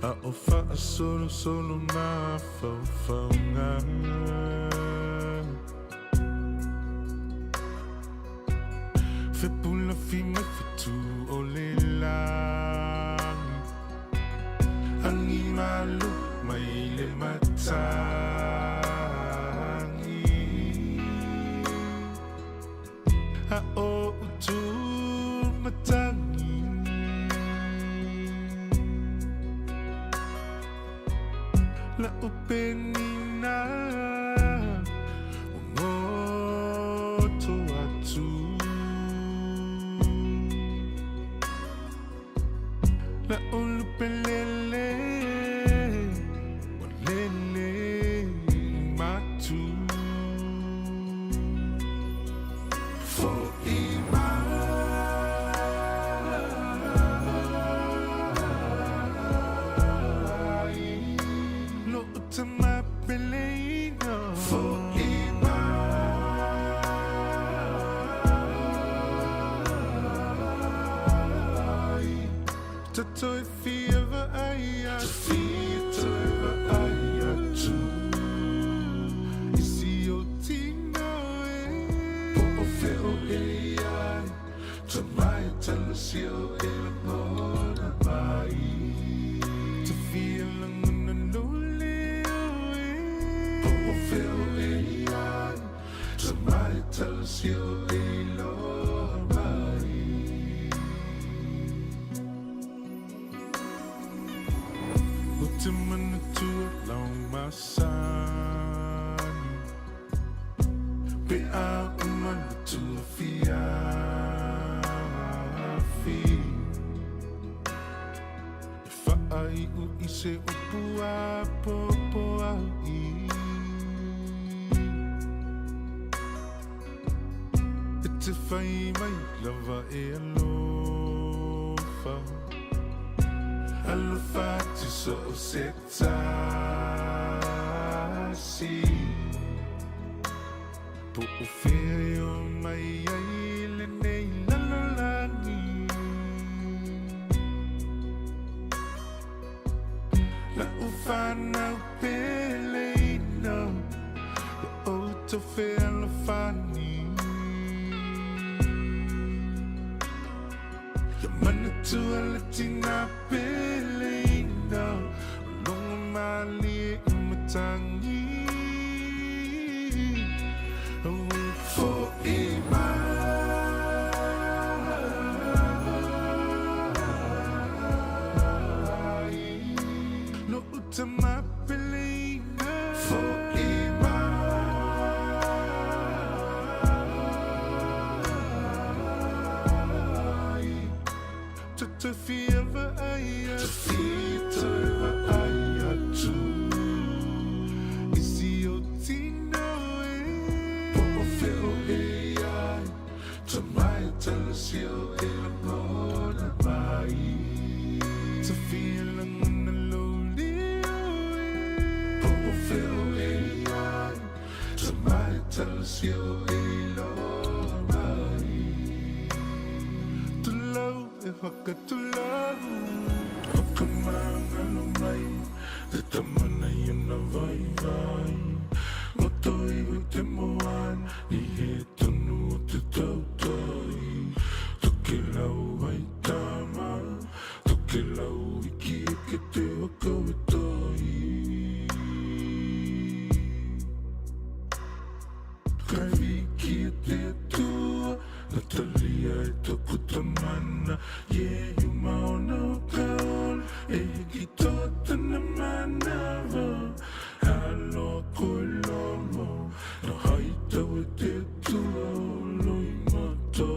A o faasolosolo mafaufauga. Fepulafi mai fetu o le lagi. Agi malu mai le matagi. A o utu matagi. La upenina ua goto atu. La ulupelele ua lele matu. Fo'i mai lo'u tama peleina. Fo'i mai tatou e fia vaai atu. Toe vaai atu i si ou tino e. Po o fea o e i ai, tamai talosia o e lagona mai. Te fia lagona lou leo e. Po o fea o e i ai, tamai talosia o e iloa mai. Ou te manatua lau masani. Pe a uma le tuafiafi. E faaiu i se upu apoapoai. E te fai mai lava e alofa. Alofa atu so o se tasi. Po o fea e o mai ai lenei lalolagi. Lau fanau peleina, ia outou fealofani. Ia manatua le tina peleina, o logo malie i matagi. Auē fo'i mai lo'u tama peleina. Fo'i mai tatou fia vaai atu. Toe vaai atu i si ou tino e. Po o fea o e i ai, tamai talosia o e lagona mai. Te fia lagona lou leo e. Po o fea o e i ai, tamai talosia o e iloa mai. Tulou e whakatulou. O ka mangalo mai, te tama nei ona vaivai. Ngoto iho i te moana, i he tonu o te tautai. Tokelau ai tama, tokelau iki eke te waka o tai. Kai wiki e te Atua, Natalia e toku tamana, yeah you maona o ka ola, e hiki toa tana manawa. Aloha koe Lomo, na hai tau e te Atua o Loimata.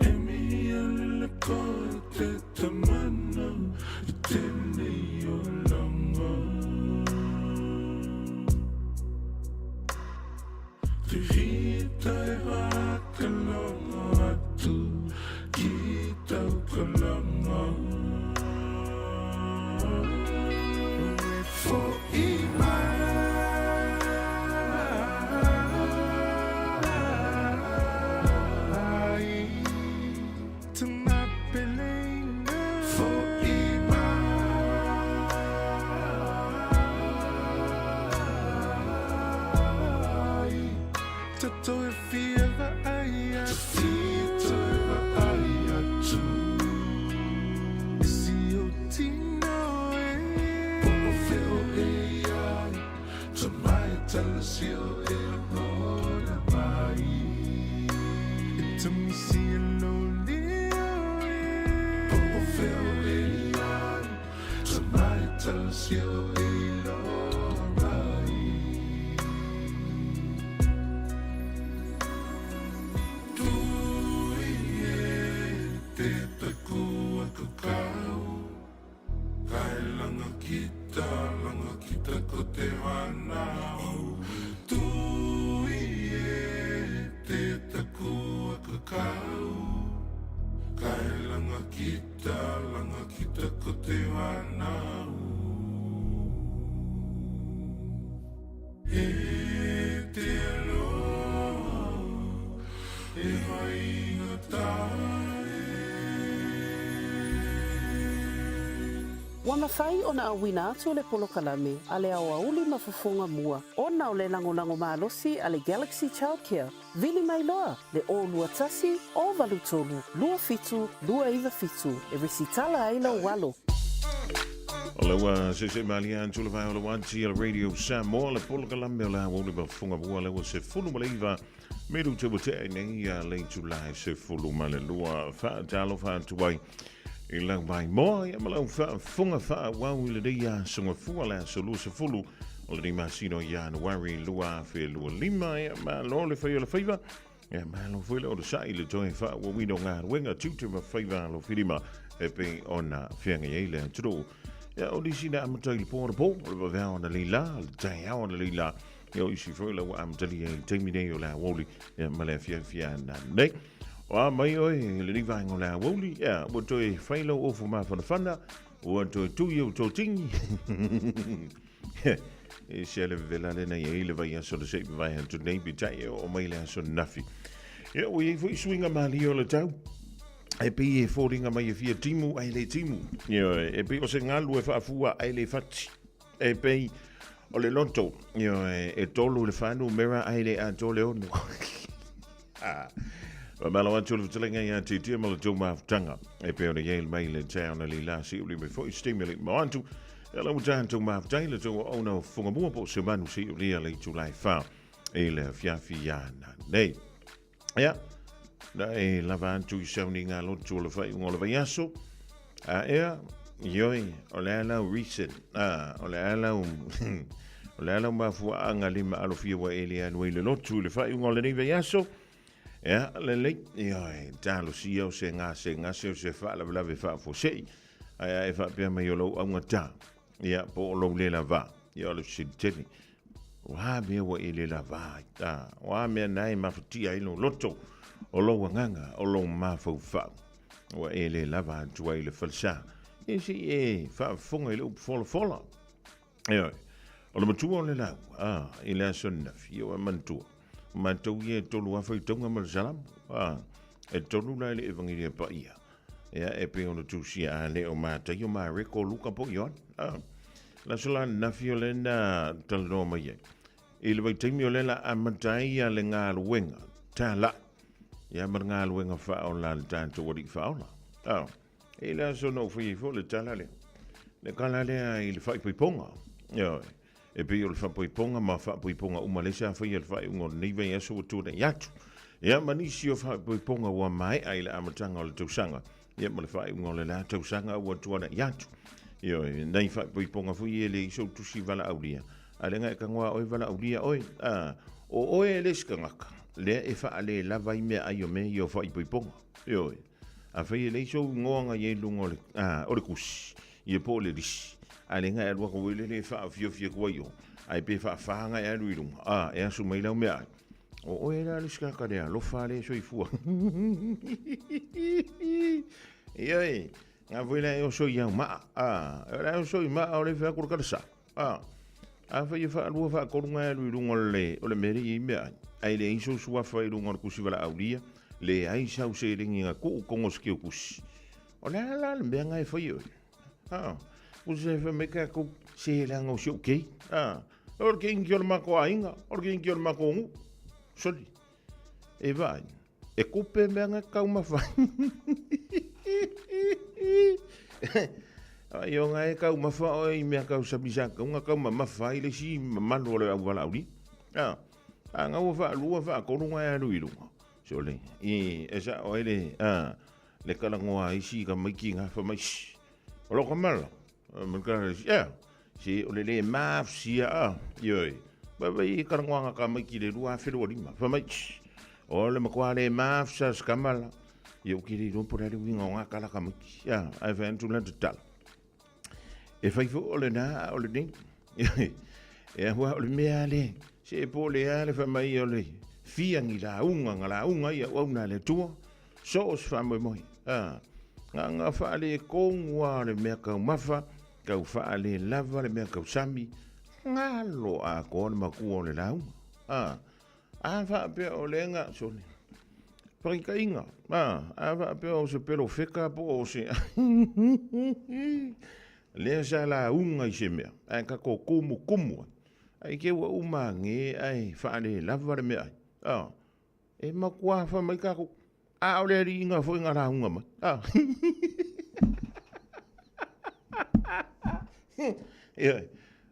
E mihi ana le koe te tamana i tenei olanga. Te hita e whakalongo atu ki tau kalanga. e vaai atu Toe vaai atu I si ou tino e Po o fea o e i ai Tomai talosia o e ola mai E tamisi e lou leo e Po o fea o e i ai Tomai talosia o e iloa mai. Tui e te taku aku kau Kai langa kita, langa kita ko te whanau Tui e te taku aku kau Kai langa kita, langa kita ko te whanau E te aloha, e haingata e. Ua mafai ona auina atu le polokalame a le aoauli ma fofoga mua ona o le lagolago malosi a le Galaxy Childcare. Vili mai loa le 0 2 1 0 8 3 2 7 2 9 7 e resitala ai lou alo. O le ua sese malia atu le vae o le wati a le Radio Samoa le polokalame o le aoauli ma fofoga mua le ua 19 minute ua tea nei a le itula e 12 faatalofa atu ai i lau maimoa ia ma lau faafofoga faaauau i lenei aso gafua le aso 20 o lenei masina o Ianuari 2025. Ia malo le fai o le faiva, ia malo foi le onosai i le toe faaauauina o galuega, tiute ma faiva alofilima e pei ona feagai ai le atunuu. Ia o nisi na amata i le po anapo, o le vaveao analeila, le taeao analeila, ia o isi foi la ua amatalia i le taimi nei o le aoauli, ia ma le afiafi ananei. O a mai oe i lenei vaega o le aoauli, ia ua toe fai lau ofu mafanafana, ua toe tui ou totigi. E se le vela le nei ai le vaiaso le sei vai atu nei peitai e oo mai le aso nafi. Ia ua iai foi suiga malie o le tau. E pei e foliga mai e fia timu ae le timu. Ioe, e pei o se galu e faafua ae le fati. E pei o le loto, ioe, e tolu le fa numera ae le atoa le ono. Faamalo atu le fetalaiga ia Titia ma le tou mafutaga. E pei ona i ai mai le taeao na leila se uli mai foi se taimi le mo atu. E lau tatou mafutai le tou auauna o fofoga mua po o se manu se ulia le itula e fa i le afiafi ia nanei. Ia, na e lava atu i sauniga lotu o le faaiuga o le vaiaso. A ea, ioe, o le a lau reason, a, o le a lau, o le a lau mafuaaga le maalofia ua e le alu ai i le lotu i le faaiuga o lenei vaiaso? Ea, lelei, ioe, talosia o se gasegase o se faalavelave faafuasei, ae a e faapea mai o lou augata, ia, po o lou le lava, ia o le fesili tele, O a mea ua e le lava ai? A, o a mea na e mafatia ai lou loto, o lou agaga, o lou mafaufau? Ua e le lava atu ai i le falesa. E se i e faafofoga i le upu folafola. Ioe, o le matua o le lau, a, i le aso ananafi, ia ua e manatua, o matou ia e 3000 faitauga ma le Salamo, a, e tolu la i le Evagelia Paia. Ia, e pei ona tusia a le o Mataio, Mareko, Luka po o Ioane. A, le aso la ananafi o lea na talanoa mai ai. I le vaitaimi o lea la amata ai ia le galuega tālai, ia ma le galuega faaola a le tatou Alii Faaola. A, i le aso na ou fai ai foi le tala lea, le tala lea i le faaipoipoga. Ioe, e pei o le faapoipoga ma faapoipoga uma lea sa faia i le faaiuga o lenei vaiaso ua tuanai atu. Ia ma nisi o faapoipoga ua maea i le amataga o le tausaga, ia ma le faaiuga o le la tausaga ua tuanai atu. Ioe, nai faapoipoga foi ia e leai sou tusi valaaulia, a leaga e tagoa oe valaaulia oe, a, o oe e le isi tagata, lea e faalelava ai meaai o mea ia o faaipoipoga. Ioe, afai e leai sou igoa na i ai i luga o le, a, o le tusi, ia po o le lisi, a leaga e alu atu foi lele e faaofiofi atu ai i o, ae pe faafa ona e alu i luga, a, e asu mai lau meaai. O oe la le isi tagata le alofa le soifua. Ioe, nga foi la e oso i au maa. A, o la e oso i maa o le fai atu le kalasa. A, afai e faalua faatolu ona e alu i luga o le, o le mea lea e i ai meaai, ae leai sou suafa i luga o le tusi valaaulia, leai sau seleni na tuu i totonu o se teutusi. O le a la le mea na e fai oe? A, ua se fai mai tatou, se leaga o si ou kei. A, o le keiki o le matou aiga, o le keiki o le matou nuu. Soli. E vaai, e kupe mea nga taumafa ai. Ai o nga e taumafa oe i mea tausami sa tau nga taumamafa ai le isi mamalu o le au valaaulia. A, a nga ua faalua faatolu nga e alu i luga. Sole, i, e sao ai le, a, le talanoa a isi tamaiti nga fai mai, Shh, o lou kamala. Ma le tala le isi, ea, se o le le mafsia a, ioe. Vaivai i talanoaga tamaiti i le 2025. Fai mai, Shh, o le matua le mafsa se kamala. Ia ou te le iloa po o le a le uiga o nga tala tamaiti. A, ae fai atu lana tatala. E fai foi o lena a o lenei. E aua o le mea le, se e po le a le fai mai o le fia ni lauga nga lauga ia auauna a le Atua, so o se faamoemoe. A, nga nga faaletonu lava o le mea taumafa, tau faalelava le mea tausami, galo atoa le matua o le lauga. A, a faapea o le nga, sole, faitaitaiga, a, a faapea o se pelofeka po o se lea sa lauga i se mea, ae tatou tumutumu ai, ai te ua uma ane ae faalelava le meaai. A, e matua fai mai tatou, a o le aliiga foi na lauga mai. A. Ia,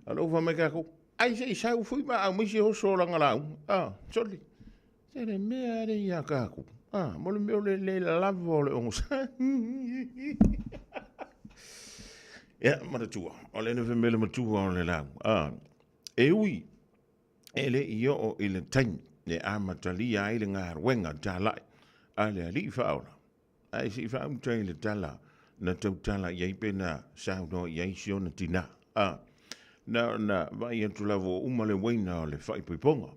a lou fai mai tatou, ai se i sau foi ma aumai se oso o lana lauga. A, sole, se le mea lea ia tatou. A, mo le mea o le le lava o le onosai. Ia, manatua, o le fai mai le matua o le lauga. A, e ui e le i oo i le taimi e amatalia ai le galuega talai a le Alii Faaola, ae se i faauta i le tala na tautala i ai pe na saunoa i ai si ona tinā. A, na ona vaai atu lava ua uma le uaina o le faaipoipoga.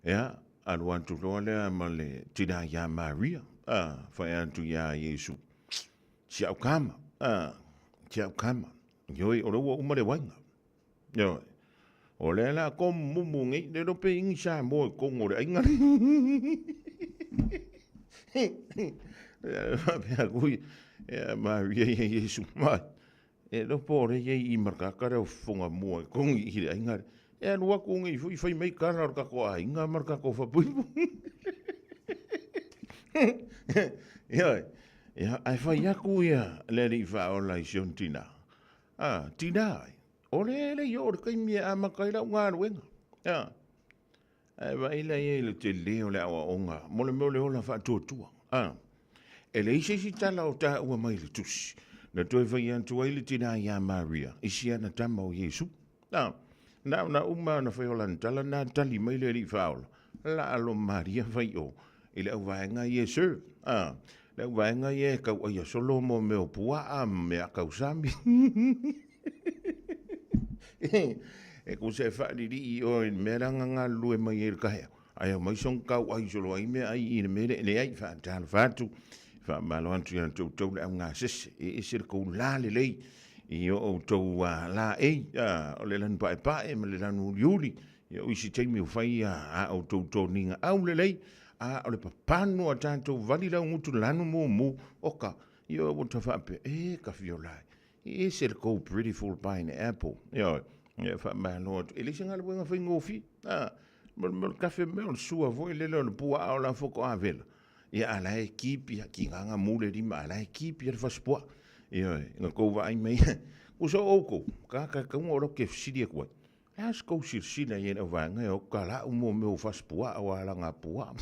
Ea, alu atu loa lea ma le tinā iā Maria, a, fai atu iā Iesu, Si au kama, a, si au kama, ioe, o lea ua uma le uaina. Ioe. O lea la ko mumu nei, le lo pe ingi Samoa i tonu o le aiga le. Faapea aku ia Maria ia Iesu mai. E lo po le ia i markaka le fofoga mua i tonu i le aiga le. E alu aku nei foi fai mai kala o le kako aiga ma le kako fapuipu. Ioe. Ia, ae fai aku ia le alii faaola i si ona tinā. A, tinā ai. O le le i oo le taimi e amata ai lau galuega. A, ae vaai la i ai le tele o le aoaoga mo le mea o le ola faatuatua. A, e leai se isi tala o taua mai i le tusi na toe fai atu ai le tinā iā Maria i si ana tama o Iesu. A, na ona uma ona fai o lana tala na tali mai le Alii Faaola, Laalo Maria fai o i le auvaega ia e serve. A, le auvaega ia e tauaia solo mo mea o puaa ma mea tausami. E kusa e faalilii oe i le mea la na galulue mai ai le taeao, ae aumai sona tauai solo ai mea ai i le mea lea e leai. Faatalofa atu, faamalo atu ia te outou le augasese, e ese le tou lalelei i o outou laei, o le lanu paepae ma le lanu uliuli. Ia o isi taimi o fai a outou toniga aulelei, a o le papanu a tatou vali laugutu lanu mumu, oka, ia ua ta faapea, e ka fiola e, e ese le kou beautiful pineapple. Ioe, ia faamalo atu. E leai se galuega faigofie, a, mo le kafe mea o le sua foi lele o le puaa o la faatoa vela, ia a la e kipi a tigaga mu le lima, a la e kipi a le fasipuaa. Ioe, na tou vaai mai, kusa o outou, ka tauga o lau ke fesili atu ai. Le a se tou silasila i ai i lau vaega e oka lau mo mea o fasipuaa o alagapuaa.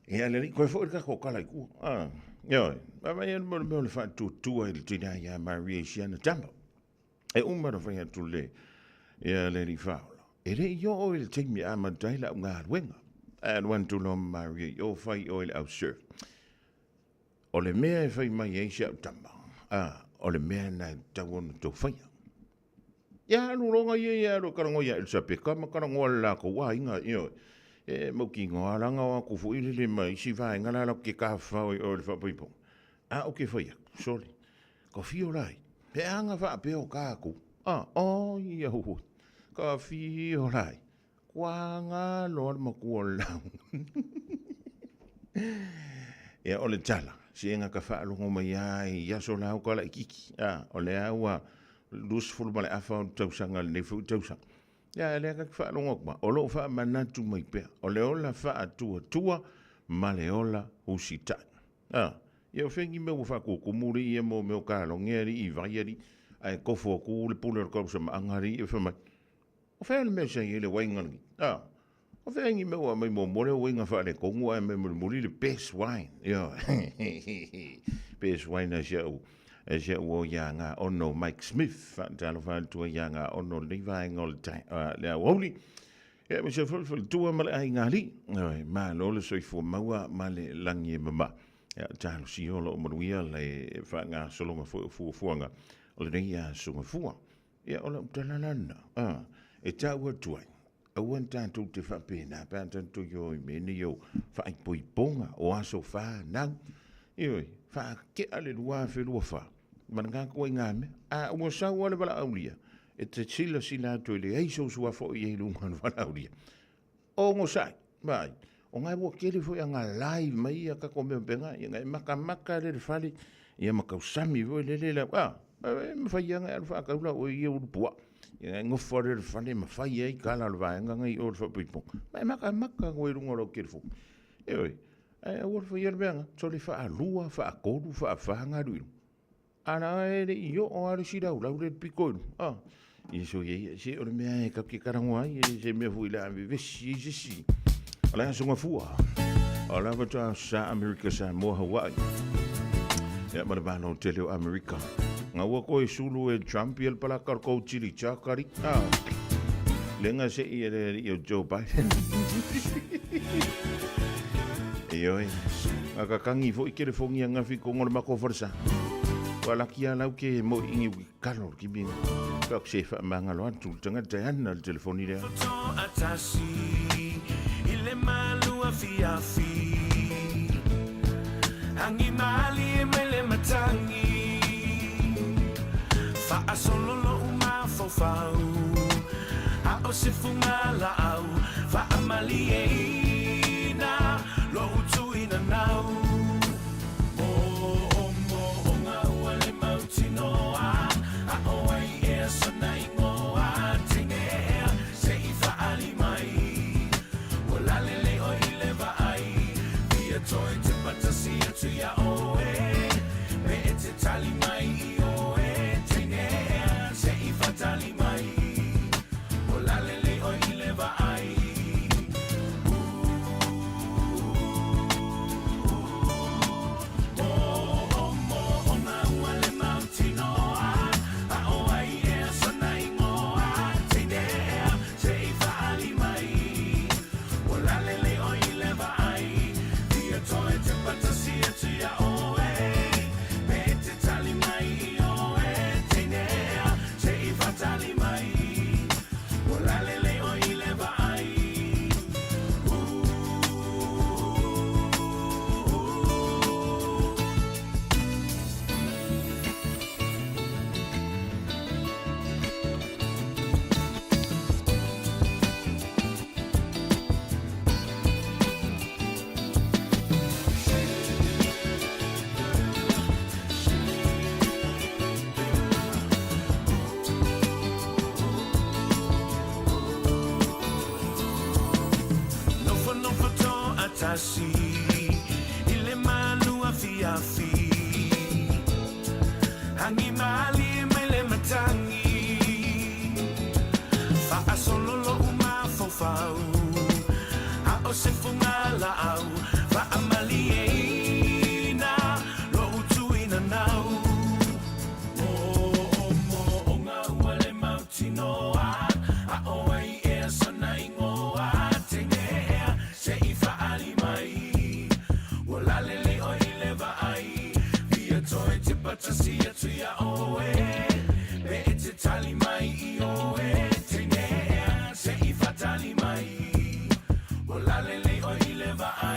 Ia le alii, koe foi le tatou tala i tua. Ah, ioe, vaavaai atu mo le mea o le faatuatua i le tinā iā Maria i si ana tama. E uma ona fai atu le, ia le alii faaola. E le i oo i le taimi e amata ai lau galuega. Ae alu atu loa ma Maria i o fai oe i le au surf. O le mea e fai mai ai si au tama, a, o le mea lena e tatau ona outou faia. Ia alu loa ia ia alu e talanoa ia Elisapeta ma talanoa le latou aiga, ioe. E mautinoa lana o atu foi lele ma isi vaega la latou te tafafao i o i le faapaipaga. A ou te fai atu, sole, ka fio la ai, pe a na faapea o tatou, a, oi ia hui, ka fio la ai. Kua galo le matua o le lauga. Ia, o le tala, se na ka faalogo mai lava i aso la o ka laitiiti. A, o lea ua 20 ma le afa o le tausaga lenei foi tausaga. Ia, lea ka te faalogo atu ma, o loo faamanatu mai pea, o le ola faatuatua ma le ola usitai. A, ia o fea ni mea ua faatutumu alii ia mo mea o kaloge alii vai alii, ae tofo atu le pule o le tausamaaga alii e fai mai, o fea le mea sa i ai le uaiga lenei? A, o fea ni mea ua aumai muamua le uaiga faaletonu ae aumai mulimuli le best wine. Ioe. Best wine a si au a si au o ia ngā ono Mike Smith, faatalofa atu ai ia ngā ono lenei vaega o le, le aoauli. Ia, ma se faletua ma le aiga alii. Ioe, malo le soifua maua ma le lagi e mama. Ia, talosia o loo manuia le faagasologa foi o fuafuaga o lenei aso Gafua. Ia, o lau tala la lena, a, e tau atu ai, aua ne tatou te faapena pe a tatou i o i mea nei o faaipoipoga o aso fanau. Ioe, faatea le 2024 ma lena ituaiga mea. A ua sau lava le valaaulia, e te silasila atu e leai sou suafa o i ai i luga o le valaaulia. Onosai, vaai, o na ua tele foi ana live mai ia tatou mea faapena, ia na e matamata lea i le fale, ia ma tausami foi lele lau, a, e mafai lava ona e alu faatau lau oe ia ulu puaa. Ia na e nofo lea i le fale ma fai ai tala o le vaega nei i o i le faaipoipoga. Ma e matamata atu ai i luga o lau telefoni. Ioe, ae aua le faia le mea lena, sole faalua, faatolu, faafa ona alu i luga. A la e le i oo lava le isi laulau lea i le pito i luga, a. Ia soia ia, se o le mea e tatou te talanoa ai, e le se mea foi o le a vevesi ai se isi. O le Aso Gafua, o la faatoa sa Amerika Samoa Hawaii. Ia ma le Malo tele o Amerika. Nga ua koe sulu e Trump ia le palaka o le kou chili chakari. A. Lenga se i le alii o Joe Biden. Ioe. A kakangi foi telefoni anga fi kongo le mako falesa. Ua laki a lau ke mo ingi wi kalo le kimi. Ka ku se fa manga lo atu le tangata e ana le telefoni lea. Toatasi i le malu afiafi Agi malie mai le matagi Faasolo lo'u mafaufau A o se fugalaau Faamalieina lo'u tuinanau Moomooga ua le mautinoa A o ai ea sona igoa Teine ea se i faaali mai Ua lalelei oe i le vaai Fia toe tepa tasi atu iā oe Me e te tali mai i oe Teine ea se i faatali mai Ua lalelei oe i le vaai Moomooga ua le mautinoa A o ai ea sona igoa Teine ea se i faaali mai Ua lalelei oe i le vaai Fia toe tepa tasi atu iā oe Me e te tali mai i oe Teine ea se i faatali mai Ua lalelei oe i le vaai Nofonofo toatasi i le malu afiafi Agi malie mai le matagi Faasolo lo'u mafaufau A o se fugalaau Faamalieina lo'u tuinanau Moomooga ua le mautinoa A o ai ea sona igoa Teine ea se i faaali mai Ua lalelei oe i le vaai Fia toe tepa tasi atu iā oe Me e te tali mai i oe Teine ea se i faatali mai Ua lalelei oe i le vaai.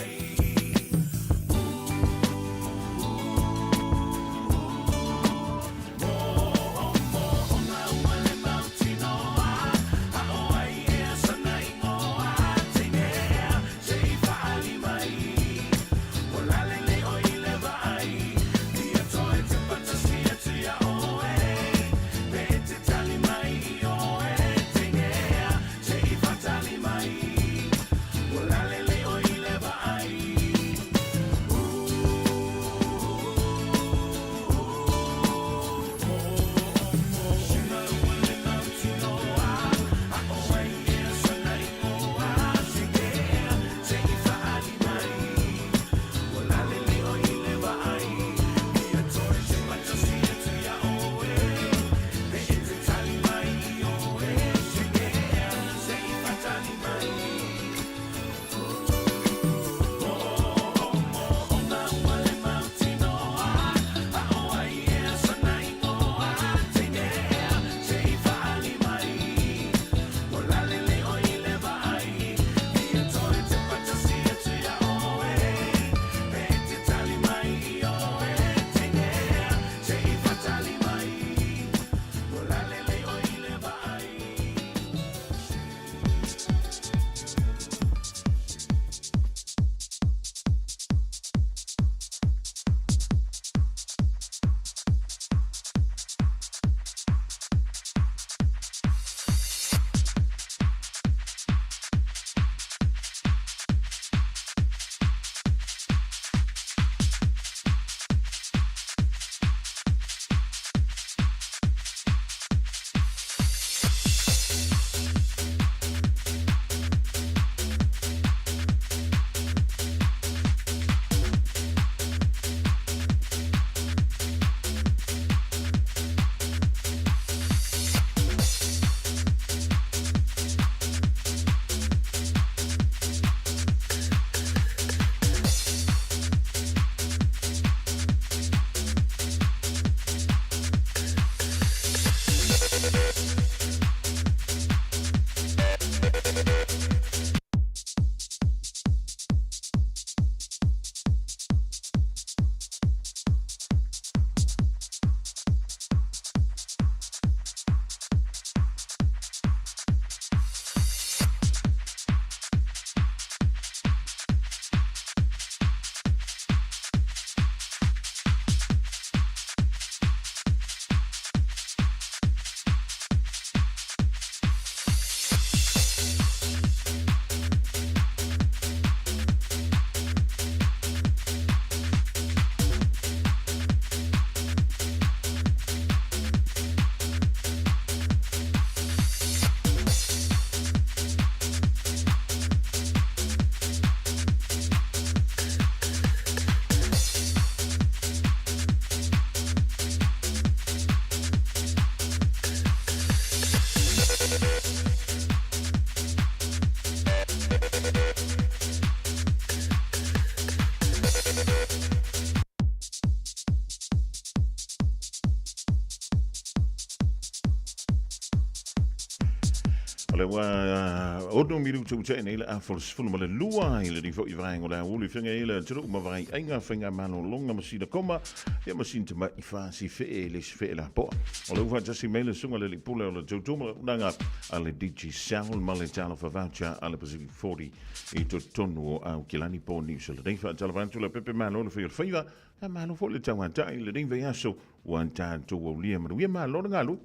lea ua ono minutu ua tea nei le afa o le 12 i lenei foi vaega o le aoauli feagai ai le atunuu ma vaaiaiga faigamalologa ma sina koma ia ma sina tamai fasi fee le isi fee lapoa. O lea ua faatasi mai le susuga i le alii pule o le tautua ma le auaunaga a le Digicel ma le Talofa Voucher a le Pacific 40 i totonu o Aukilani po o Niu Sila nei. Faatalofa atu le pepe malo le fai o le faiva, a malo foi le tauatai i lenei vaiaso ua tatou aulia manuia malo le galue.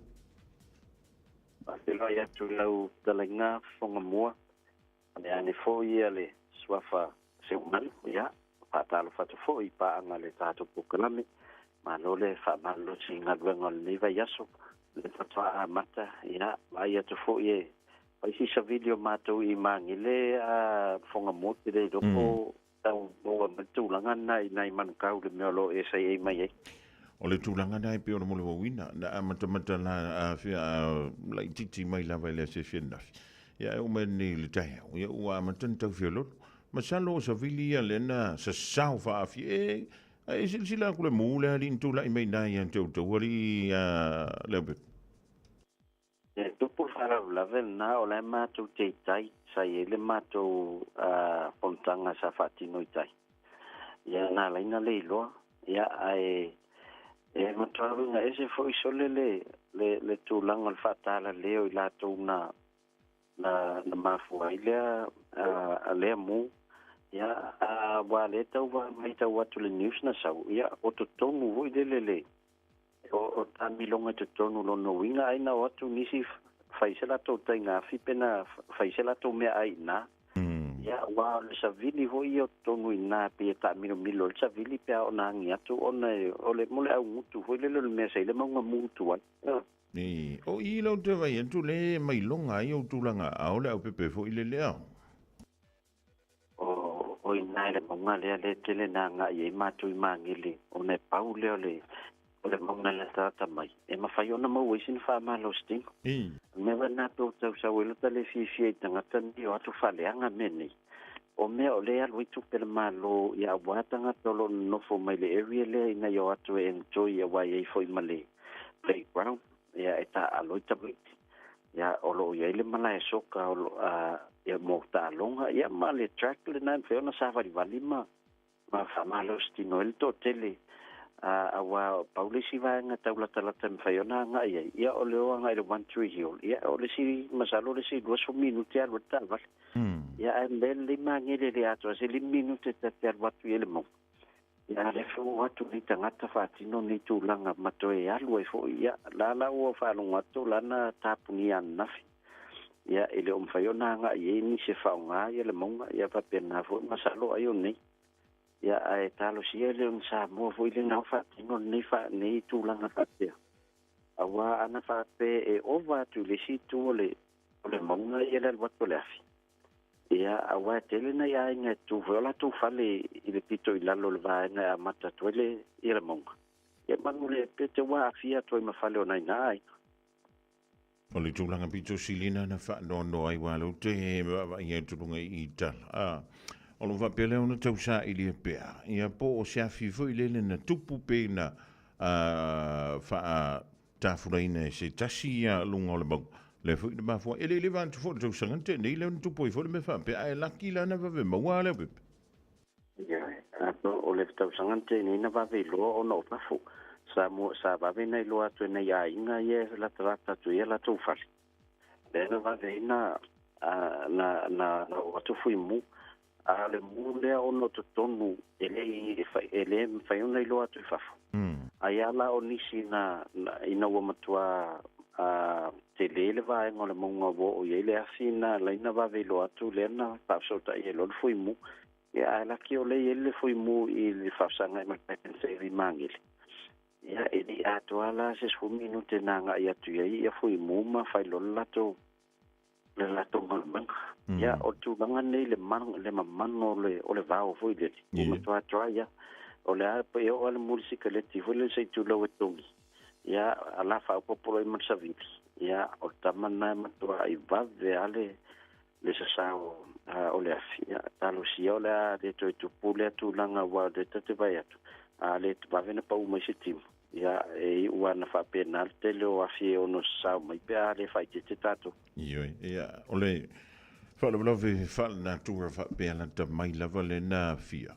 Faafeiloai atu i lau fetalaiga Fofoga Mua, le ane foi ia le suafa Seumanu, ia, faatalofa atu foi i paaga le tatou polokalame. Malo le faamalolosi i galuega o lenei vaiaso, le faatoa amata, ia, vaai atu foi e fai si savili o matou i Magele a Fofoga Mua, ou te le iloa po o tau maua mai le tulaga lena i nai manukau i le mea o lo o e saia mai ai. O le tulaga lena e pei ona molimauina, na amatamata la afea laitiiti mai lava i le asiasi ananafi, ia e oo mai nei i le taeao, ia ua amata ona tau feoloolo. Masalo o savili ia lea na sasao faaafi e, ae silasila atu le mu le alii na tulai mai i ina ia te outou alii a Leaupepe. E tupu le faalavelave lena, o la e matou te i tai, sa i ai le matou fonotaga sa faatino i tai. Ia na ala ai ona le iloa, ia ae e matua uiga ese foi sole le, le, le tulaga o le faatalalē o i latou na, na, na mafua ai lea, lea mu. Ia, aua o lea e tau matau atu i le news na sau, ia o totonu foi lele le, O taamiloga i totonu lona uiga ai na o atu nisi fai se latou taigaafi pe na fai se latou meaai iina. Ia aua o le savili foi ia o totonu iina pei e taamilomilo ai le savili pe a ona agi atu ona o le mo le augutu foi lele o le mea sa i le mauga mutu ai. O i lau te vaai atu le mailoga ai ou tulaga a o le aupepe foi lele ao. O i ina i le mauga lea lea tele na agai ai matou i Magele, ona e pau lea o le o le mauga e latalata mai, e mafai ona maua ai sina faamalositino. O le mea foi lena pei ua tausau ai lota le fiafia i tagata nei o atu faaleaga mea nei. O mea o lea e alu ai tupe a le Malo ia aua tagata o lo o nonofo mai le area lea ina ia o atu e enjoy aua e i ai foi ma le playground ia e taaalo ai tamaiti. Ia, o lo o i ai le malae soka o lo, a, ia mo taaloga, ia ma le track lena e mafai ona savalivali ma, ma faamalositino ai le toatele, a, aua pau le isi vaega tau latalata e mafai ona agai ai, ia o le o agai i le One Tree Hill, ia o le isi, masalo o le isi 20 minute e alu ai le taavale. Ia ae mea lelei magele le atoa se 5 minute ta te alu atu i ai i le mauga. Ia lea foi ua o atu nei tagata faatino nei tulaga ma toe alu ai foi. Ia la la ua faalogo atu la na tapunia ananafi. Ia e le o mafai ona agai i ai nisi e faaaoga ia le mauga, ia faapena foi masalo ai o nei. Ia ae talosia e le o ni Samoa foi lena ua faatino lenei fa nei tulaga faapea. Aua ana faapea e ova atu i le isi itu o le o le mauga ia le alu atu o le afi. Ia, aua e tele nai aiga e tu foi o latou fale i le pito i lalo o le vaega e amata atu ai le, ia le mauga. Ia manu le pe te ua aafia atu ai ma fale o nai nā aiga. O le tulaga pito sili na na faanoanoa ai ua lou te vaavaai atu luga i tala. A, o lo faapea lea ona tau sailia pea. Ia po o se afi foi lele na tupu pe na faa tafulaina e se tasi ia luga o le mauga. Lea foi na mafua. E le leva atu foi le tausaga na tea nei lea na tupu ai foi le mea faapea, ae laki la na vave maua a Leaupepe. Ioe, o le tausaga na tea nei na vave iloa ona o fafo. Sa mua, sa vave na iloa atu e nai aiga ia e latalata atu i ai latou fale. Lea na vave ai na, na, na, na oo atu Fuimu. A o le mu lea ona o totonu e le i e le mafai ona iloa atu i fafo. Ai a la o nisi na, na ina ua matua a tele le vaega o le mauga ua oo i ai le afi na ala ai na vave iloa atu lea na faafesootai ai loa le fuimu. Ia ae laki o lea e i ai le fuimu i le faafesagai ma le Pack and Save i Magele. Ia e le i atoa la se 10 minute na agai atu i ai ia fuimu ma fai loa le latou le latou galuega. Ia, o le tulaga lenei le le mamano o le o le vao foi lele, ua matua dry lava. O le a e oo lava le muli sikaleti foi lele se i tulou e togi, ia, ala faaopoopo loa i ai ma le savili. Ia, o le tama lena e matuai vave lava le le sasao o le afi. Ia, talosia o le a le toe tupu lea tulaga aua o lea ta te vaai atu, a le vave ona pau mai se timu. Ia, e iu lava ina faapena le tele o afi e ono sasao mai pe a le faaeteete tatou. Ioe, ia, o le faalavelave faalenatura faapea lata mai lava lena fia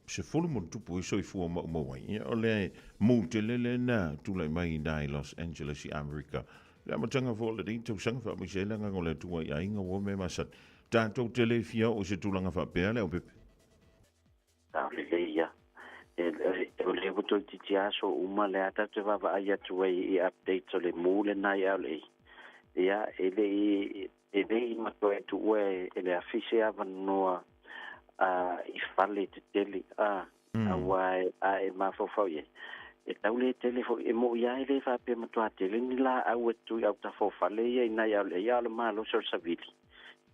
10+ i soifua maumau ai. Ia, o le mu tele lena tulai mai i ina i Los Angeles i Amerika. Le amataga foi o lenei tausaga faamaise ai le agaga o le Atua i aiga ua mea masani. Tatou te le fia oo i se tulaga faapea le aupepe. Sao lelei ia. O lea ua toeitiiti aso uma lea tatou te vaavaai atu ai i updates o le mu lena i LA. Ia, e le i e le i matoa e tuua e le afi se avanoa i fale tetele a aua a e mafaufau i ai e tau le tele foi e mo'i lava e le faapea matoa tele ni laau e tu i autafa o fale ia i nai LA a o le malosi o le savili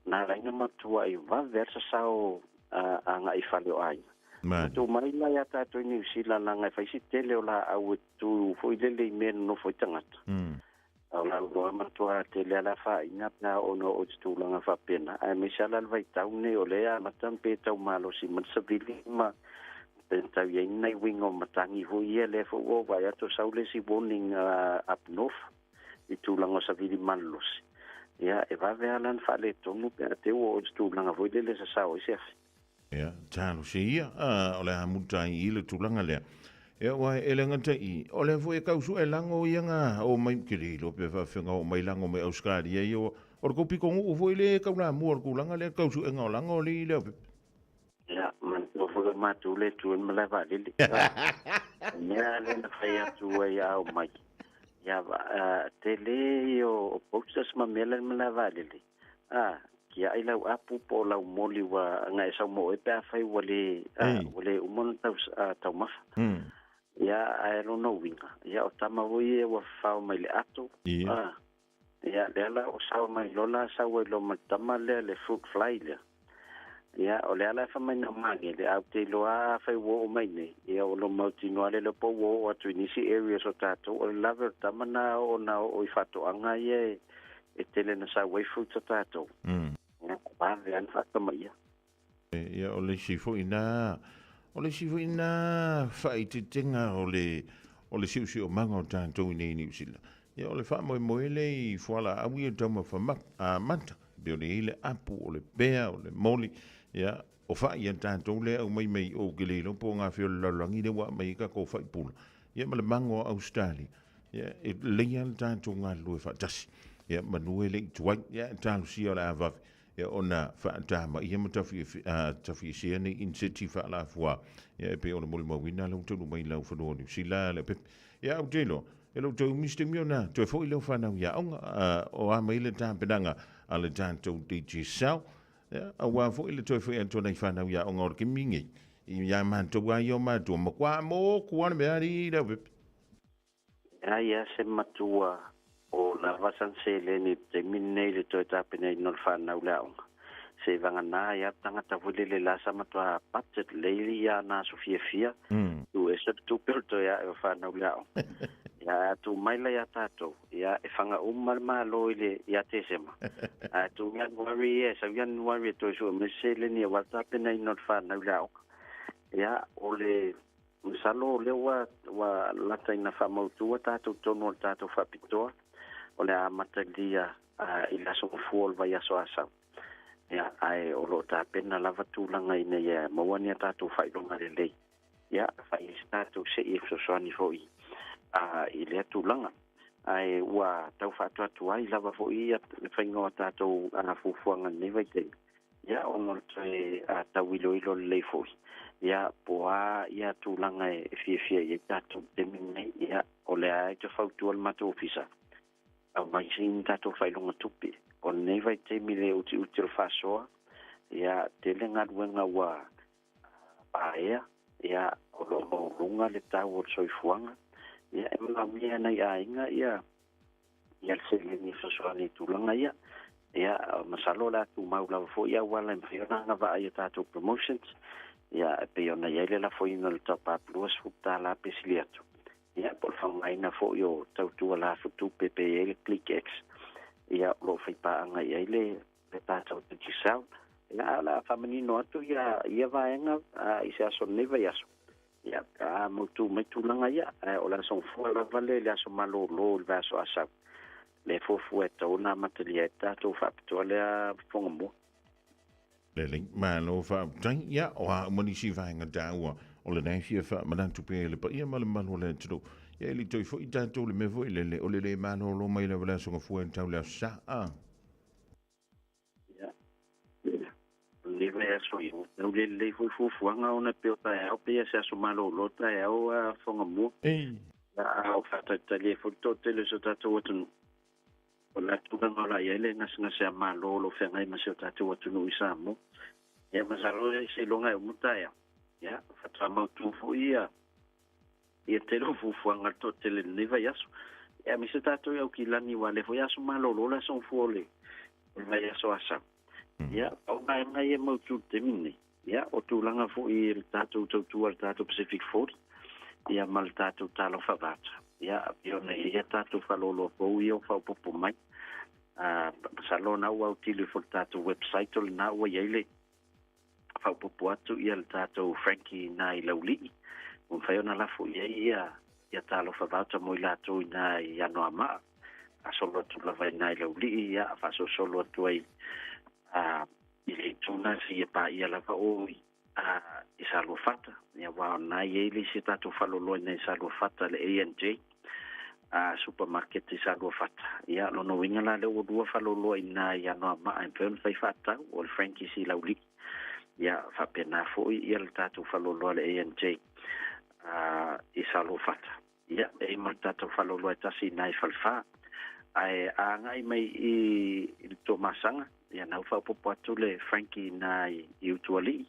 na ala ai ona matuai vave lava le sasao agai i fale o aiga. Ua tu mai la ia tatou i Niu Sila leaga e fai si tele o laau e tu foi lele i mea e nonofo ai tagata. A o lau iloa matua tele lava le afaina pe a oo ina oo i se tulaga faapena, aemaise lava la le vaitau lenei o lea e amata ona pe tau malosi mai le savili ma pe tau i ai ni nai uiga o matagi foi ia, lea foi ua ou vaai atu o sau le isi warning up north i tulaga o savili malolosi. Ia, e vave lava la ona faaletonu pe a te ua oo i se tulaga foi lele e sasao ai se afi. Ia, talosia ia, a, o le a muta ai i le tulaga lea. Ia, aua e le gata i, o lea foi e tau sue lago ia na oo mai, ou te le iloa pe faafefea na oo mai lago mai Ausetalia ia, o le tou pitonuu foi lea e taulamua o le tulaga lea, le tau suega o lago lea i Leaupepe. Ia, manatua foi o matou le tu ai le malae vaalele. O le mea lea na fai atu ai a omai, ia, tele ia o posters ma mea la i le malae vaalele, a, tiai lau apu po o lau moli ua na e sau mo oe pe afai ua le, ua le uma ona tau, taumafa. Ia, ae lona uiga, ia o tama foi ia ua fafao mai le ato, a, ia lea la ua sao mai loa la sau ai loa ma le tama lea le fruit fly lea. Ia, o lea la e fai mai na magele, ae ou te iloa lava afai ua oo mai nei, ia o lo mautinoa le iloa po ua oo atu i nisi areas o tatou, o le lave o le tama na ona oo i faatoaga ia e tele na sau ai fruits a tatou. Ia, vave lava na faatamaia. Ia, o le isi foi na, o le isi foi na faaeteetega o le, o le siosiomaga o tatou i nei i Niu Sila. Ia, o le faamoemoe lea i fualaau ia taumafa mata. Pei ona i ai le apu, o le pea, o le moli, ia, o fai a tatou lea e aumai mai o, ou te le iloa po o gafea o le lalolagi lea ua aumai ai tatou fai pula, ia ma le mago o Ausetalia, ia, e lelei lava le tatou galulue faatasi, ia, manu e le i tuai, ia, e talosia o le a vave, ia, ona faatamaia ma tafiesea nei iniseti faalafua, ia, e pei ona molimauina lea ua taunuu mai i laufanua o Niu Sila, Leaupepe. Ia, ou te iloa, E le o toe umi se taimi ona toe foi lea o fanau i aoga, o a mai le tapenaga a le tatou Digicel, aua foi le toe foi atu o nai fanau i aoga o le taimi nei, ia matou lava ia o matua, matua motu lava le mea alii Leaupepe. Leai lava se matua o lava sana seleni i le taimi lenei i le toe tapenaina o le fanau i le aoga. Seivagana ai lava le tagata foi lele la sa matua budget lelei ia ana aso fiafia, tuu ese le tupe o le toe ae o fanau i le aoga. Ia ae a tuu mai la ia tatou, ia e fanga uma le Malo i le ia Tesema. Ae tuu Ianuari ia, e sau Ianuari e toe sue mai se seleni aua le tapenaina o le fanau i le aoga. Ia o le masalo o lea ua ua lata ina faamautu a tatou tonu o le tatou faapitoa o le a amatalia i le aso Gafua o le vaiaso Asau. Ia, ae o lo o tapena lava tulaga ina ia maua ni a tatou faailoga lelei. Ia, fai ai se tatou sei e fesoasoani foi i lea tulaga. Ae ua tau faatuatuai lava foi ia le faiga o a tatou fuafuaga i lenei vaitaimi. Ia, ona o le toe tau iloilo lelei foi, ia, po o a ia tulaga e fiafia i ai tatou i le taimi lenei. Ia, o lea e te fautua le matou ofisa, aumai sina tatou faailoga tupe. O lenei vaitaimi le utiuti o le faasoa, ia, tele galuega ua paea, ia, o lo o maualuga le tau o le soifuaga. Ia, e manaomia e nai aiga ia ia le seleni e fesoasoani i tulaga ia. Ia, masalo o le a tumau lava foi auala e mafai ona agavaa i a tatou promotions, ia, e pei ona i ai le lafoina o le top-up $20 pe sili atu. Ia, po o le faaaogaina foi o tautua lafutupe pe i ai le ClickX, ia, o lo o faipaaga i ai le tatou Digicel. Ia, ae o le a faamanino atu ia vaega i se aso o lenei vaiaso. Ia, pe a mautū mai tulaga ia, ae o le Aso Gafua lava lea i le aso malōlō i le vaiaso Asau, lea e fuafua e tatau ona amatalia ai le tatou faapitoa lea fofoga mua. Lelei, malo faafetai. Ia, o a uma nisi vaega taua o lena e fia faamanatu pea i le paia ma le mamalu o le atunuu. Ia, e le i toe foi tatou i le mea foi lele, o le le malōlō mai lava i le Aso Gafua e tau le Aso Sa. A. Ia, o lenei vaiaso, ia, ua tau le lelei foi fuafuaga ona e pei o taeao pei o se aso malōlō taeao a Fogamua. Ia, a o faatalitali ai foi le toatele o si o tatou atunuu, o le a tulaga o le a i ai le gasegase a Malo o lo o feagai ma si o tatou atunuu i Samoa. Ia, masalo seiloga e uma taeao, ia, faatoa mautu foi ia ia tele o fuafuaga a le toatele i lenei vaiaso. Ia, aemaise tatou i Aukilani, aua o lea foi e aso malolo le aso gafua o le vaiaso Asau. Ia, pau vaega ia e mautu i le taimi lenei. Ia, o tulaga foi i le tatou tautua i le tatou Pacific 40, ia ma le tatou Talofa Vata. Ia, pei ona i ai a tatou faaloloa fou ia ua faaopoopo mai. Masalo o lena ua autilo ifo i le tatou website o lena ua i ai le faaopoopo atu ia le tatou Frankie ina i Laulii, ua mafai ona lafo i ai ia ia Talofa Voucher mo i latou ina i Anoamaa, faasolo atu lava ina i Laulii, ia faasolosolo atu ai i le itu na seia paia lava o i Saluafata, ia aua o lena e i ai le isi tatou faaloloa ina i Saluafata, le A&J supermarket i Saluafata. Ia, lona uiga la lea ua lua faaloloa i ina i Anoamaa e mafai ona fai faatau, o le Frankie's i Laulii. Ia, faapena foi ia le tatou faaloloa le A&J i Saluafata. Ia, e i ai ma le tatou faaloloa e tasi i ina i Falefa. Ae a agai mai i le Tuamasaga, ia na ua faaopoopo atu le Frankie i ina i Utualii.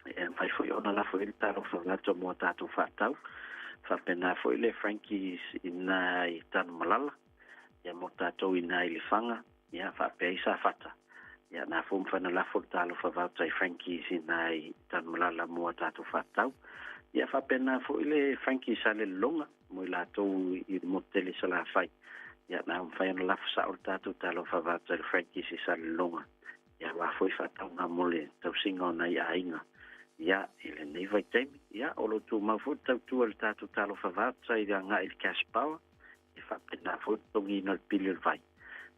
E mafai foi ona lafo i ai le talofa vato mo a tatou faatau. Faapena foi le Frankie's i ina i Tanumalala, ia mo tatou i ina i Lefaga, ia faapea ai Safata. Ia na foi ua mafai ona lafo le talofa vato i Frankie's i ina i Tanumalala mo a tatou faatau. Ia faapena foi le Frankie's Salelologa mo i latou i le motu tele i Salafai. Ia na ua mafai ona lafo sao le tatou talofa vato i le Frankie's i Salelologa. Ia aua foi faatauga mo le tausiga o nai aiga, ia, i lenei vaitaimi. Ia, o lo o tumau foi le tautua i le tatou talofa vata i le agai i le cash power, e faapena foi le totogiina o le pili o le vai.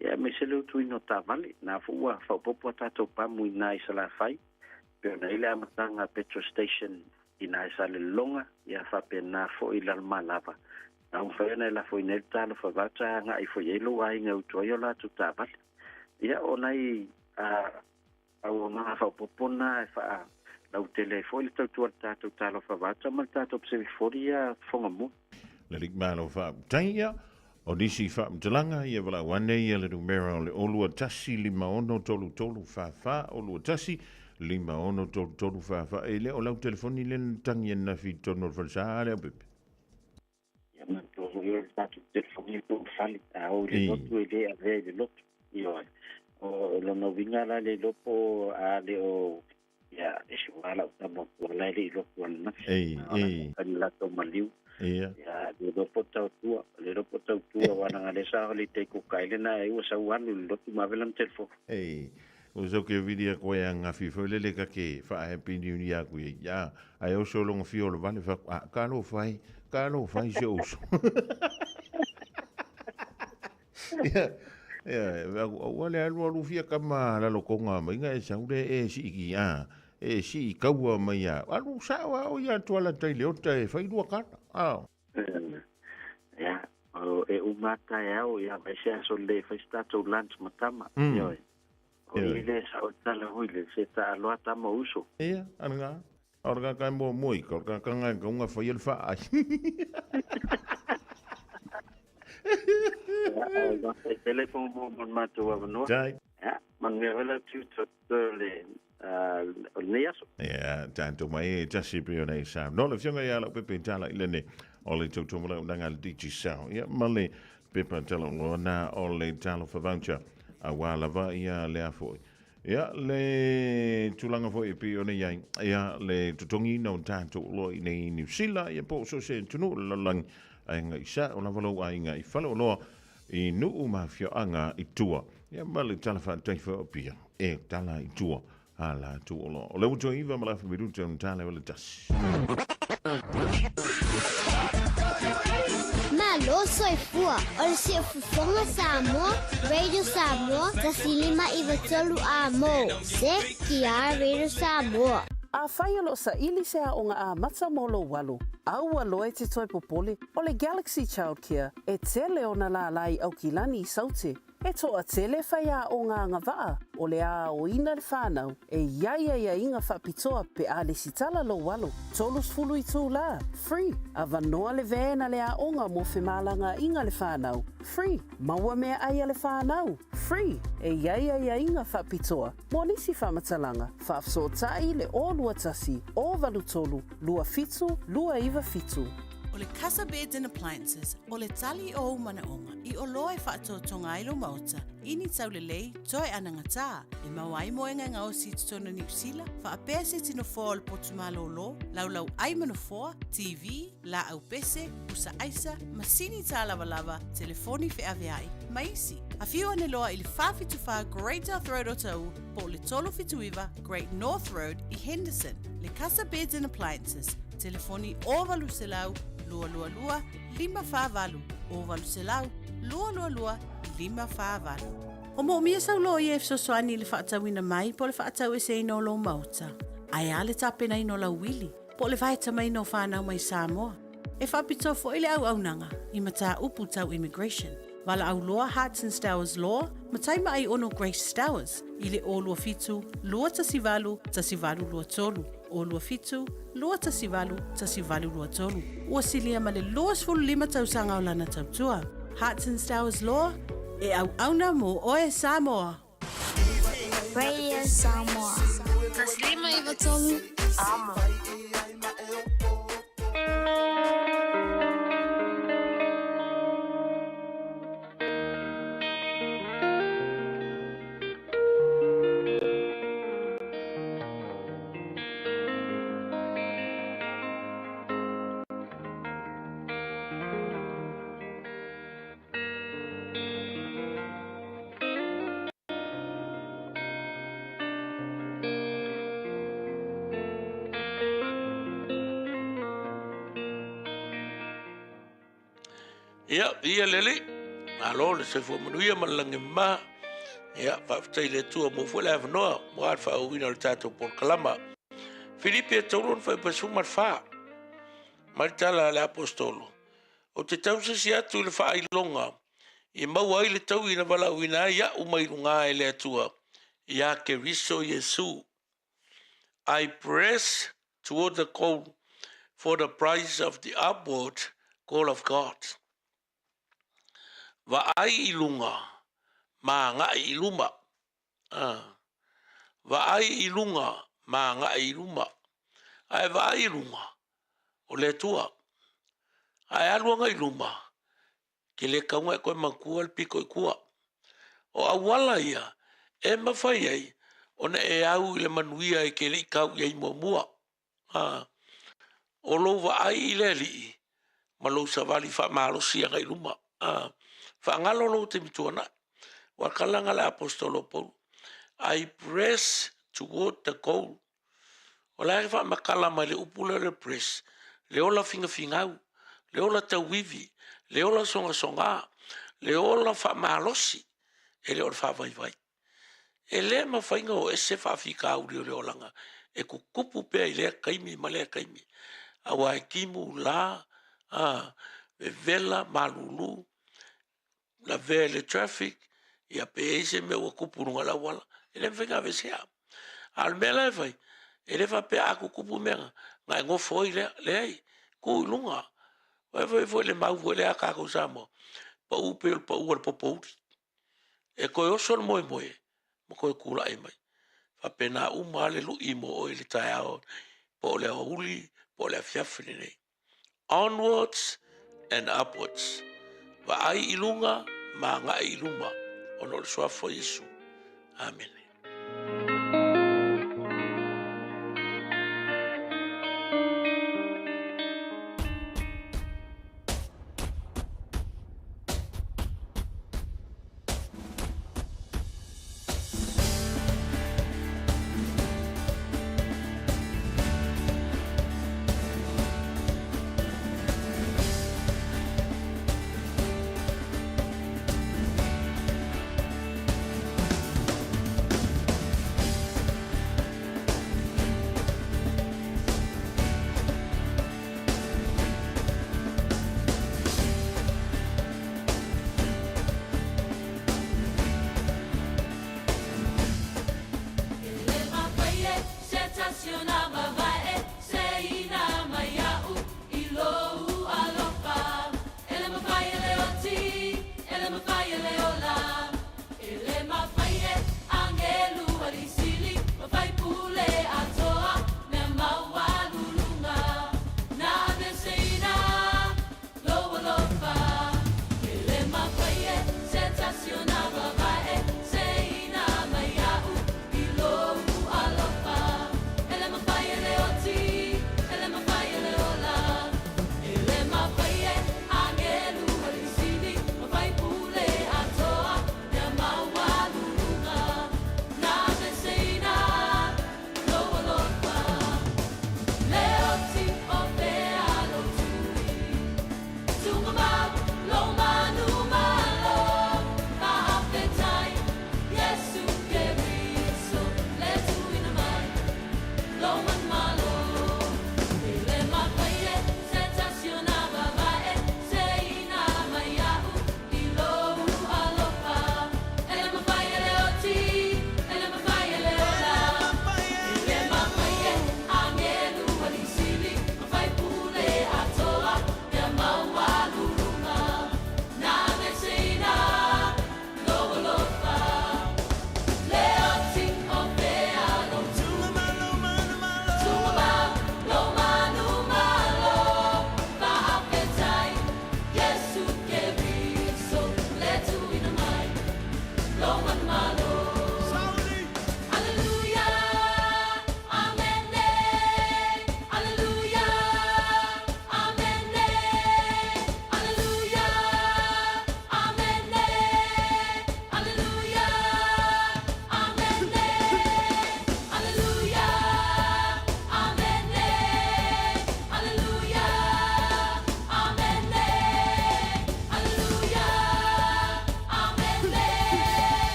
Ia, aemaise le utuina o taavale, na foi ua faaopoopo a tatou pamu i ina i Salafai, pei ona i ai le amataga a petrol station i ina i Salelologa, ia faapena foi i Lalomalava. Na ua mafai ona e lafoina ai le talofa vata e agai foi i ai lou aiga e utu ai o latou taavale. Ia, o nai auaunaga faaopoopo na e faalautele ai foi le tautua a le tatou Talofa Vata ma le tatou Pacific 40 ia Fogamua. Le Alii Malo faafetai ia. O nisi faamatalaga ia valaau ane ia le numera o le 021 56 33 44 021 56 33 44. E le o lau telefoni lea na tagi ananafi i totonu o le falesa a Leaupepe? Ia manatua foi o le tatou telefoni e tuu fale, a o i le lotu e le avea i le lotu. Ioe. O lona uiga la le iloa po o a le o ia e si wā lau tama tua la e le i lotu ananafi. Ei, ei. Ka ni latou maliu. Ia. Ia, le iloa po tau tua, le iloa po tau tua wa nanga le sa le te ko kai le na e ua sau alu i le lotu ma ave lana telefoni. Ei. O sau ke vili a koe a ngafi foi lele ka ke wha happy new year aku ia. Ya, ai oso longa fio lo vale fa a ka lo fai, ka lo fai se oso. Ya, ya, ua le alu alu fia kama lalo konga mai nga e sau le e si ki a, e si kaua mai a. Alu sa wa o ia tuala tai le ota e fai lua kata. A. Ia, o e uma taeao, ia, mai se aso le fai se tatou lunch ma tama. Ioe. O i le sa o tala hui le se ta aloa tama uso. Ia, ana o le ka mo mo i ka ka nga ka unga fai el fa ai. E telefon mo mo matou avanoa. Tai. Ia, manuia foi lau tiute o le o lenei aso. Ia, tatou mai e tasi pe ona e sa. No le fionga ia lau pepe tala i lene o le tautua lau nanga le Digicel. Ia, ma le pepa tala o na o le talofa voucher a wā lava ia le a foi. Ia, le tulaga foi e pei ona i ai. Ia, le totogiina o tatou oloa i nei Niu Sila, ia po o so o se atunuu o le lalolagi, ai ngai sa o lava lou aiga i faleoloa i nuu ma afioaga i tua. Ia ma le tala faataifa o Apia, e tala i tua a latou oloa. O le ua toe iva ma le afa minute ona tala o le tasi. Malo soifua, o le Siufofoga Samoa, Radio Samoa, 153 amo, CTR Radio Samoa. Afai o lo o saili se aoga amata mo lou alo, aua loa e te toe popole, o le Galaxy Childcare e tele ona lālā i Aukilani i Saute. E toatele faiaoga agavaa o le a aoina le whanau e i ai aiaiga faapitoa pe a lesitala lou alo, 30 itulā, free, avanoa le van a le aoga mo femalagaaiga le whanau, free, maua meaai a le whanau, free, e i ai aiaiga faapitoa mo nisi faamatalaga, faafesootai le 021 083 27 297. O le Casa Beds and Appliances, o le tali o ou manaoga i oloa e faatoatoga ai lou maota i ni taulelei toe anagatā e maua ai moega e gaosi i totonu o Niu Sila, faapea se tino foa o le potu malōlō, laulau ai ma nofoa, TV, laau pese, pusa aisa, masini tālavalava, telefoni feaveai, ma isi. Afio ane loa i le 474 Great South Road o Taū po o le 379 Great North Road i Henderson. Le Casa Beds and Appliances, telefoni 0800 222 548, 0800 222 548. O moomia sau loia e fesoasoani i le faatauina mai po o le faataueseina o lou maota, ae a le tapenaina o lau uili, po o le vaetamaiina o fanau mai Samoa. E faapitoa foi le auaunaga i mataupu tau immigration. Valaau loa Hearts and Stowers Law ma Taimaai Ono Grace Stowers i le 027 218 1823, 027 218 1823. Ua silia ma le 25 tausaga o lana tautua. Hearts and Stowers Law, e auauna mo oe Samoa! Radio Samoa. 153 Amo. Ia, ia le Alii, malo le soifua manuia ma le lagi e mama. Ia, faafetai i le Atua mo foi le avanoa aua le faaauauina o le tatou polokalama. Filipi e taulu ona fuaiupu e 14, mai le tala a le Aposetolo, Ou te tausisi atu i le faailoga i maua ai le taui na valaauina ai a'u mai lugā e le Atua iā Keriso Iesu. I press toward the goal for the prize of the upward call of God. Vaai i luga, ma agai i luma. Ah. Vaai i luga, ma agai i luma. Ae vaai i luga, o le Atua. Ae alu agai i luma, ke le kauga e koe matua le pito i tua. O auala ia e mafai ai ona e au i le manuia e ke le i kau i ai muamua. A, o lou vaai i le Alii ma lou savali faamalosi agai i luma. A, faagalo lou taimi tuanai. Ua kalaga le Aposetolo o Paulo, I press toward the goal. O le a faamatala mai le upu lea o le press, le ola figafigau, le ola tauivi, le ola sogasogā, le ola faamalosi, e le o le faavaivai. E le mafai ona o ese faafitauli o le olaga e tutupu pea i lea taimi ma lea taimi, aua e timu la, a, vevela, malulu, lavea i le traffic, ia pe i ai se mea ua tupu i luga o le auala, e le mafai ona aveesea. A o le mea la e fai, e le faapea a tutupu mea na, ona e nofo ai lea, leai, tu i luga. Aua e fai foi le mau foi lea a tatou i Samoa, pau pei o le pau a le popouli. E toe oso le moemoe ma toe tulai mai. Faapena uma lava le lui mo oe i le taeao, po o le aoauli, po o le afiafi lenei. Onwards and upwards. Vaai i luga ma agai i luma ona o le Suafa o Iesu. Amene.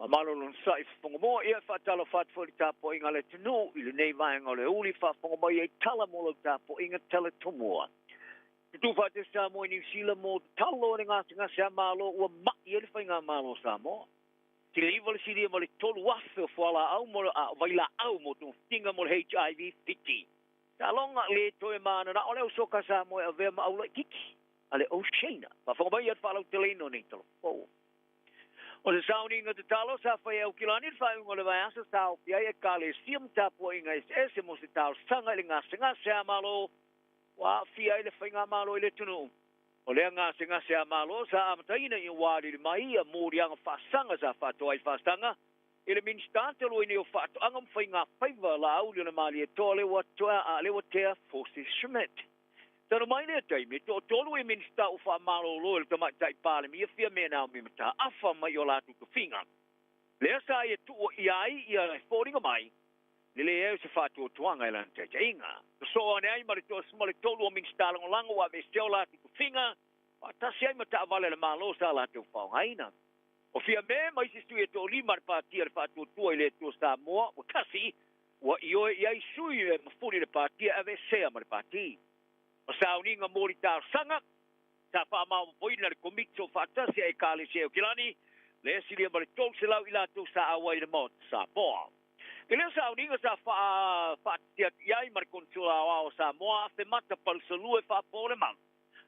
Faamalo le onosai i fofoga moa, ia e faatalofa atu foi i le tapuaiga a le atunuu i lenei vaega o le aoauli faafofoga mai ai tala mo lau tapuaiga tala tomua. Tutu faatasi Samoa i Niu Sila mo tatalo e le gasegase a Malo ua mai ai le faigamalo o Samoa. Siliva le silia ma le 3,000 o fualaau mo a vailaau mo togafitiga mo le HIV Fiti. Taaloga le toe mananao le au soka Samoa e avea ma aulaititi a le Oceania. Faafofoga mai ia le faalauteleina o nei tala fou. O se sauniga tatalo sa fai e Aukilani i le faaiuga o le vaiaso sa aofia ai Ekalesia ma tapuaiga eseese mo se talosaga i le gasegase a Malo ua aafia ai le faigamalo i le atunuu. O lea gasegase a Malo sa amataina ina ua alili mai ia moliaga faasaga sa faatoa ai faasaga i le Minisita talu ai nei o Faatoaga ma Faiga Faiva Laauli o le Malietoa Leuatea Forsyth Schmidt. Talu mai lea taimi, e toatolu i Minisita ua faamalolo e le Tamaitai Palemia Fiame Naomi Mataafa mai o latou tofiga. Lea sa ia tuuaia ai ia e foliga mai le leai o se faatuatuaga i lana taitaiga. Sosoo ane ai ma le toa-13 o Minisita Lagolago ua aveesea o latou tofiga faatasi ai ma taavale a le Malo sa latou faaaogaina. O Fiame ma isi sui e toalima a le Pati a le Faatuatua i le Atua Samoa ua tasi, ua ioe i ai sui e mafuli le Pati e aveesea ma le Pati. O sauniga moli talosaga sa faamaopoopoina le Komiti Soofaatasi a Ekalesia Eokelani, lea silia ma le 300 i latou sa auai i le Maota Samoa. I lea sauniga sa faatiti atu i ai ma le Konisula Aoao o Samoa Afemata Palusalue Faapolemana,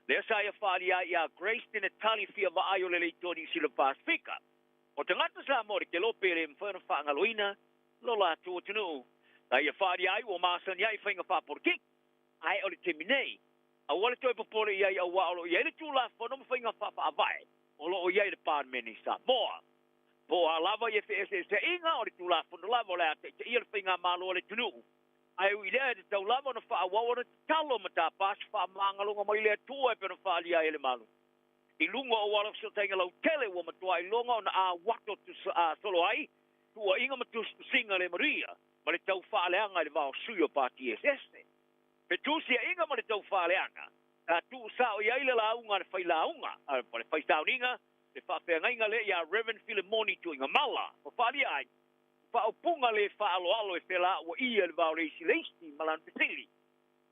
lea sa ia faaalia ai ia Grace Tinetali fia vaai o le leitoa Niu Sila Pasefika. O tagata Samoa le kelope e le mafai ona faagaloina lo latou atunuu. Sa ia faaalia ai ua masani ai i faiga faapolokiki, ae o le taimi nei, aua le toe popole i ai auā o lo o i ai le Tulafono ma faiga faafaavae o lo o i ai le Palemene i Samoa. Po o a lava ia feeseeseaiga, o le Tulafono lava o le a taitaia le faigamalo a le atunuu. Ae ui i lea, e tatau lava ona faaauau ana tatalo ma tapa se faamagaloga mai le Atua e pei ona faaalia ai e le Malo. I luga o auala fesootaiga lautele ua matua iloga ona auato solo ai tuuaiga ma tusitusiga le manuia ma le tau faaleaga i le va o sui o pati eseese. Fetusiaiga ma le tau faaleaga sa tuusao i ai le lauga a le failauga, le faisauniga, le faafeagaiga lea ia Rev. Filemoni Tuigamala, ua faaalia ai faaupuga le faaaloalo e felauaia i le va o le isi le isi ma lana fesili,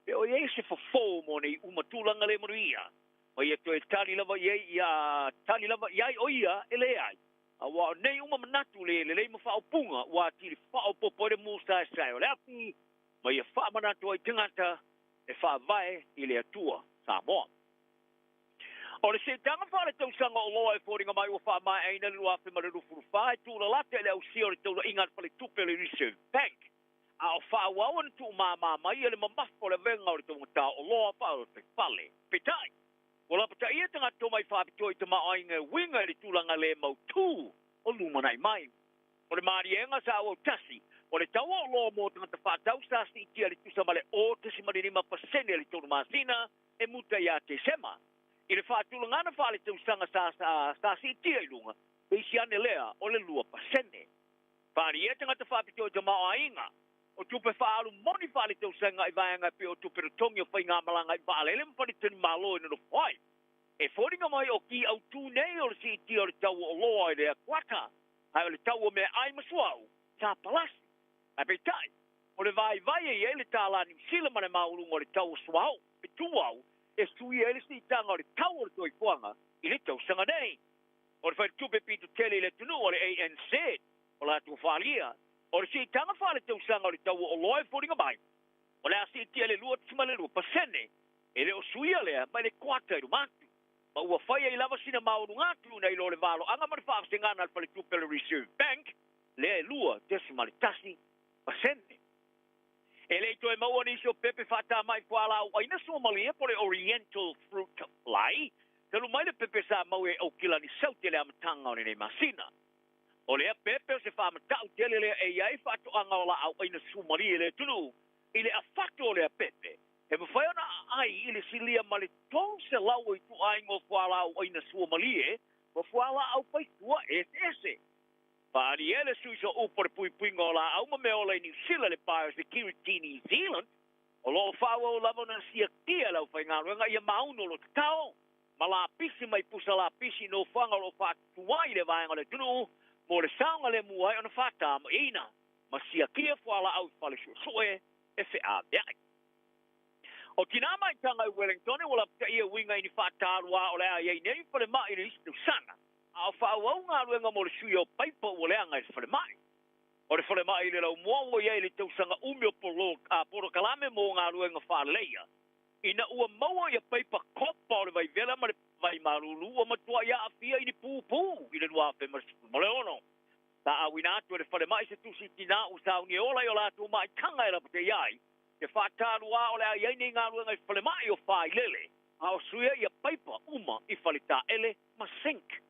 Pe o i ai se fofo mo nei uma tulaga le manuia, ma ia toe tali lava i ai ia tali lava i ai o ia e leai, aua o nei uma manatu le lelei ma faaupuga ua atili faaopoopo ai le musaesae o le afi, ma ia faamanatu ai tagata e faavae i le Atua. Samoa. O le siitaga faaletausaga o oloa e foliga mai ua faamaeaina i le 2024 e tuulalata i le ausia o le taulaiga a le Faletupe o le Reserve Bank, a o faaauau ona tuumāmā mai e le mamafa o le avega o le taugata o oloa faaolotaifale. Peitai, ua lapataia tagata tomai faapitoa i tamaoaiga e uiga i le tulaga le mautū o lumanai mai. O le maliega sa auautasi, o le tau o oloa mo tagata faatau sa siitia i le tusa ma le 0.5% i le tolu masina e muta ia Tesema. I le faatulagaga faaletausaga sa siitia i luga, teisi ane lea o le 2%. Faaalia tagata faapitoa i tamaoaiga o tupe faaalu moni faaletausaga i vaega e pei o tupe totogi o faigamalaga i vaalele ma faletalimalo e nonofo ai. E foliga mai o ki autū nei o le siitia o le tau o oloa i lea kuata, ae o le tau o meaai ma suauu sa palasi. Ae peitai, o le vaivai e i ai le tālā Niu Sila ma le maualuga o le tau o suauu e tumau e suia ai le siitaga o le tau o le soifuaga i le tausaga nei. O le faletupe pito tele i le atunuu o le ANZ, o latou faaalia, o le siitaga faaletausaga o le tau o oloa e foliga mai, o le a siitia i le 2.2%, e le o suia lea mai le kuata i luma atu. Ma ua fai ai lava sina maualuga atu nai lo le valoaga ma le faavasegana a le faletupe o le Reserve Bank, lea e 2.1%. E le i toe maua nisi o pepe faatamai fualaau aina suamalie po o le Oriental Fruit Fly, talu mai le pepe sa mau e Aukilani Saute i le amataga o lenei masina. O lea pepe o se faamatau tele lea e i ai faatoaga o laau aina suamalie i le atunuu. I le afato o lea pepe, e mafai ona aai i le silia ma le 300 o ituaiga o fualaau aina suamalie ma fualaau faisua eseese. Faaalia le sui sooupu o le puipuiga o laau ma mea ola i Niu Sila, le Biosecurity New Zealand, o lo o faaauau lava ona siakia e le aufaigaluega ia maunu o lo tatao ma lapisi mai pusa lapisi i nofoaga o lo o faatutu ai le vaega o le atunuu mo le saogalemu ai ona faatamaina ma siakia fualaau i fale suesue e feaveai. O tinā maitaga i Wellington ua lapataia e uiga i ni faataluā o le a i ai nei falemai i le isi tausaga, a o faaauau galuega mo le suia o paipa ua leaga i le falemai. O le falemai i le laumua ua i ai le tausaga umi o polokalame mo galuega faaleleia. Ina ua maua ia paipa kopa o le vaivela ma le vai malulu ua matuai aafia i ni pupū i le 2016. Sa auina atu e le falemai se tusi tinā ua sauni e ola i o latou maitaga e lapataia ai te faataluā o le a i ai nei galuega i falemai o Failele, a o suia ia paipa uma i faletaele ma sink.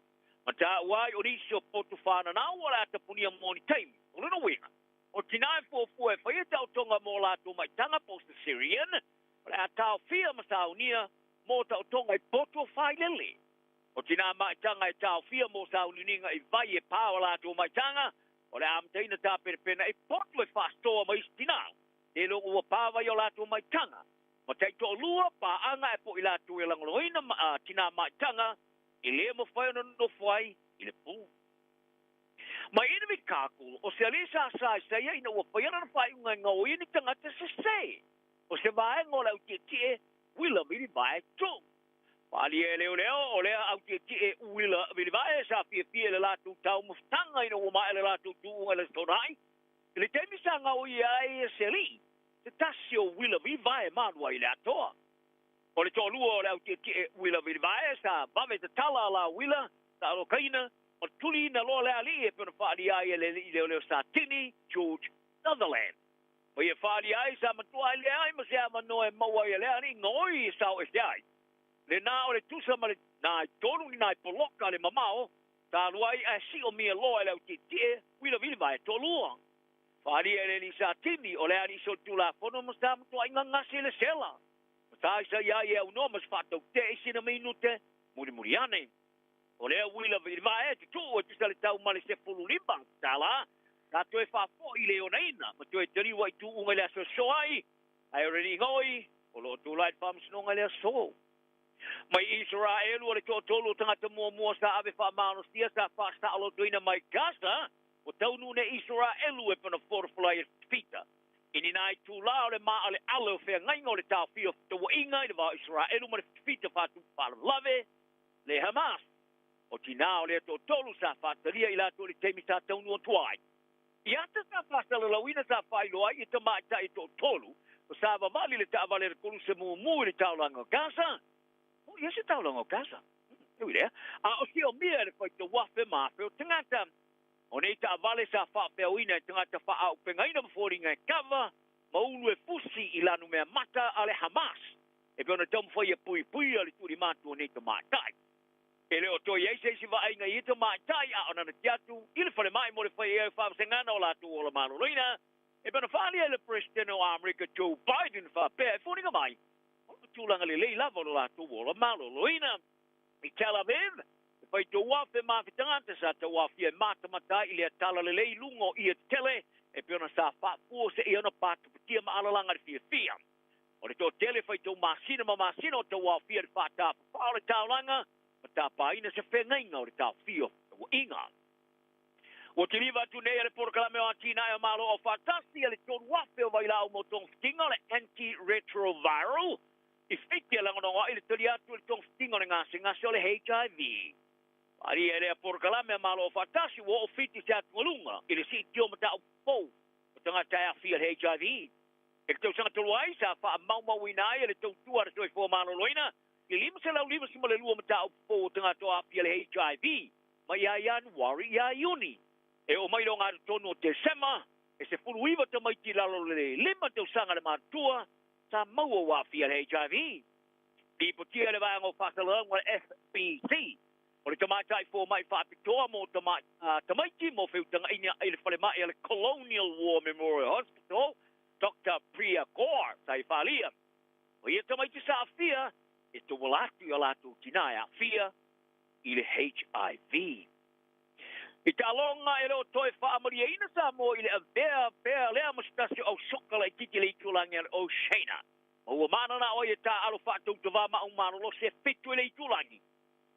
Ma taua ai o nisi o potu whānanau o le a tapunia mo ni taimi. O lona uiga, o tinā e fuafua e faia taotoga mo latou maitaga po o cesarean, o le a taofia ma saunia mo taotoga i potu o Failele. O tinā maitaga e taofia mo sauniuniga i vai e pā o latou maitaga, o le a amataina tapenapena i potu e faasoa ma isi tinā, seiloga ua pā vai o latou maitaga. Ma taitoalua paaga e po i latou e lagolagoina tinā maitaga e le mafai ona nonofo ai i le pō. Mai ina Mikakul, o se alii sa saesaia ina ua faia lana faaiuga e gaoia ni tagata sese. O se vaega o le autietie uila vilivae tu. Faaalia e leoleo, o lea autietie uila vilivae sa fiafia i le latou taumafataga ina ua maea le latou tuuga i le Aso Toonai. I le taimi sa gaoia ai e se alii, se tasi o uila vilivae malu ai i le atoa. O le toalua o le autietie uila vilivae sa vave tatala la uila sa alokaina ma tuliina loa le alii e pei ona faaalia ai e le alii leoleo Satini, George Sutherland. Ma ia faaalia ai sa matuai leai ma se avanoa e maua ai e lea alii gaoi e sao ese ai. Lena o le tusa ma le nai tolu ni nai poloka le mamao sa alu ai ae siomia loa e le au tietie uila vilivae toalua. Faaalia e le alii Sa Timi o le alii solitulafono ma sa matuai gagasi i le sela. Ma sa isaia ai e aunoa ma se faatautee i sina minute mulimuli ane. O lea uila vilivae e tutuu e tusa le tau ma le $15, sa toe faafoi i le onaina ma toe taliu ai tuuga i le aso e soa ai, ae o le alii gaoi o lo o tulai i le faamasinoga i le aso. Mai Isaraelu o le toatolu o tagata muamua sa ave faamalosia sa faasaolotoina mai Gaza, ua taunuu nei Isaraelu e pana fotofola ai e Fita. I ni nai itulā o le maaleale o feagaiga o le taofia o fetauaiga i le va o Isaraelu ma le Fita faatupu faalavelave, le Hamas, o tinā o lea toatolu sa faatalia i latou i le taimi sa taunuu atu ai. I ata sa faasalalauina sa faailoa ai i tamaitai e toatolu o sa vavali le taavale a le koluse mumu i le taulaga o Gaza. O ia se taulaga o Gaza. E ui lea, a o siomia e le faitau afe ma afe o tagata. O nei taavale sa faafeauina e tagata faaaupegaina ma foliga e kava ma ulu e fusi i lanumea mata a le Hamas e pei ona taumafai e puipuia le tuulimatu o nei tamaitai. E le o toe i ai se isi vaaiga i ia tamaitai a o nanati atu i le falemai mo le fai ai o faavasegana o latou ola maloloina e pei ona faaalia e le Peresetene o Amerika Joe Biden faapea e foliga mai o le tulaga lelei lava o lo latou ola maloloina. I Tel Aviv, e faitau afe ma afe tagata sa tauaofia e matamata ai i lea talalelei i luga o ie tetele e pei ona sa faafua seia ona patupatia ma alalaga i le fiafia. O le toatele faitau masina ma masina o tauaofia i le faatapapaa o le taulaga ma tapaina se feagaiga o le taofia o fetauaiga. Ua kiliva atu nei e le Polokalame o Atinae o Malo Aufaatasi a le 3,000 o vailaau mo togafitiga o le anti-retroviral i Fiti e lagolago ai le tali atu i le togafitiga o le gasegase o le HIV. Faaalia e lea Polokalame a Malo Aufaatasi ua oo Fiti se atugaluga i le siitia o mataupu fou o tagata e aafia i le HIV. I le tausaga talu ai, sa faamaumauina ai e le Tautua a le Soifua Maloloina le 552 mataupu fou o tagata o aafia i le HIV mai ia Ianuari ia Iuni. E oo mai i le ogatotonu o Tesema, e 19 tamaiti i lalo o le 5 tausaga le matutua sa maua ua aafia i le HIV. Lipotia e le Vaega o Faasalalauga o le FBC, o le tamaitai fomai faapitoa mo tamaiti mo feutagaiga i le falemai a le Colonial War Memorial Hospital, Doctor Priya Kaur, sa i faaalia, o ia tamaiti sa aafia e tauala atu i a latou tinā e aafia i le HIV. I taaloga e le o toe faamalieina Samoa i le avea pea lea ma se tasi o au soka laitiiti i le itulagi a le Oceania. Ma ua mananao ai e taaalo faatautavā ma aumalolosi e fitu i le itulagi.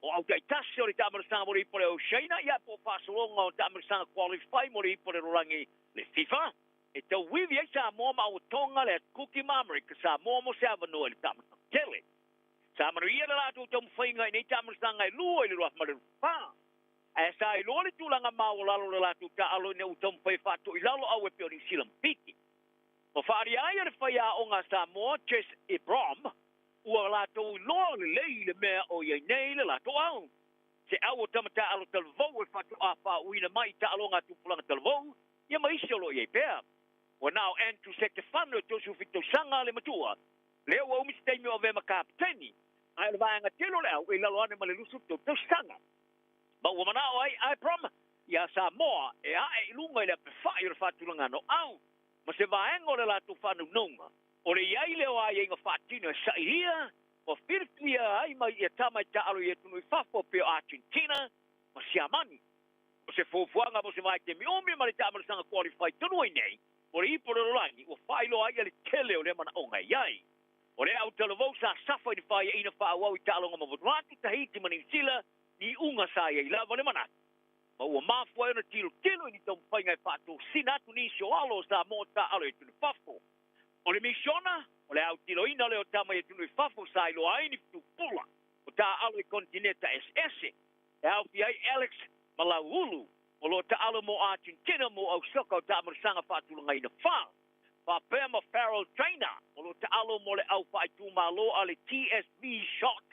O au taitasi o le taamalosaga mo le ipu a le Oceania ia po o faasologa o taamalosaga qualify mo le ipu a le lalolagi le FIFA e tauivi ai Samoa ma auatoga le atu Kuki ma Amerika Samoa mo se avanoa i le taamalosaga tele. Sa manuia le latou taumafaiga i nei taamalosaga e lua i le 2024. Ae sa iloa le tulaga maualalo o le latou taaalo ina ua taumafai e faatoilalo au e pei o Niu Sila ma Fiti. Ma faaalia ai e le faiaoga a Samoa, Jess Ebrom, ua latou iloa lelei le mea o i ai nei le latou au. Se au o tama taaalo talavou e faatoa faauuina mai i taaloga a tupulaga talavou, ia ma isi o lo o i ai pea. Ua na o Andrew Setefano e 37 tausaga le matua, lea ua umi se taimi o avea ma kapeteni, ae o le vaega tele o le au e i lalo ane ma le 23 tausaga. Ma ua manao ai Ibram iā Samoa e ae i luga i le apefai o le faatulagana o au ma se vaega o le latou faanaunauga, o le i ai lea o aiaiga faatino e sailia ma filifilia ai mai ia tama e taaalo i atunuu i fafo pei o Argentina ma Siamani. O se fuafuaga mo se vaitaimi umi ma le taamalosaga qualify tonu ai nei mo le ipu o le lalolagi ua faailoa ai le tele o lea manaoga e i ai. O lea autalavou sa safa i le faiaina faaauau i taaloga ma Vanuatu, Tahiti ma Niu Sila, ni iuga sa i ai lava le manatu. Ma ua mafua ai ona tilotilo i ni taumafaiga e faatosina atu nisi o alo o Samoa taaalo i atunuu i fafo. O le misiona, o le autiloina lea o tama i atunuu i fafo sa iloa ai ni fetu pula o taaalo i konitineta eseese. E aofia ai Alex Malauulu, o lo o taaalo mo Argentina mo au soka o taamalosaga faatulagaina fa. Faapea ma Farrell Traynor, o lo o taaalo mo le au faaitumalo a le TSV Schott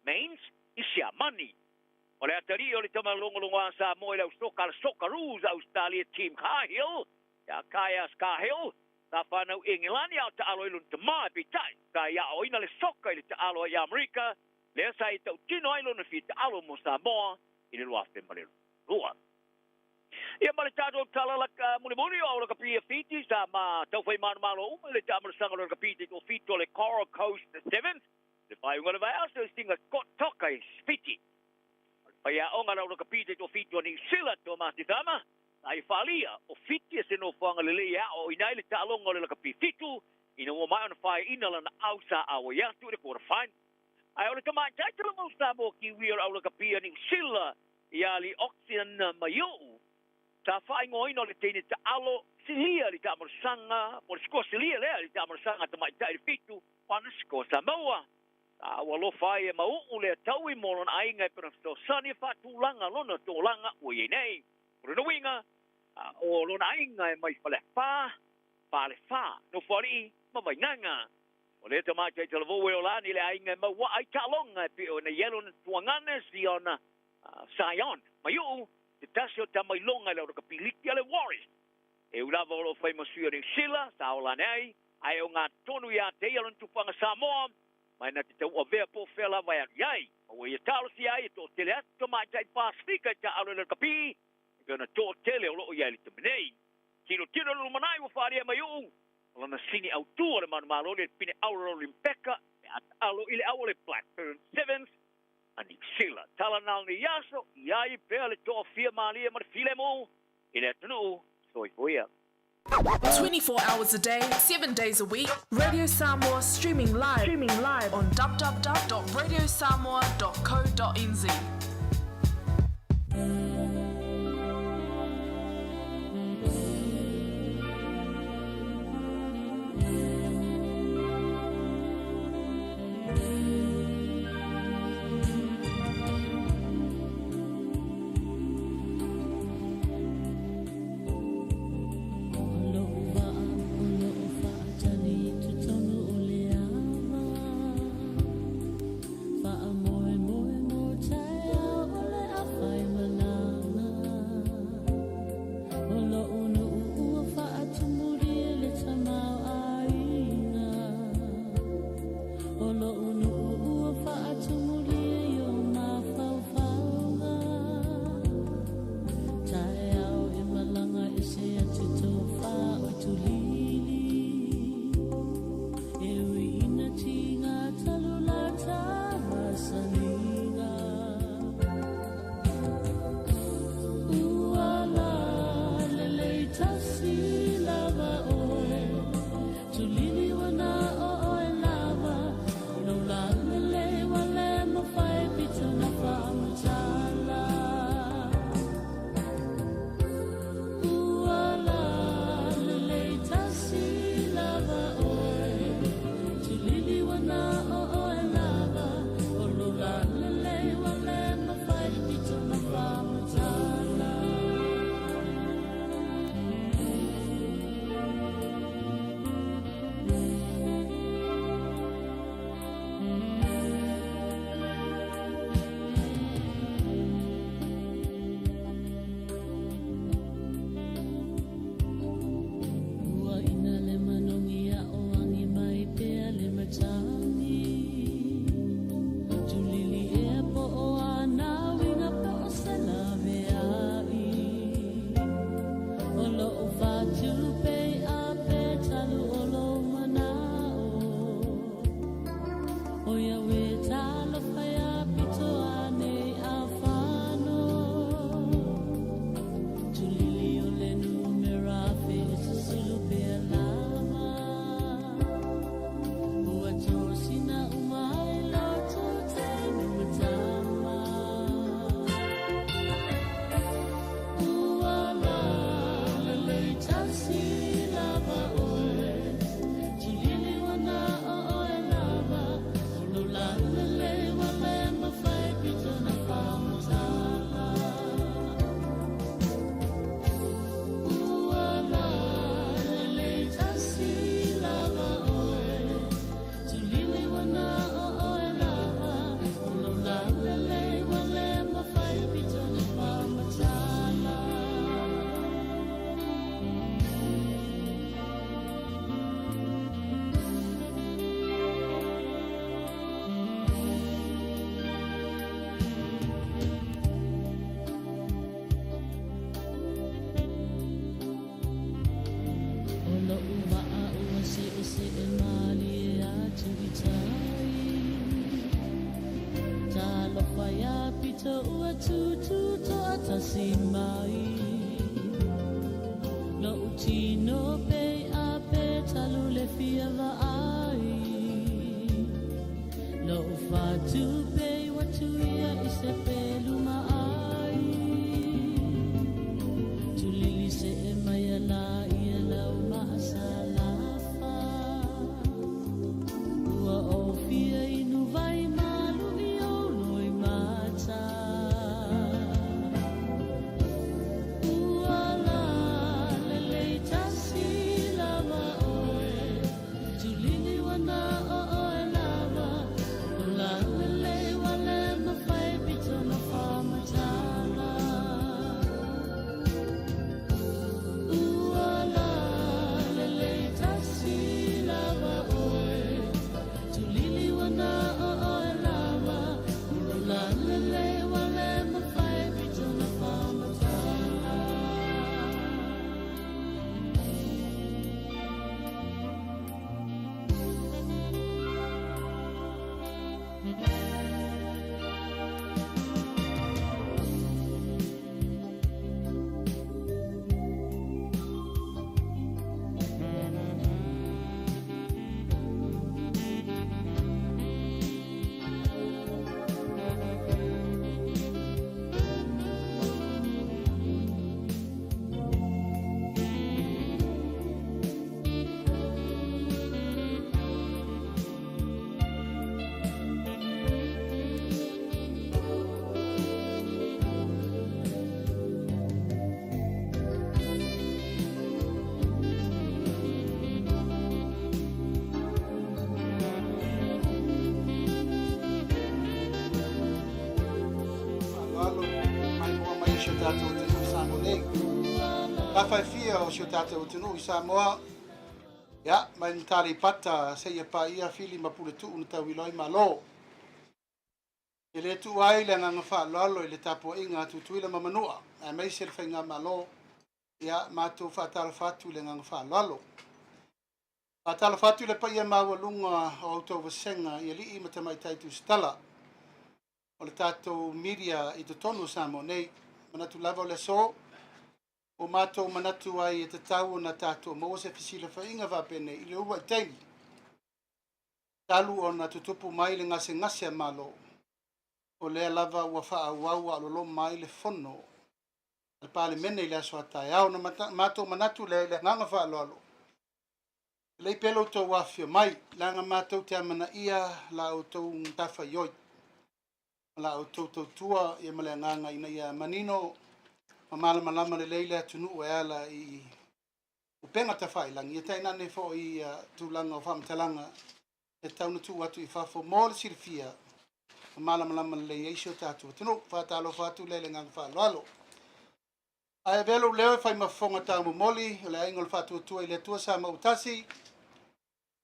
Mainz i Siamani. O le atalii o le tama logologo a Samoa i le au soka a le Socceroos a Ausetalia Tim Cahill, ia Kaias Cahill, Sa whānau Engelani a o taalo ai lona tamā, peitai, sa i aoaina le soka i le taalo ai i Amerika, lea sa ia tautino ai lona fia taalo mo Samoa i le 2002. Ia ma le tatou tala laka mulimuli o au lakapi a Fiti sa ma taufai manumalo uma i le taamalasaga o le lakapi taitoafitu o le Coral Coast Sevens i le faaiuga o le vaiaso i Singa Scott Toka i Fiti. O le faiaoga o le au lakapi taitoafitu a Niu Sila, Tomasi Cama, sa ia faaalia o Fiti e se nofoaga lelei e aoaoina ai le taaloga o le lakapi fitu ina ua maea ona faeaina lana au sa auai atu i le quarter final. Ae o le tamaitai talavou Samoa Kiwi o le au lakapi a Niu Sila ia Lee Oxian Maiu'u, sa faaigoaina o le teine taalo silia i le taamalasaga, po o le sikoa silia lea i le taamalasaga a tamaitai i le fitu o ana sikoa sa maua. Sa ua alofa ai e Mau'u lea taui mo lona aiga e pei ona fesoasoani e faatulaga lona tolaga ua i ai nei. O lona uiga, o lona aiga e mai Faleafa, Falefa, Nofoalii ma Vaigaga. O lea tamaitai talavou e ola ane i le aiga e mauaa ai taaloga e pei ona i ai lona tuagane Siona Sion Maiu'u, se tasi o tamailoga i le auraka-piliki a le Warriors. E ui lava o lo o fai ma sui o Niu Sila, sa ola ane ai, ae o gā tonu iā te ia lona tupaga Samoa, mai na te tauavea po o fea lava e alu i ai. Ma ua ia talosia ai e toatele atu tamaitai Pasifika i taalo i le lakapi, e pei ona toatele o lo o i ai i le taimi nei. Tilotilo i le lumanai ua faaalia mai Maiu'u, o lana sini autū o le manumalo i le pine auro Olimpeka pe a taalo i le au o le Black Ferns Sevens a Niu Sila. Tala na o lenei aso, i ai pea le toafia malie ma le filemu i le atunuu. Soifua ia. 24 hours a day, 7 days a week, Radio Samoa streaming live, streaming live on www.radiosamoa.co.nz. Tatou ua tūtū toatasi mai Lo'u tino pei a pe talu le fia vaai Lo'u fatu pei ua tuia i se pelu maai Tulili se'e mai ala ia lau maasalafa Ua ou fia inu vai malu i ou loimata Ua lalelei tasi lava oe Tulili ua na o oe lava Ua lalelei ua le mafai pito na faamatala Ua lalelei tasi lava oe Tulili ua na o oe lava Ua lalelei ua le mafai pito na faamatala. Faaaloalo maimoa mai i si o tatou atunuu i Samoa nei. Afaefia o si o tatou atunuu i Samoa, ia, mai le Aleipata seia paia Fili ma Puletuu na tauilo ai Malo. E le tuua ai le agaga faaaloalo i le tapuaiga a Tutuila ma Manua, aemaise le Faigamalo, ia, matou faatalofa atu i le agaga faaaloalo. Faatalofa atu i le paia maualuga o a outou vasega i alii ma tamaitai tusitala o le tatou media i totonu o Samoa nei. Manatu lava o le aso, ua matou manatu ai e tatau ona tatou maua se fesilafaiga faapenei i le uluai taimi talu ona tutupu mai le gasegase a Malo, o lea lava ua faaauau a o loloma ai le fono a le Palemene i le aso a taeao. Ona matou manatu lea i le agaga faaaloalo, lelei pea lo outou afifio mai, leaga matou te amanaia la outou matafaioi ma la outou tautua ia ma le agaga ina ia manino ma malamalama lelei le atunuu e ala i upega tafailagi, ia tainane foi ia tulaga o faamatalaga e tatau ona tuu atu i fafo mo le silafia ma malamalama lelei ai si o tatou atunuu. Faatalofa atu lea i le agaga faaaloalo. Ae avea lou leo e fai ma fofoga taumomoli o le Aiga o le Faatuatua i le Atua Samoa ua tasi,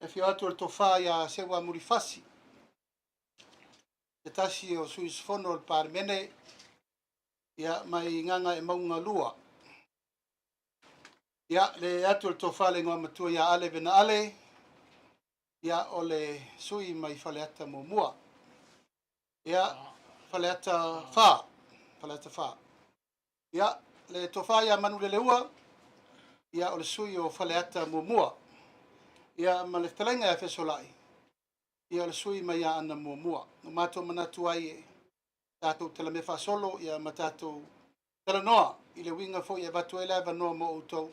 e afio atu o le Tofa ia Seuamuli Fasi, se tasi o sui usufono o le Palemene, ia, mai Gagaemauga 2. Ia, le atu o le Tofa le Igoamatua ia Ale Vena Ale, ia, o le sui mai Faleata muamua. Ia, Faleata 4, Faleata 4. Ia, le Tofa ia Manuleleua, ia, o le sui o Faleata muamua. Ia, ma le fetalaiga ia Fesolai, ia, o le sui mai Aana muamua. O matou manatu ai e tatou talamea faasolo, ia, ma tatou talanoa i le uiga foi e avatu ai le avanoa mo outou,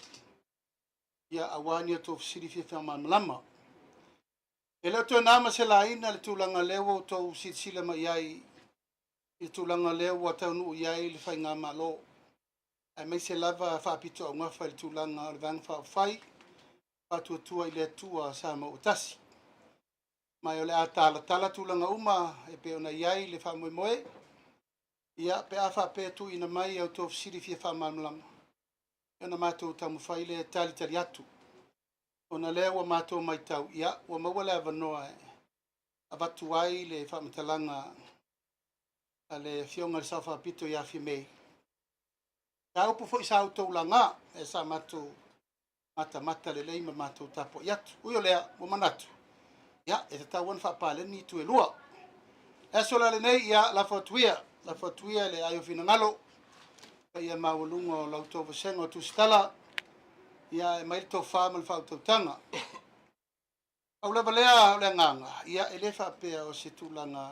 ia, aua ni a outou fesili fia faamalamalama. E le o toe na ma se laina le tulaga lea ua outou silasila mai ai i le tulaga lea ua taunuu i ai le Faigamalo, aemaise lava faapitoaugafa i le tulaga o le Vaega Faaupufai Faatuatua i le Atua Samoa ua Tasi. Ma o le a talatala tulaga uma e pei ona i ai le faamoemoe, ia, pe a faapea e tuuina mai a outou fesili fia faamalamalama, ona matou taumafai lea e talitali atu. Ona lea ua matou matau, ia, ua maua le avanoa e avatu ai le faamatalaga a le Afioga i le Sao Faapito ia Fiamē. Mataupu foi sa outou laga, e sa matou matamata lelei ma matou tapuai atu. Ui o lea, ua manatu, ia, e tatau ona faapaleni itu e lua. Le aso la lenei, ia, lafo atu ia lafo atu ia i le ai o finagalo, paia maualuga o la outou vasega o Tusitala, ia e aumai le tofa ma le faautautaga. Pau lava lea o le agaga, ia e le faapea o se tulaga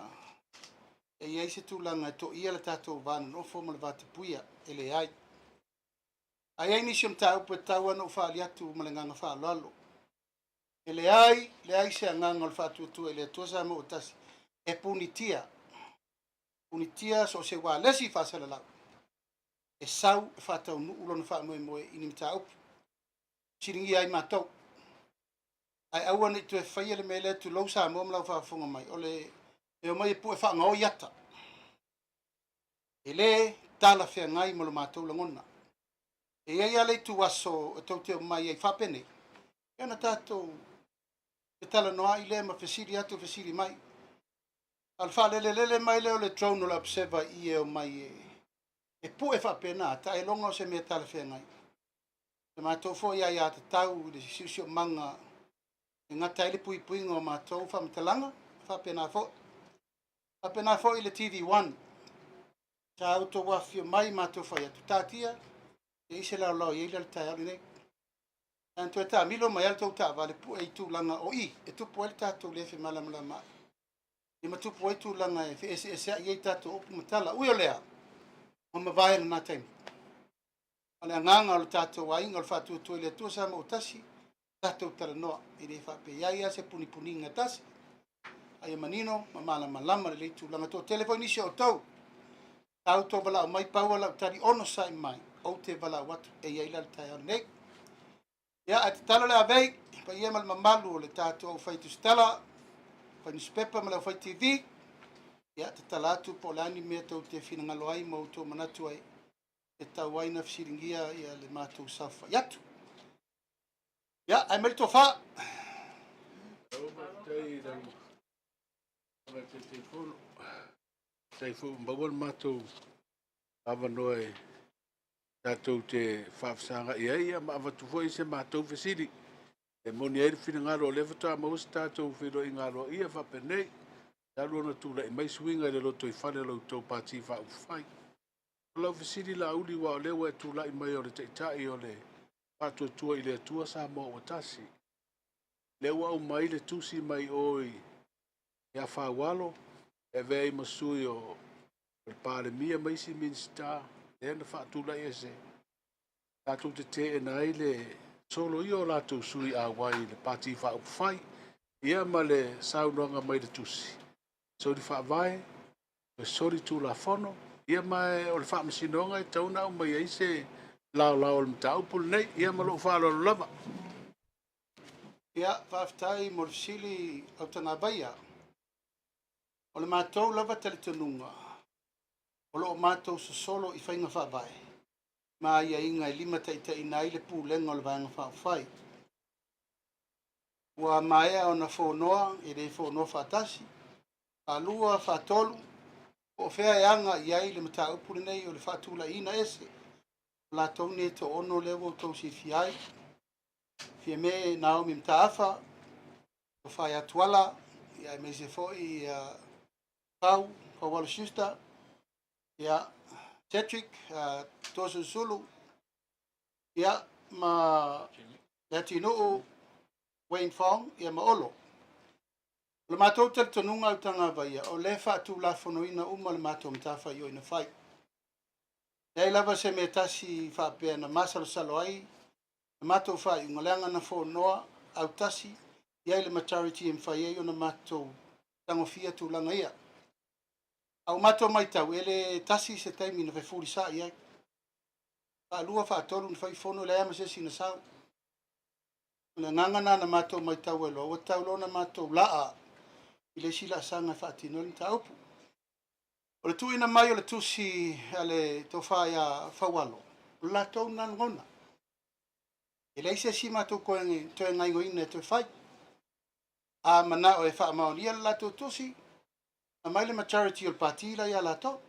e i ai se tulaga e toia le tatou va nonofo ma le va tapuia, e leai. Ae i ai nisi o mataupu e tatau lava ona ou faaali atu ma le agaga faaaloalo. E leai, leai se agaga o le faatuatua i le Atua Samoa ua tasi e punitia, punitia so o se ualesi faasalalau e sau e faataunuu lona faamoemoe i ni mataupu. Fesiligia ai matou. Ae aua ne i toe faia le mea lea, tulou Samoa ma lau faafofoga mai, o le e omai e pue faagaoi ata. E le talafeagai ma lo matou lagona. E i ai lava le ituaso e tou te omai ai faapenei, ia ona tatou fetalanoai lea ma fesili atu fesili mai. A o le faalelelele mai lea o le drone o le Observer i i e omai e pue faapena, taeloga o se mea talafeagai. Le matou foi aiatatau i le siosiomaga e gata ai le puipuiga o matou faamatalaga, faapena foi. Faapena foi i le TV1, sa outou afifio mai matou fai atu, taatia, e i ai se laolao e i ai le taeao lenei. Ae na toe taamilo mai lava le tou taavale pue i tulaga o i e tupu ai le tatou le femalamalamaai. Ia ma tupu ai tulaga e feeseeseai ai tatou upu ma tala. Ui o lea, ua mavae lena taimi. A o le agaga o le tatou aiga o le faatuatua i le Atua Samoa ua tasi, tatou talanoa. E le faapea i ai lava se punipuniga e tasi, a ia manino ma malamalama lelei tulaga. Toatele foi nisi o outou, sa outou valaau mai, pau lava lau tali, onosai mai, ou te valaau atu, e i ai la le taeao lenei. Ia, ae tatalo le avei, paia ma le mamalu o le tatou aufai tusitala, aufai nusipepa ma le aufai TV, ia, tatala atu po o le a ni mea tou te finagalo ai ma outou manatu ai, e tatau ai ona fesiligia ia le matou saofai atu. Ia, ae mai le tofa. Faafetai foi ua maua le matou avanoa e tatou te faafesagai ai ia ma avatu foi se matou fesili e moni ai le finagalo o lea faatoa maua se tatou feiloaiga aloaia faapenei talu ona tulai mai suiga i le lotoifale o la outou Pati Faaupufai. O lau fesili Laauli aua o lea ua e tulai mai o le Taitai o le Faatuatua i le Atua Samoa ua Tasi, lea ua aumai le tusi mai o ia Faualo e avea ai ma sui o le Palemia ma isi Minisita lea na faatulai ese tatou te teena ai le soloia o latou sui auai i le Pati Faaupufai, ia ma le saunoaga mai le tusi, soli faavae, toe soli tulafono, ia ma o le faamasinoga e tatau ona aumai ai se laolao o le mataupu lenei, ia ma lou faaaloalo lava. Ia, faafetai mo le fesili Autagavaia. O le matou lava talitonuga, o lo o matou sosolo i faiga faavae ma aiaiga e limataitaiina ai le pulega o le Vaega Faaupufai. Ua maea ona fonoa, e le fonoa faatasi, faalua, faatolu, po o fea e aga i ai le mataupu lenei o le faatulaiina ese o latou nei toaono lea ua outou silafia ai, Fiame Naomi Mataafa, Tofa ia Tuala, ia aemaise foi ia Pau, Paualo Schuster, ia Cedric, Toasulusulu, ia ma Leatinu'u, Wayne Fong, ia ma Olo. O le matou talitonuga Autagavaia, o lea e faatulafonoina uma le matou matafaioi na fai. Leai lava se mea tasi faapea na masalosalo ai le matou faaiuga, leaga na fonoa autasi i ai le majority e mafai ai ona matou tagofia tulaga ia. A ua matou matau, e le tasi se taimi na fefulisai ai. Faalua, faatolu na fai fono, leai lava ma se isi na sau. O le agaga lena na matou matau ai loa, ua tatau loa ona matou laa i le isi laasaga e faatino ai le mataupu. O le tuuina mai o le tusi a le tofa ia Faualo, o le latou lena lagona. E leai se isi matou toe gaoioiina e toe fai. A manao e faamaonia le latou tusi, aumai le majority o le pati la ia latou.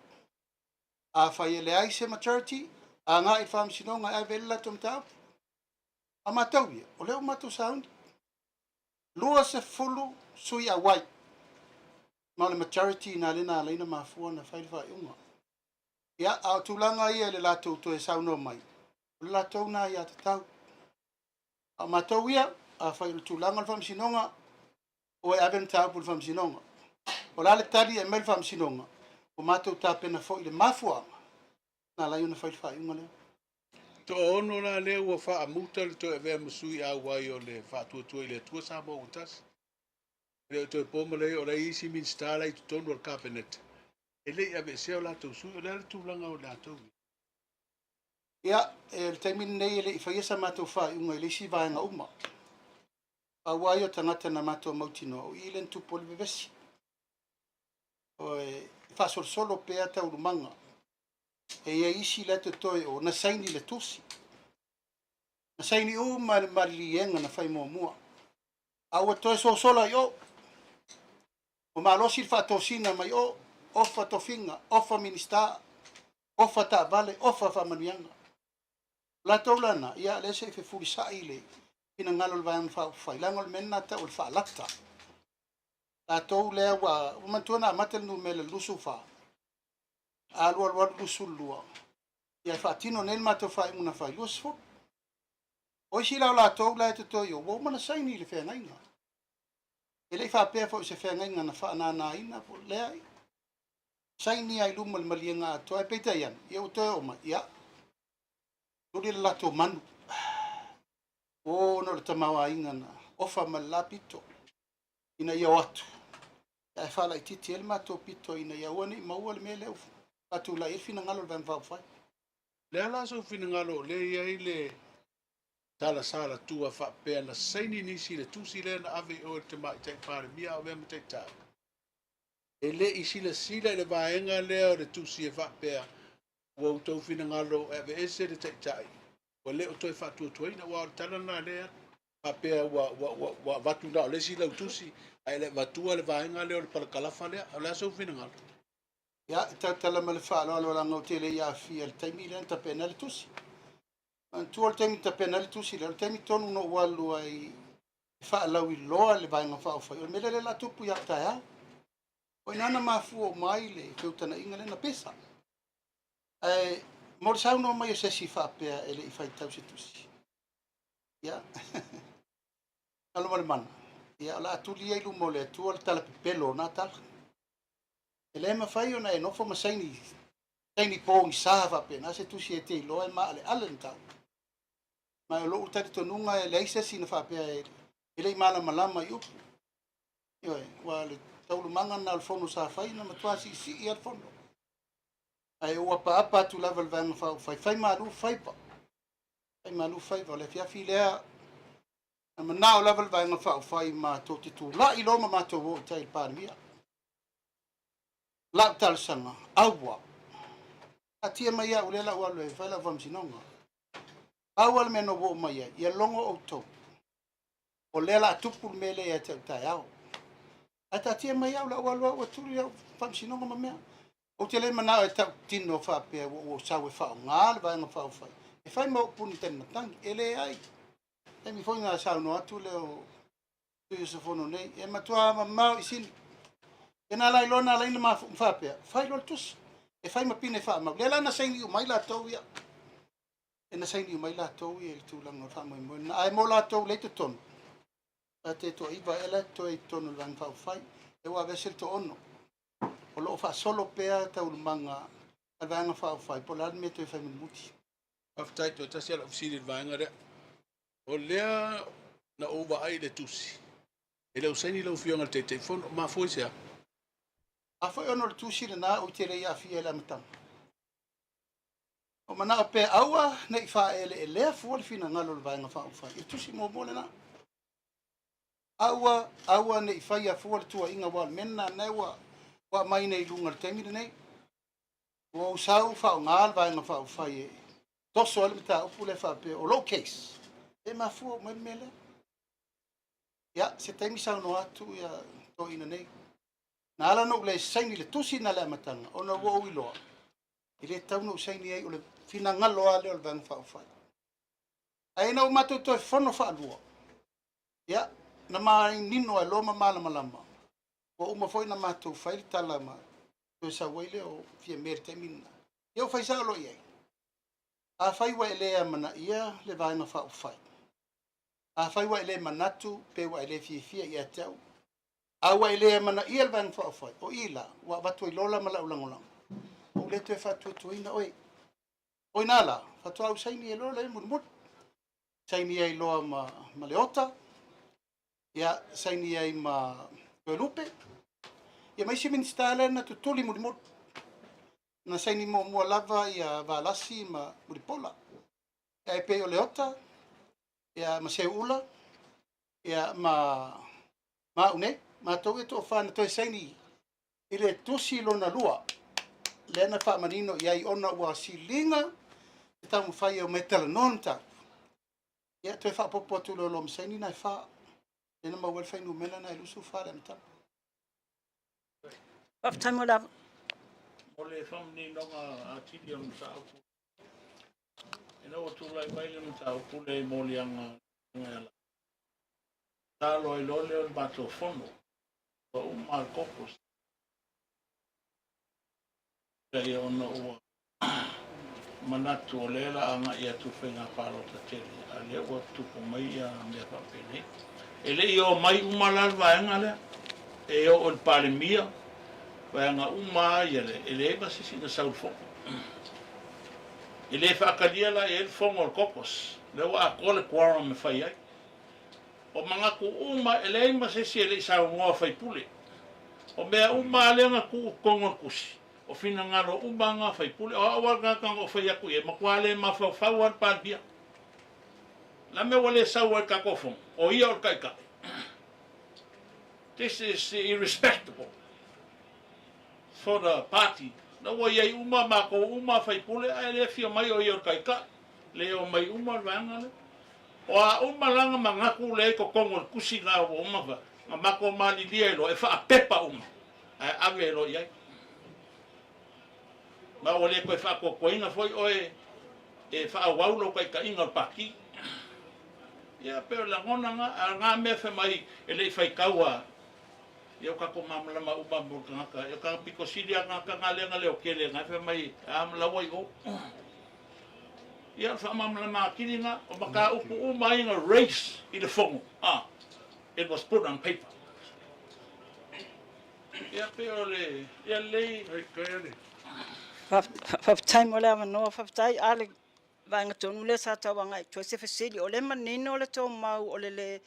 Afai e leai se majority, agai i le faamasinoga e ave ai le latou mataupu. A matou ia, o lea ua matou sauni. 20 sui auai, ma o le majority ina lea na ala ai ona mafua ona fai le faaiuga. Ia, a o tulaga ia i le latou toe saunoa mai, o le latou lena aiatatau. A o matou ia, afai o le tulaga o le Faamasinoga, o e ave le mataupu i le Faamasinoga. O le a le tali e aumai le Faamasinoga, ua matou tapena foi i le mafuaaga na ala ai ona fai le faaiuga lea. Toaono la lea ua faamuta le toe avea ma sui auai o le Faatuatua i le Atua Samoa ua Tasi. E le o toe po ma le o la e i isi Minisita la i totonu o le Kapeneta e le i aveesea o latou sui. O le a le tulaga o latou ia? Ia, o le taimi lenei e le i faia sa matou faaiuga i le isi vaega uma. Pau lava ia o tagata na matou mautinoa, o i lea na tupu ai le vevesi. E faasolosolo pea taualumaga. E i ai isi la e totoe o na saini le tusi. Na saini uma le maliliega na fai muamua. A ua toe sosola i o. Ua malosi le faatosina mai o, ofa tofiga, ofa Minisita, ofa taavale, ofa faamanuiaga. O latou la na, ia lea se i fefulisai le finagalo o le Vaega Faaupufai, leaga o le mea lena e tau o le faalata. Latou lea ua, ua manatua na amata le numera i le 24, alu alu alu 22, ia e faatino nei le matou faaiuga na fai, 20. O isi la o latou la e totoe i o, ua uma ona saini i le feagaiga. E le i faapea foi o se feagaiga na faananaina po o leai. Saini lava i luma o le maliega atoa, ae peitai ane, ia ua toe oo mai, ia, tuli le latou manu. O, ona o le tamaoaiga na ofa ma le la pito ina ia o atu, ae faalaitiiti ai le matou pito ina ia aua ne i maua le mea lea ua faatulai ai le finagalo o le Vaega Faaupufai. O le a la sou finagalo o lea e i ai le tala salatua faapea na saini nisi i le tusi lea na ave i o i le Tamaitai Palemia a o avea ma Taitai? E le i silasila i le vaega lea o le tusi e faapea ua outou finagalo e aveese le Taitai ua le o toe faatuatuaina, aua o le tala lena lea e alu faapea ua, ua, ua, ua avatu na o le isi lautusi ae le avatua le vaega lea o le palakalafa lea. O le a sou finagalo? Ia, e tautala ma le faaaloalo leaga ou te le i aafia i le taimi lea na tapena ai le tusi. Manatua le taimi na tapena ai le tusi lea, o le taimi tonu na ou alu ai e faalauiloa le Vaega Faaupufai, o le mea lea o le a tupu ia taeao. O i ina na mafua uma ai le feutanaiga lea na pesa. Ae mo le saunoa mai o se isi faapea e le i faitau se tusi. Ia, alo ma le mana, ia, o le a tuli ai luma o le Atua le tala pepelo o na tala. E le mafai ona e nofo ma saini, saini pogisa faapena se tusi e te iloa e maaleale le mataupu. Ma o lou talitonuga e leai se isi na faapea e le i malamalama i upu. Ioe, ua le taualumaga lena o le fono sa fai na matua siisii lava le fono. Ae ou apaapa atu lava i le Vaega Faaupufai, fai malu faiva. Fai malu faiva. O le afiafi lea, na manao lava le Vaega Faaupufai matou te tulai loa ma matou o i tai i le Palemia. Lau talosaga, aua. Taatia mai au lea la ua alu e fai lau faamasinoga. Pau lava le mea na ou oo mai ai, ia logo outou. O lea la a tupu le mea lea ia te au taeao. Ae taatia mai au la ua alu au e tuli lau faamasinoga ma mea. Ou te le manao e tautino faapea ua ou sau e faaaoga le Vaega Faaupufai e fai ma ou puni talimatagi. E leai. Taimi foi na saunoa atu lea o sui usufono nei, e matua mamao i sini. E na la iloa na ala ai ona faapea, fai loa le tusi, e fai ma pine faamau. Lea la na saini uma ai latou ia. E na saini uma ai latou ia i le tulaga o le faamoemoe lena. Ae mo latou lea i totonu, ta te toaiva ea la e totoe i totonu o le Vaega Faaupufai, lea ua aveese le toaono. O lo o faasolo pea taualumaga a le Vaega Faaupufai, po o le a le mea e toe fai mulimuli. Faafetai, toe tasi lava lau fesili i le vaega lea. O lea na ou vaai i le tusi, e le o saini lau Afioga i le Taitaifono. Mafua i se a? A foi ona o le tusi lena ou te le i aafia i le amataga. O manao pea aua ne i faaeleelea fua le finagalo o le Vaega Faaupufai i le tusi muamua lena. Aua, aua ne i faia fua le tuuaiga aua o le mea lena lena ua aumai nei i luga i le taimi lenei. Ua ou sau faaaoga le Vaega Faaupufai e toso ai le mataupu lea faapea o lou case e mafua uma ai le mea lea. Ia, se taimi saunoa atu ia toeaina nei. Na ala ona ou le saini i le tusi na le amataga ona ua ou iloa e le tatau ona ou saini ai, o le finagalo lava lea o le Vaega Faaupufai. Ae ina ua matou toe fono faalua, ia, na manino ai loa ma malamalama, ua uma foi ona matou fai le tala ma toe sau ai lea o Fiame i le taimi lena. Ia ua fai sao loa i ai. Afai ua e le amanaia le Vaega Faaupufai, afai ua e le manatu pe ua e le fiafia ia te au, a ua e le amanaia le Vaega Faaupufai, o i la ua avatu ai lola ma lau lagolago, ua ou le toe faatuatuaina oe. O ina la, faatoa ou saini ai loa lea mulimuli. Saini ai loa ma, ma Leota, ia, saini ai ma Toelupe, ia ma isi Minisita lea na tutuli mulimuli. Na saini muamua lava ia Valasi ma Mulipola. Ia e pei o Leota, ia ma Seuula, ia ma, ma au nei. Matou ia toafa na toe saini i le tusi lona lua, lea na faamanino i ai ona ua siliga se taumafai e omai e talanoa le mataupu. Ia toe faaopoopo atu loa ma saini na e fa. Lea na maua ai le fuainumera na e 24 i le amataga. Faafetai mo le ava. Mo le faamaninoga atili o le mataupu, ina ua tulai mai le mataupu lea i moliaga e ala, talo ai loa lea o le matou fono, ua uma le caucus. Ia ona ua manatu o lea o le a agai atu i faiga palota tele, a o lea ua tupu mai mea faapenei. E le i omai uma la le vaega lea, e oo i le Palemia, vaega uma lava ia lea, e leai ma se isi na sau i le fono. E le faatalia la i ai le fono a le caucus, lea ua atoa le quorum e fai ai. O manatu uma, e leai ma se isi e le i saunoa faipule. O mea uma lava lea na tuu i totonu o le tusi, o finagalo uma lava na o faipule. O au lava le tagata na ou fai atu i ai, e matua le mafaufau lava le Palemia. O le a le mea ua le sau ai i le tatou fono? O ia o le Taitai. This is irrespectable for the party. Na ua i ai uma matou uma faipule ae le afio mai o ia o le Taitai. Le omai uma le vaega lea. O a uma la na manatu lea i totonu o le tusi na ua uma na matou malilie ai loa e faapepa uma ae ave ai loa i ai. Ma ua le toe faatuatuaina foi oe e faaauau lou taitaiga o le Pati. Ia pei o le lagona na, a o na mea fai mai e le i faitau a, ia ua tatou malamalama uma mo le tagata. O le tagata pito sili lava le tagata na lea na leotele na fai mai a ma la ua i o. Ia o le faamalamalama atili na, o mataupu uma ai na raise i le fono, a, it was put on paper. Ia pei o le, ia lelei. Faafetai mo le avanoa, faafetai a le vaega tonu lea sa tau agai atu ai se fesili. O lea e manino le tou mau o le le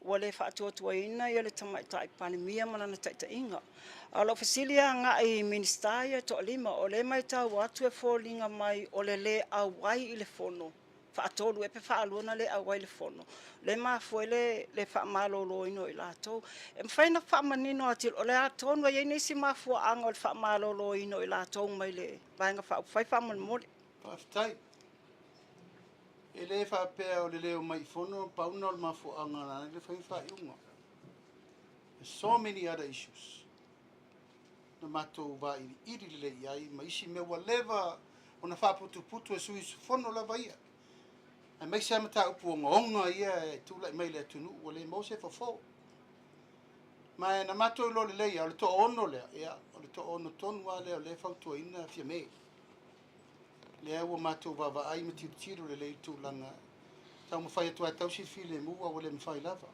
ua le faatuatuaina ia le Tamaitai Palemia ma lana taitaiga. A o lau fesili e agai i Minisita ia e toalima, o lea e matau atu e foliga mai o le le auai i le fono, faatolu ea pe faalua ona le auai i le fono, lea e mafua ai le le faamaloloina o i latou. E mafai ona faamanino atili, o le a tonu e i ai nisi mafuaaga o le faamaloloina o i latou mai le Vaega Faaupufai faamolemole. Faafetai. E le faapea o le le omai i fono pau lena o le mafuaaga na ala ai le fai faaiuga. There's so many other issues na matou vailiili lelei i ai ma isi mea ua leva ona faaputuputu e sui usufono lava ia, aemaise lava mataupu ogaoga ia e tulai mai i le atunuu ua le maua se fofo. Ma na matou iloa lelei lava, o le toaono lea, ia, o le toaono tonu lava lea o lea e fautuaina Fiame. Lea ua matou vaavaai ma tilotilo lelei i le tulaga, taumafai atu lava e tausi le filemu ae ua le mafai lava.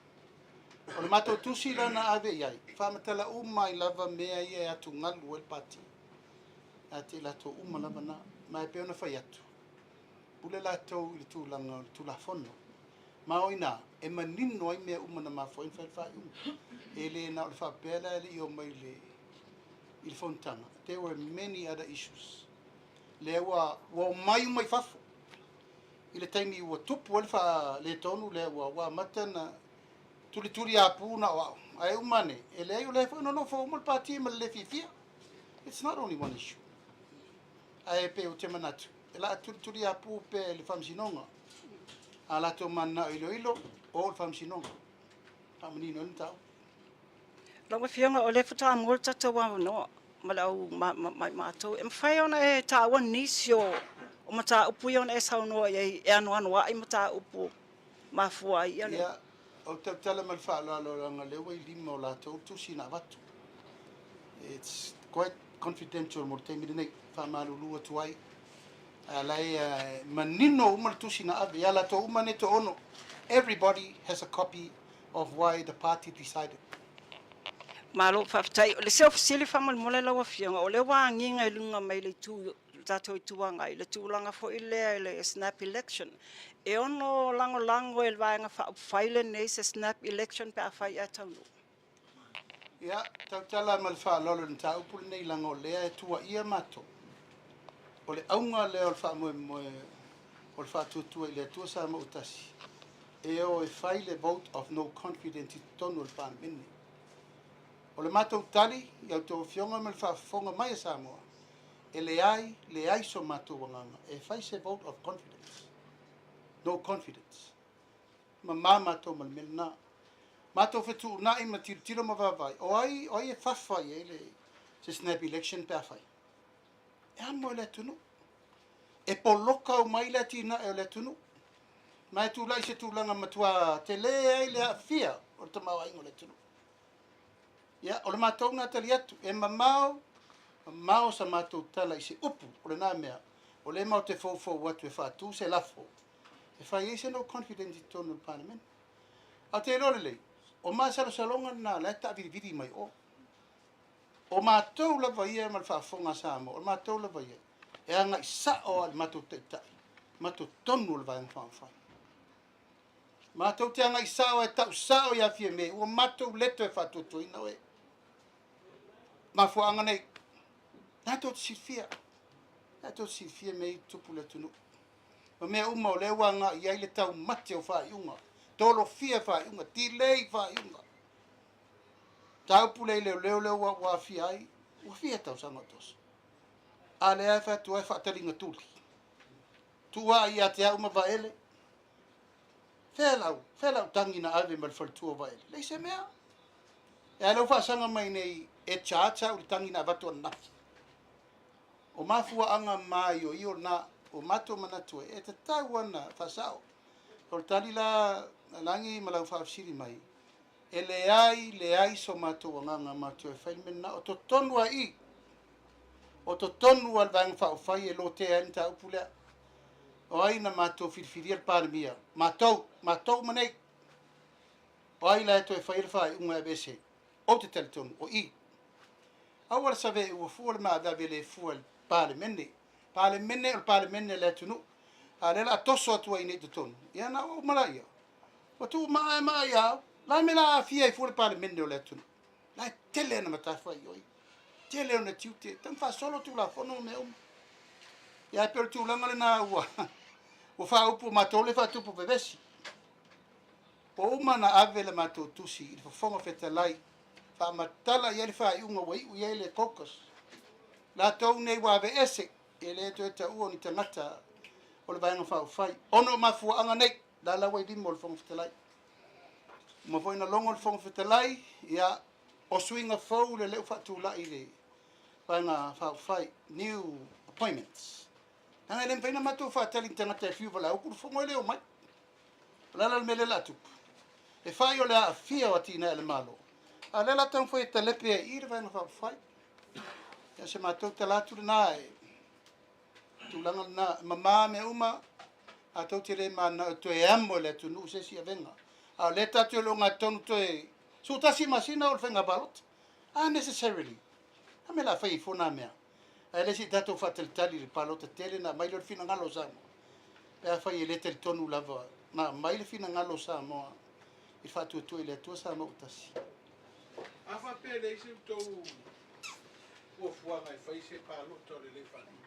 O le matou tusi la na ave i ai, faamatala uma ai lava mea ia e atugalu ai le Pati. Ia te i latou uma lava na. Ma e pei ona fai atu, pule latou i le tulaga o le Tulafono. Ma o i ina e manino ai mea uma na mafua ai ona fai le faaiuga. E le na o le faapea la e le i omai i le, i le fonotaga. There were many other issues. Lea ua, ua omai uma i fafo. I le taimi ua tupu ai le faaletonu lea ua, ua amata ona tulituliapu na o au. Ae uma ane, e leai o lea foi na nofo uma le pati ma le le fiafia. It's not only one issue. Ae pei ou te manatu, e la tulituliapu pea i le faamasinoga. A latou mananao iloilo, o i le faamasinoga. Faamanino ai le mataupu. Lau Afioga, o lea faatoa maua le tatou avanoa ma le au ma i matou. E mafai ona e taua nisi o mataupu ia ona e saunoa i ai e anoanoai mataupu mafua ai ia le. Ia, ou te tautala ma le faaaloalo leaga o lea ua i lima o latou le tusi na avatu. It's quite confidential mo le taimi lenei. Faamalulu atu ai. A la e manino uma le tusi na ave ia latou uma nei to'ono. Everybody has a copy of why the party decided. Malo faafetai. O le se fesili faamolemole lau Afioga, o lea ua agiga i luga mai le itu le tatou Itu Agai le tulaga foi lea i le snap election. E ono lagolago e le Vaega Faaupufai lenei se snap election pe afai ae taunuu? Ia, tautala ma le faaaloalo i le mataupu lenei leaga o lea e tuuaia matou. O le auga lea o le faamoemoe o le faatuatua i le Atua Samoa ua Tasi, e o e fai le vote of no confidence i totonu o le Palemene. O le matou tali i a outou afioga ma le faafofoga mai a Samoa, e leai, leai so matou agaga e fai se vote of confidence, no confidence. Mama matou ma le mea lena. Matou fetuunai ma tilotilo ma vaavaai, o ai, o ai e fafa i ai le, se snap election pe a fai? E amo e le atunuu. E poloka uma ai le atinae o le atunuu. Ma e tulai se tulaga matua tele ai le aafia o le tamaoaiga o le atunuu. Ia, o le matou lena tali atu, e mamao, mamao sa matou tala i se upu o lena mea, o lea matou te foufou atu e faatu se lafo e fai ai se no confidence i totonu o le Palemene. Ae ou te iloa lelei, o masalosaloga lena la e taavilivili mai o. O matou lava ia ma le faafofoga a Samoa, o matou lava ia e agai sao lava i le matou taitai ma totonu o le Vaega Faaupufai. Matou te agai sao e tau sao ia Fiame, ua matou le toe faatuatuaina oe. Mafuaaga nei, na tou te silafia, na tou te silafia mea ia e tutupu i le atunuu. Ma mea uma o lea ua agai i ai le taumate o faaiuga, tolofia faaiuga, delay faaiuga. Mataupu lea i leoleo lea ua aafia ai, ua fia tausaga o toso. A lea e fai atu ai faataliga tuli. Tuuai ia te au ma Vaele. Fea lau, fea lau tagi na ave ma le faletua o Vaele? Leai se mea. E a lea ua faasaga mai nei e charge au i le tagi na avatu ananafi. O mafuaaga maioio na ua matou manatu ai e tatau ona faasao. O le tali la a Lagi ma lau faafesili mai, e leai, leai so matou agaga matou e fai le mea lena. O totonu lava i i, o totonu lava o le Vaega Faaupufai e lotea ai le mataupu lea. O ai na matou filifilia le Palemia? Matou, matou uma nei. O ai la e toe faia le faaiuga e aveese? Ou te talitonu, o i. Aua le save ua fua le maaveave le fua i le Palemene. Palemene o le Palemene a le atunuu. A o lea o le a toso atu ai nei i totonu, ia na ua uma laia. Ua tuu maa e maa ia au. La me la aafia ai fua le Palemene o le atunuu. La e tele ana matafaioi, tele ona tiute, tau faasolo Tulafono ma mea uma. Ia ae pei o le tulaga lena ua ua faaupu matou le faatupu vevesi. Ua uma ona ave le matou tusi i le Fofoga Fetalai faamatala i ai le faaiuga ua iu i ai le caucus. Latou nei ua aveese e le toe taua o ni tagata o le Vaega Faaupufai ona o mafuaaga nei, la la ua i lima o le Fofoga Fetalai. Uma foi na logo le Fofoga Fetalai, ia, o suiga fou le leu faatulai i le Vaega Faaupufai, new appointments. Leaga e le mafai ona matou faatali ni tagata e fiu valaau atu le fono e le omai. O le a la le mea lea o le a tupu? E fai o le aafia o atinae a le Malo, a o lea o le a taumafai e talepe ai i i le Vaega Faaupufai. Ia, o se matou tala atu lena e tulaga lena, e mama mea uma, a tou te le mananao e toe amo e le atunuu se isi avega. A o lea tatou te le ogatotonu toe 11 masina o le faiga palota. Unnecessarily. A mea o le a fai ai fua na mea? Ae le se i tatou faatalitali i le palota tele ona aumai lea o le finagalo o Samoa. Pe afai e le talitonu lava na aumai le finagalo o Samoa i le faatuatua i le Atua Samoa ua tasi. A faapea e leai se tou fuafuaga e fai se palota o le le faatuatuaina.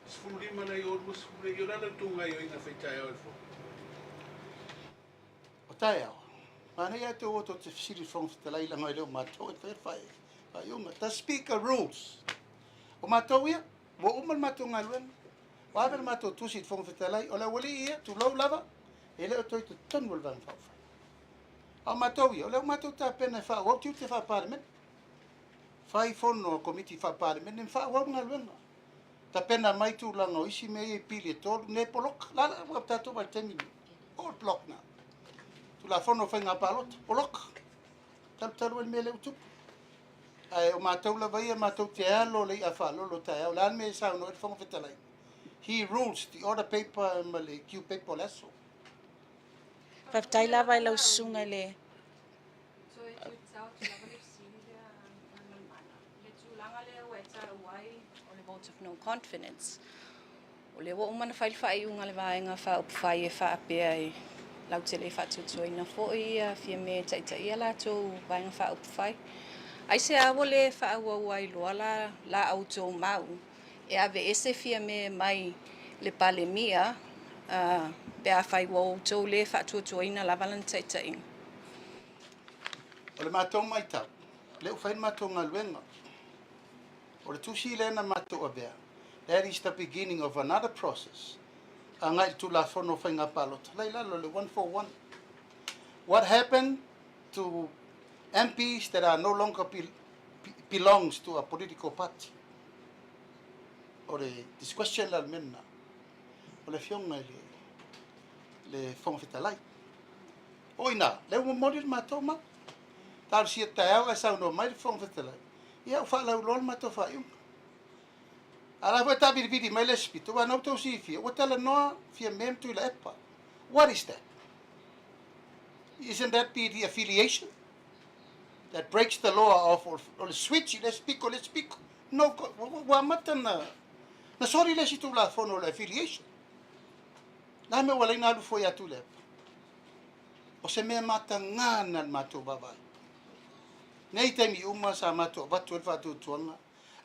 15 nai o 20 nei, o le a la outou gaoioiga fai taeao i le fono? O taeao, manaia lava tou o tou te fesili i le Fofoga Fetalai leaga e le o matou e faia le faaiuga. The Speaker rules. O matou ia, ua uma le matou galuega, ua ave le matou tusi i le Fofoga Fetalai, o le aualii ia, tulou lava, e le o toe i totonu o le Vaega Faaupufai. A o matou ia, o lea ua matou tapena e faaauau tiute faa-Palemene. Fai fono a Komiti faa-Palemene ma faaauau le galuega. Tapena mai tulaga o isi mea ia i pili e tolu, nei poloka. La la ua tatou vaai i le taimi lenei. All block now. Tulafono o faiga palota, poloka. Talutalu ai le mea lea ua tupu. Ae o matou lava ia matou te alo le i'a faalolo taeao. O le a le mea e saunoa ai le Fofoga Fetalai? He rules the order paper ma le Q paper o le aso. Faafetai lava i lau susuga i le Toe tuitau atu lava le fesili lea Galumalemana, i le tulaga lea ua e taua ai o le vote of no confidence. O lea ua uma ona fai le faaiuga a le Vaega Faaupufai e faapea e lautele e faatuatuaina foi ia Fiame e taitaia latou Vaega Faaupufai. Aisea ua le faaauau ai loa la la outou mau e aveese Fiame mai le Palemia pe afai ua outou le faatuatuaina lava lana taitaiga? O le matou matau, lea ua fai le matou galuega. O le tusi lea na matou avea, that is the beginning of another process, agai i le Tulafono o Faiga Palota, la i lalo o le 141. What happened to MPs that are no longer be, belongs to a political party? O le this question la le mea lena. O le afioga i le, le Fofoga Fetalai. O ina, lea ua momoli le matou mau. Talosia taeao ae saunoa mai le Fofoga Fetalai. Ia ua faalauiloa le matou faaiuga. A la foi e taavilivili mai le isi pito, aua na outou silafia, ua talanoa Fiame ma Tuilaepa. What is that? Isn't that be the affiliation? That breaks the law of o le switch i le isi piko i le isi piko. No, ua amata na, na soli le isi tulafono o le affiliation. Na mea ua laina alu foi ia Tuilaepa. O se mea mataga na le matou vaavaai. Nei taimi uma sa matou avatu ai le faatuatuaga,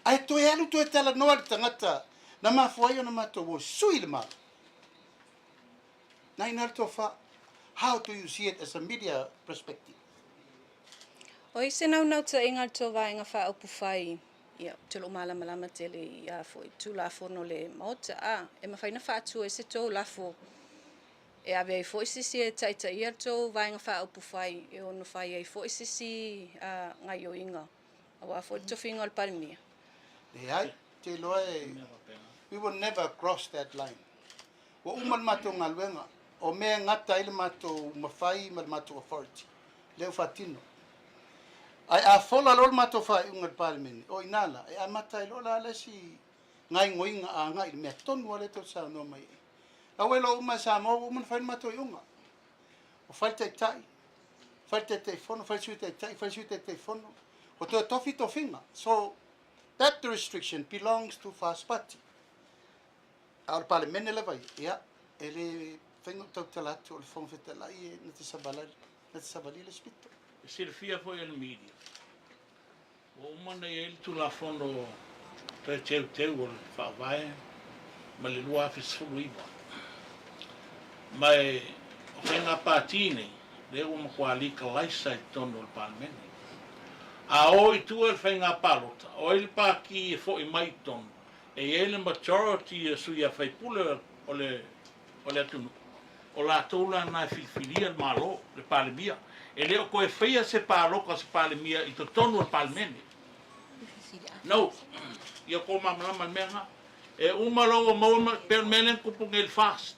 ae toe alu toe talanoa i le tagata na mafua ai ona matou o sui le Malo. Na ina le tofa, how do you see it as a media perspective? Oi se naunautaiga a le tou Vaega Faaupufai, ia, ou te loo malamalama tele i a foi Tulafono le Maota, a, e mafai na faatu ai se tou lafo E ave ai foi sisi e taitaia le tou Vaega Faaupufai e ono fai ai foi sisi gaioiga aua foi le tofiga o le Palemia. Leai, ou te iloa e, we will never cross that line. Ua uma le matou galuega, o mea e gata ai le matou mafai ma le matou authority, lea ua faatino. Ae a fola loa le matou faaiuga i le Palemene, o i ina la, e amata ai loa la le isi gaioiga agai i le mea tonu lava lea tou te saunoa mai ai. Aua e loa uma e Samoa ua uma ona fai le matou iuga. Ua fai le taitai, fai le taitaifono, fai le sui taitai, fai le sui taitaifono. Ua toe tofi tofiga. So that restriction belongs to First Party. A o le Palemene lava ia, ia, e le mafai ona ou tautala atu o le Fofoga Fetalai e na te savalia le isi pito. E silafia foi e le media, Ua uma ona i ai le Tulafono Toe Teuteu o le Faavae mai le 2019, ma o faiga pati nei, lea ua matua legalize i totonu o le Palemene. A o i tua i le faiga palota, o ai le pati e foi mai i totonu, e i ai le majority o sui usufono o le atunuu, o latou la na e filifilia le Malo, le Palemia. E le o toe faia se palota a se Palemia i totonu o le Palemene. No. Ia outou malamalama i le mea lena. E uma loa ua maua, e pei o le mea lea na tupu nei i le FAST.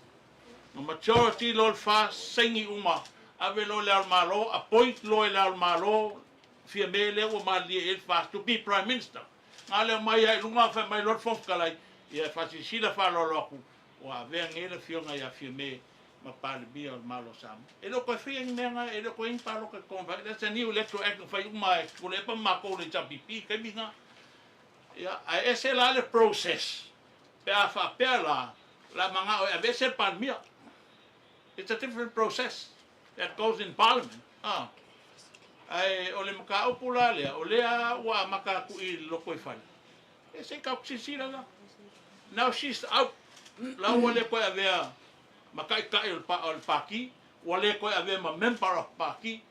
Na majority loa le FAST, saini uma, ave loa i Le Ao o le Malo, appoint loa e Le Ao o le Malo Fiame lea ua malilie i ai le FAST to be Prime Minister. Na le omai lava i luga fai mai loa le Fofoga Fetalai, ia e faasilasila faaaloalo atu, ua avea nei le Afioga ia Fiame ma Palemia o le Malo o Samoa. E le o toe faia ni mea na, e le o toe i ai ni palota i totonu o le That's a new electoral act na fai uma e Tuilaepa ma matou o le HRPP i le taimi lena. Ia, ae ese la le process pe a faapea la, o le a manao e aveese le Palemia. It's a different process that goes in Parliament. Ah. Ae o le mataupu la lea, o lea ua amata atu i le lotoifale, e se i tatou silasila la. Now she's out. La ua le toe avea ma taitai o le pati, ua le toe avea ma member of party.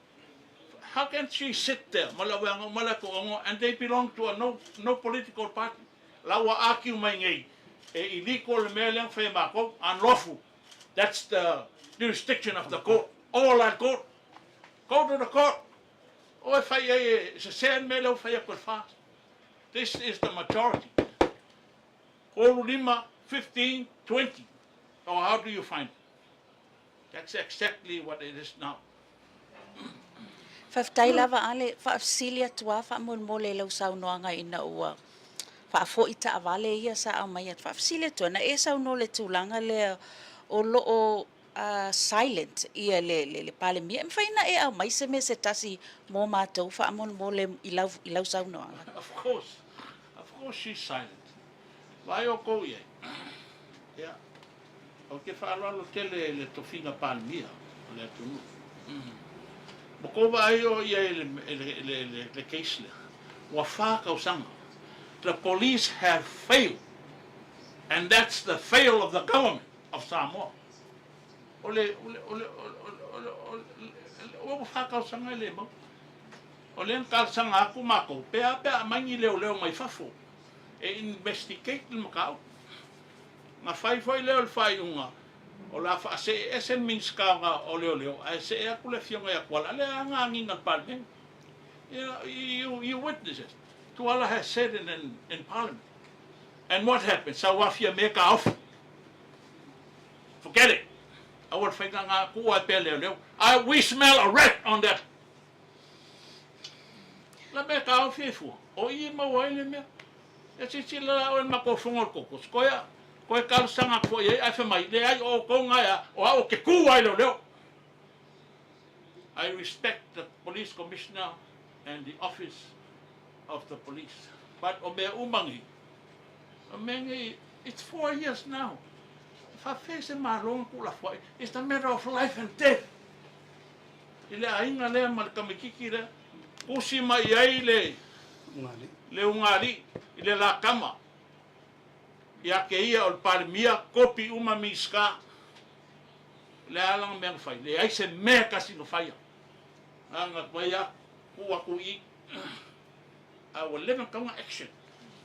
How can she sit there ma le aveaga uma le to'ono and they belong to a no, no political party? La ua argue mai nei, e illegal le mea lea na fai e matou, unlawful. That's the jurisdiction of the court. All at court. Go to the court. O e fai ai e sese le mea lea ua fai atu e le FAST. This is the majority. 35, 15, 20. So how do you find it? That's exactly what it is now. Faafetai lava Ale, faafesili atu a faamolemole i lau saunoaga ina ua faafoi taavale ia sa aumai atu. Faafesili atu a, na e saunoa i le tulaga lea o lo o silent ia le le Palemia, e mafai ona e aumai se mea se tasi mo matou faamolemole i lau i lau saunoaga? Of course, of course she's silent. Vaai outou i ai. Ia, ou te faaaloalo tele i le tofiga Palemia o le atunuu. Ua tou vaai o i ai i le case lea, ua fa tausaga. The police have failed and that's the fail of the government of Samoa. O le, o le, o le, o le, o le, ua fa tausaga e le maua. O lea na talosaga atu matou, pe a pe a aumai ni leoleo mai fafo e investigate le mataupu. Na fai foi lea o le faaiuga, o le a faasee ese le Minisita o Leoleo ae see atu le Afioga ia Tuala, lea lava na agiga i le Palemene. You, you witnesses. Tuala has said in, in, in Parliament. And what happened? Sau afi a me taofi. Forget it. Aua le faiga ngā kua e pea leoleo. I, we smell a rat on that. La mea taofi e fua. O i e maua ai le mea. E silasila la oe i le matou fono o le koko, koe a, koe talosaga atu foi i ai ae fai mai, leai o outou na e a, o au ou te tu ai leoleo. I respect the police commissioner and the office of the police but o mea uma nei, o mea nei, it's 4 years now, e faafefea se Malo na tuulafoai, it's a matter of life and death i le aiga lea ma le tamaititi lea, tusi mai i ai le le ugaalii i le lakama ia te ia o le Palemia, kopi uma Minisita. O le a lana mea na fai? Leai se mea e tasi na faia. Na na fai a, tuu atu i i. A ua leva ona tatau ona action.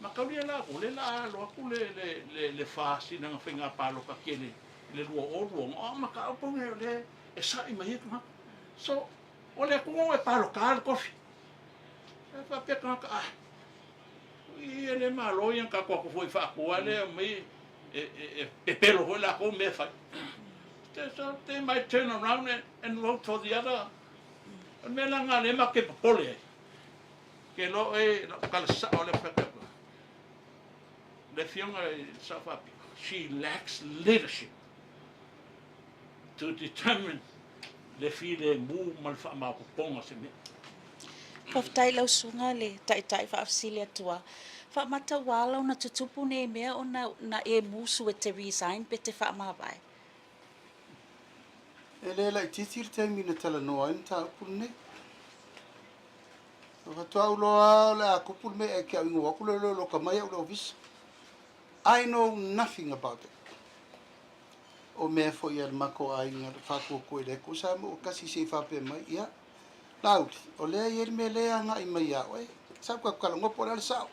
Mataulia la, o lea la a alo atu le, le, le, le FAST i lana faiga palota tele i le 2026, o mataupu nei o lea e sa'i mai ai tagata. So, o le atunuu e palota le tofi. Ae faapea tagata, ah, ui e le Malo ia na tatou atu foi faatua lea aumai e, e, e pepelo foi latou mea e fai. So they might turn around and, and vote for the other. O le mea la lena lea matou te popole ai. Ke loa oe lau tala sao lea fai atu. Le afioga i le Sao Faapito, she lacks leadership to determine le filemu ma le faamaopoopoga o se mea. Faafetai i lau susuga le Taitai faafesili atu a faamata ua ala ona tutupu nei mea ona na e musu e te resign pe te faamavae. E le laitiiti le taimi na talanoa ai le mataupu lenei. E faatoa ou loa o le a kupu le mea e ke au ingoa aku le loka mai au le ofisa. I know nothing about it. O mea foi a le makou aiga le faatuatua i le Atua sa mo kasi se i faapea mai, ia, Laauli, o lea e i ai le mea lea e agai mai ia oe. Sa ou tautalagoa po o le a le sao.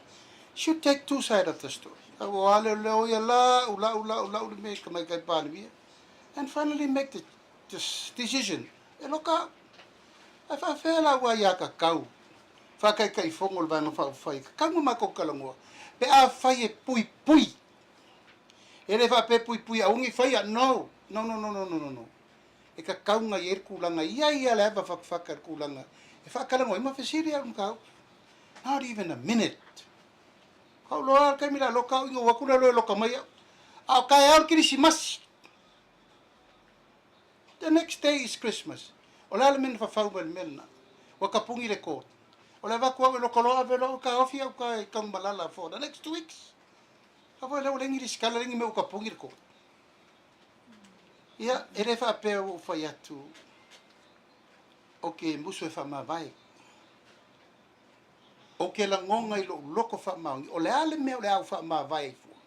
Should take two side of the story. A ua ale leo ia lau, lau, lau, lau le mea i tamaitai Palemia. And finally make the, the decision. E loka au. Ae faafefea la ua ia kakau faataitaifono o le Vaega Faaupufai e kakau ma matou talanoa pe afai e puipui. E le faapea puipui aua ne i faia. No! No, no, no, no, no, no, no. E kakau na i ai le tulaga i ai ia le ava fakafaka i le tulaga e faatalanoa ai ma fesili au i le mataupu. Not even a minute. Kau loa le taimi le a loka au ina ua atu le loa e loka mai au. A o taeao le Kerisimasi. The next day is Christmas. O le a le mea na fafau mai le mea lena? Ua tapuni le court. O le avatu au e loka loa ave loa au taofi au ka i Tanumalala for the next 2 weeks. A foi lea ua leai ni risikala, leai ni mea ua tapuni le court. Ia, e le faapea ua ou fai atu o ke musu e faamavae. O ke lagona i lou loto faamaoni, o le a le mea o le a ou faamavae ai fua?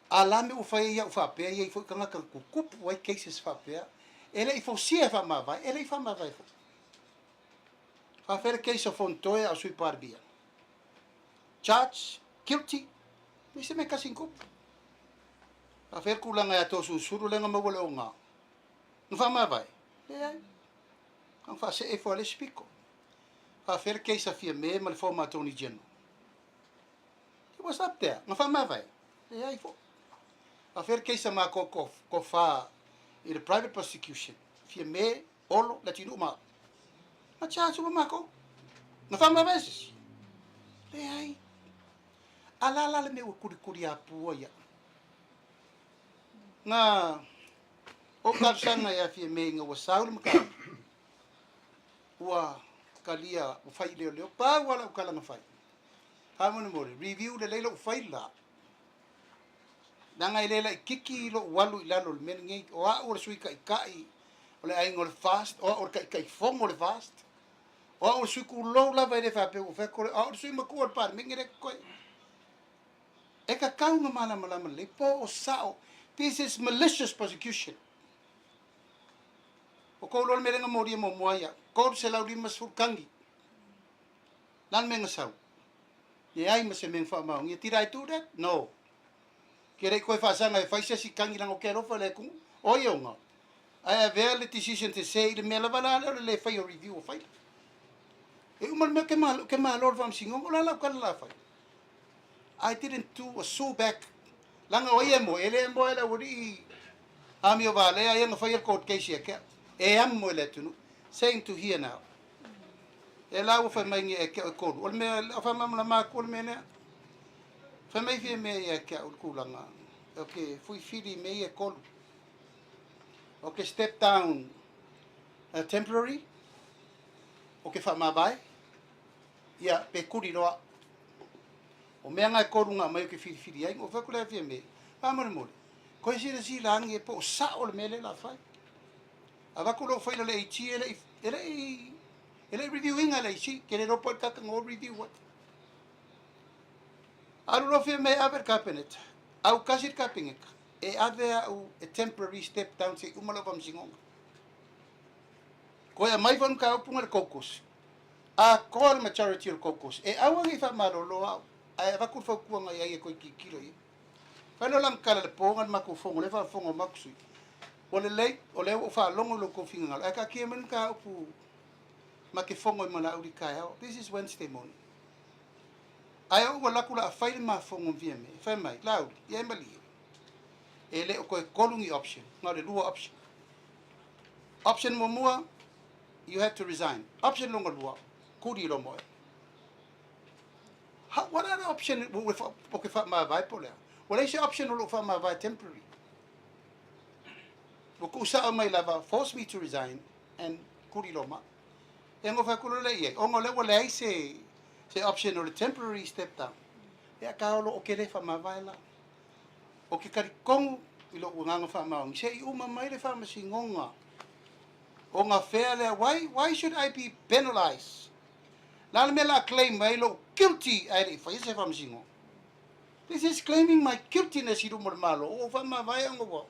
A la mea ua fai ai au faapea, e i ai foi tagata na tutupu ai cases faapea, e le i fausia e faamavae, e le i faamavae foi. Faafeai le case o Fonotoe a o Sui Palemia. Charge, guilty, leai se mea e tasi na tupu. Faafeai le tulaga ia Toeolesulusulu lea na maua le oga. Na faamavae? Leai. Na faasee ifo a le isi pito. Faafeai le case a Fiame ma le former Attorney General. He was up there. Na faamavae? Leai foi. Faafeai le case a matou tofa i le private prosecution. Fiame, Olo, Leatinuu ma au. Na charge uma makou. Na faamavae se isi? Leai. A la la le mea ua kulikuli apua ia. Na ou talosaga ia Fiame ina ua sau le mataupu, ua talia, ua fai i leoleo, pau lava lau tala na fai, faamolemole, review lelei lou faila, leaga e le laititi lou alu i lalo o le mea lenei, o au o le Sui Taitai o le aiga o le FAST, o au o le Taitaifono o le FAST, o au o le sui tulou lava e le faapea ua fai atu, o au o le sui matua o le Palemene lea e totoe. E tatau ona malamalama lelei po o sao. This is malicious prosecution. O kou loa le mea lea na molia muamua ai au, 350 tagi. Le a le mea na sau? Leai ma se mea na faamaonia. Did I do that? No. Ke le i toe faasaga e fai se isi tagi leaga ou te alofa i le atunuu. O ai ona? Ae avea le decision sese i le mea lava la lea o le le faia o review o faila. E uma le mea ke malo le faamasinoga, o le a lau tala o le a fai? I didn't do a sue back leaga o ai e moe, e le moe le aualii amio valea ia na faia le court case ia te au. E amo e le atunuu. Same to here now. E la ua fai mai ni e te au e kolu. O le mea, o faamalamalama atu o le mea lea. Fai mai fia mea ia te au le tulaga. O ke fuifili mea ia e kolu. O ke step down temporary. O ke faamavae. Ia, pe kuli loa. O mea nga e kolu nga aumai ou te filifili ai, ou fai atu lea Fiame, faamolemole, koe silasila ane po o sao le mea lea o le a fai. Avatu lou faila i le AG e le i, e le i, e le i review ina e le AG, ke le iloa po o le kaka na o review ai. Alu loa Fiame e ave i le Kapeneta, autasi le Kapeneta, e ave au e temporary step down se i uma lau faamasinoga. Koe aumai foi le mataupu na i le Caucus, Atoa le majority o le caucus e aua nei faamalolo au ae avatu le fautuaga i ai e toe tilotilo i ai. Fai loa lana tala i le po na le matou fono lea e faafofoga uma atu sui. Ua lelei o lea ua ou faalogo i lo outou finagalo ae taatia mai le mataupu ma te fono ai ma Laauli taeao. This is Wednesday morning. Ae ou alu atu o le a fai le ma fono ma Fiame, fai mai, Laauli, ia e malie. E le o toe tolu ni option, na o le lua option. Option muamua, you have to resign. Option lona lua, kuli loa moe. Ha, what other option o ke faamavae po o le a? Ua leai se option o lou faamavae temporary. Ua tuusao mai lava, force me to resign and kuli loa ma. E ngo fai kulu le i ai, ona o lea ua leai se, se option o le temporary step down. Ia ka olo o ke le faamavae la. O ke talitonu i lou agaga faamaoni, se i uma mai le faamasinoga O nga fea lea why why should I be penalised? Le a le mea la claim ai lou guilty ae le i faia se faamasinoga? This is claiming my guiltiness i luma o le Malo. Ua ou faamavae ona ua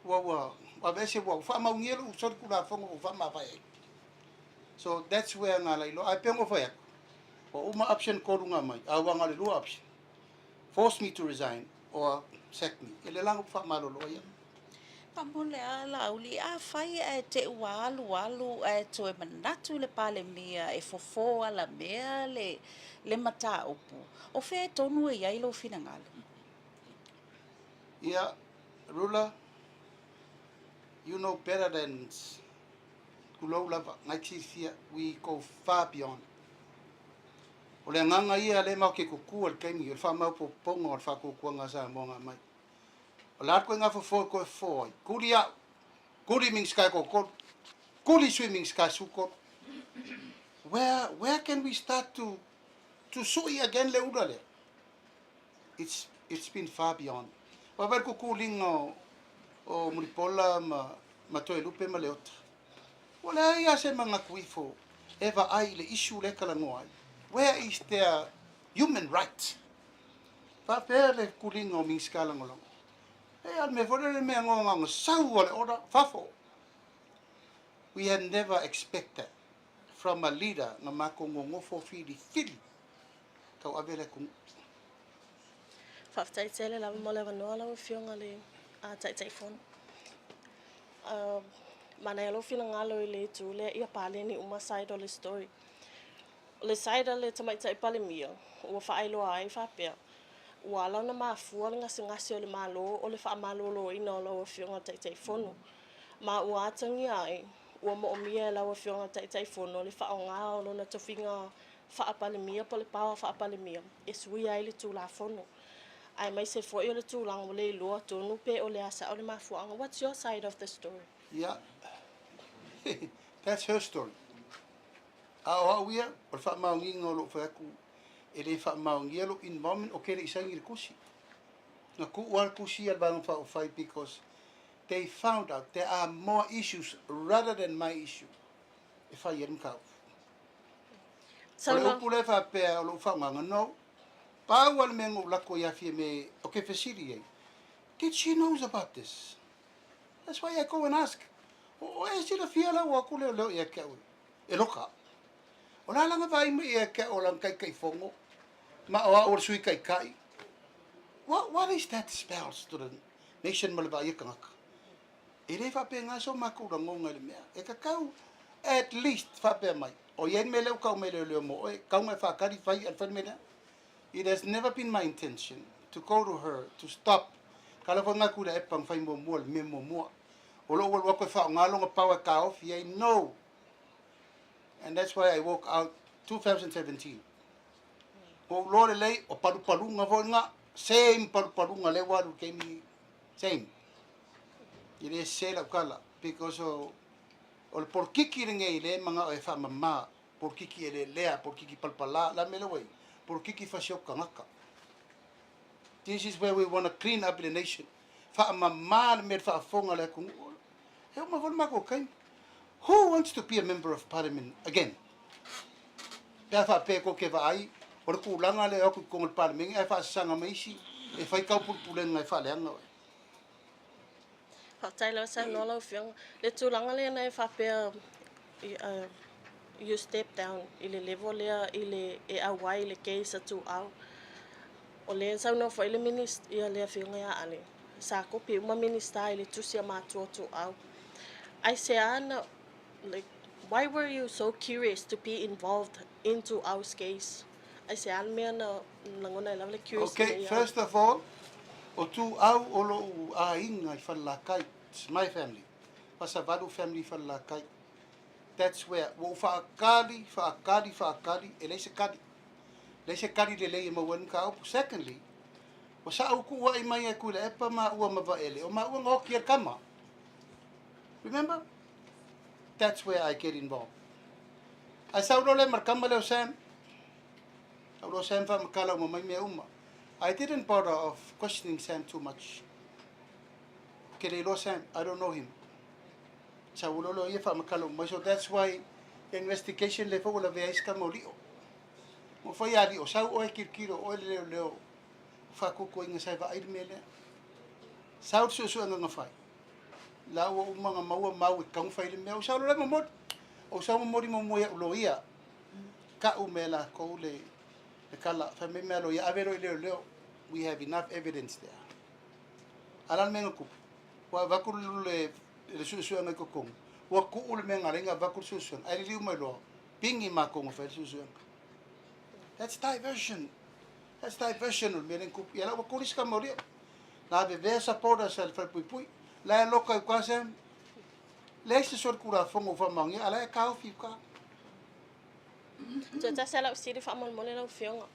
ua ua aveese ua faamaugia lou solitulafono ua ou faamavae ai. So that's where nga lailoa. Ae pei ona ou fai atu, ua uma option kolu nga aumai, a ua na o le lua option. Force me to resign or sack me. E le laga ou faamalolo ai au. Faamolemole a Laauli, afai ae te ua alualu ae toe manatu le Palemia e fofo alamea le le mataupu, o fea e tonu e i ai lou finagalo? Ia, Rula, you know better than tulou lava, ngai te silafia, we go far beyond. O le agaga ia lea matou te tutu ai i le taimi, o le faamaopoopoga o le faatuatuaga a Samoa na aumai. O le a le ituaiga fofo e toe fofo ai? Kuli au, kuli Minisita e toatolu, kuli Sui Minisita e 13. Where, where can we start to, to sui again le ula lea? It's, it's been far beyond. Vaavaai le kukuliga o, o Mulipola ma, ma Toelupe ma Leota. Ua leai lava se manatu ifo e vaai i le issue lea e talanoa ai. Where is their human right? Faapea le kuliga o Minisita Lagolago. E a le mea foi lea le mea goga sau a le order fafo. We had never expected from a leader na matou nonofo filifili tauave le atunuu. Faafetai tele lava mo le avanoa lau Afioga i le Taitaifono. Manaia lou finagalo i le itu lea ia paleni uma side o le story. O le side a le Tamaitai Palemia, ua faailoa ai faapea, ua ala ona mafua le gasegase o le Malo o le faamaloloina o lau Afioga i le Taitaifono, ma ua atagia ai, Ua moomia e lau Afioga i le Taitaifono le faaaoga o lona tofiga faa-Palemia po o le power faa-Palemia e suia ai le Tulafono, aemaise foi o le tulaga ua le iloa tonu pe o le a sao le mafuaaga. What's your side of the story? Ia, that's her story. A o au ia, o le faamaoniga o lou fai atu, e le faamaonia lou involvement o ke le i saini i le tusi. Na tuu lava le tusi a le Vaega Faaupufai because they found out there are more issues rather than my issue e fai ai le mataupu. O le upu lea e faapea o lou faaaogaga, no. Pau lava le mea na ou lako ia Fiame o ke fesili ai, did she knows about this? That's why I go and ask. O e silafia la ua aku leoleo ia te au e loka. O la langa vaai mai ia te au o lana taitaifono ma o au o le sui taitai. What is that spells to the nation ma le vaai a tagata? E le faapena so matou lagona i le mea. E tatau at least faapea mai, o i ai le mea lea ua tau mai e leoleo mo oe, tau na e faatali fai a le fai le mea lea. It has never been my intention to go to her to stop ka lava nga kula e pang fai muamua le mea muamua. O lou alu atu e faaaoga lona power e taofi ai, no! And that's why I walk out 2017. Ua ou loa lelei, o palupaluga foi nga, same palupaluga lea ua alu i le taimi lenei. Same. E le sese lau tala, because o, o le polokiki lenei lea e manao e faamama, polokiki eleelea, polokiki palapala, o le a le mea lea ua i ai? Polokiki fasioti tagata. This is where we want to clean up the nation. Faamama le mea i le faafofoga a le atunuu. E uma foi le matou taimi. Who wants to be a member of parliament again? Pe a faapea tou te vaai, o le tulaga lea e o atu i totonu o le Palemene ae faasasaga mai isi e fai taupulepulega e faaleaga oe. Faafetai lava saunoa lau Afioga. Le tulaga lea na e faapea you step down i le level lea i le e auai i le case a Tuuau. O lea e saunoa foi le Minisita, ia le Afioga ia Ale, sa kopi uma Minisita i le tusi a matua o Tuuau. Aisea na, like, why were you so curious to be involved in Tuuau's case? Aisea le mea na lagona ai lava le curious Okay, ina ia. first of all, o Tuuau o lou aiga i Falelatai, it's my family, Fasavalu family i Falelatai. That's where, ua ou faakali, faakali, faakali, e leai se kali. Leai se kali lelei e maua ai le mataupu. Secondly, ua saaukuuai mai e Tuilaepa maua ma Vaele, o maua na oti e le tama. Remember? That's where I get involved. Ae sau loa lea ma le tama lea o Sam. Sau loa Sam faamatala uma mai mea uma. I didn't bother of questioning Sam too much. Ou te le iloa Sam, I don't know him. Sau loa lea o ia faamatala uma mai. So that's why the investigation lea foi ua lavea ai si tama o Lio. Ua fai ia Lio, sau oe tilotilo, oe le leoleo faatuatuaina sa e vaai le mea lea. Sau le suesuega na fai. La ua uma na maua mau e tatau ona fai le mea. Ou sau loa la e momoli. Ou sau momoli muamua i au loia. Tau mai e latou le, le tala. Fai mai mea loia, ave loa i leoleo. We have enough evidence there. A o le a le mea na tupu? Ua avatu le, le suesuega i totonu. Ua tuu le mea na ala ai ona avatu le suesuega. Ae liliu mai loa, pigi matou na fai le suesuega. That's diversion. That's diversion o le mea lea na tupu. Ia la ua tuli si tama o Lio. Na avevea supporters a le Falepuipui. La e loka i uka Sam. Leai se solitulafono ua faamaonia, a la e taofi i uka. Toe tasi lava lau fesili faamolemole lau Afioga.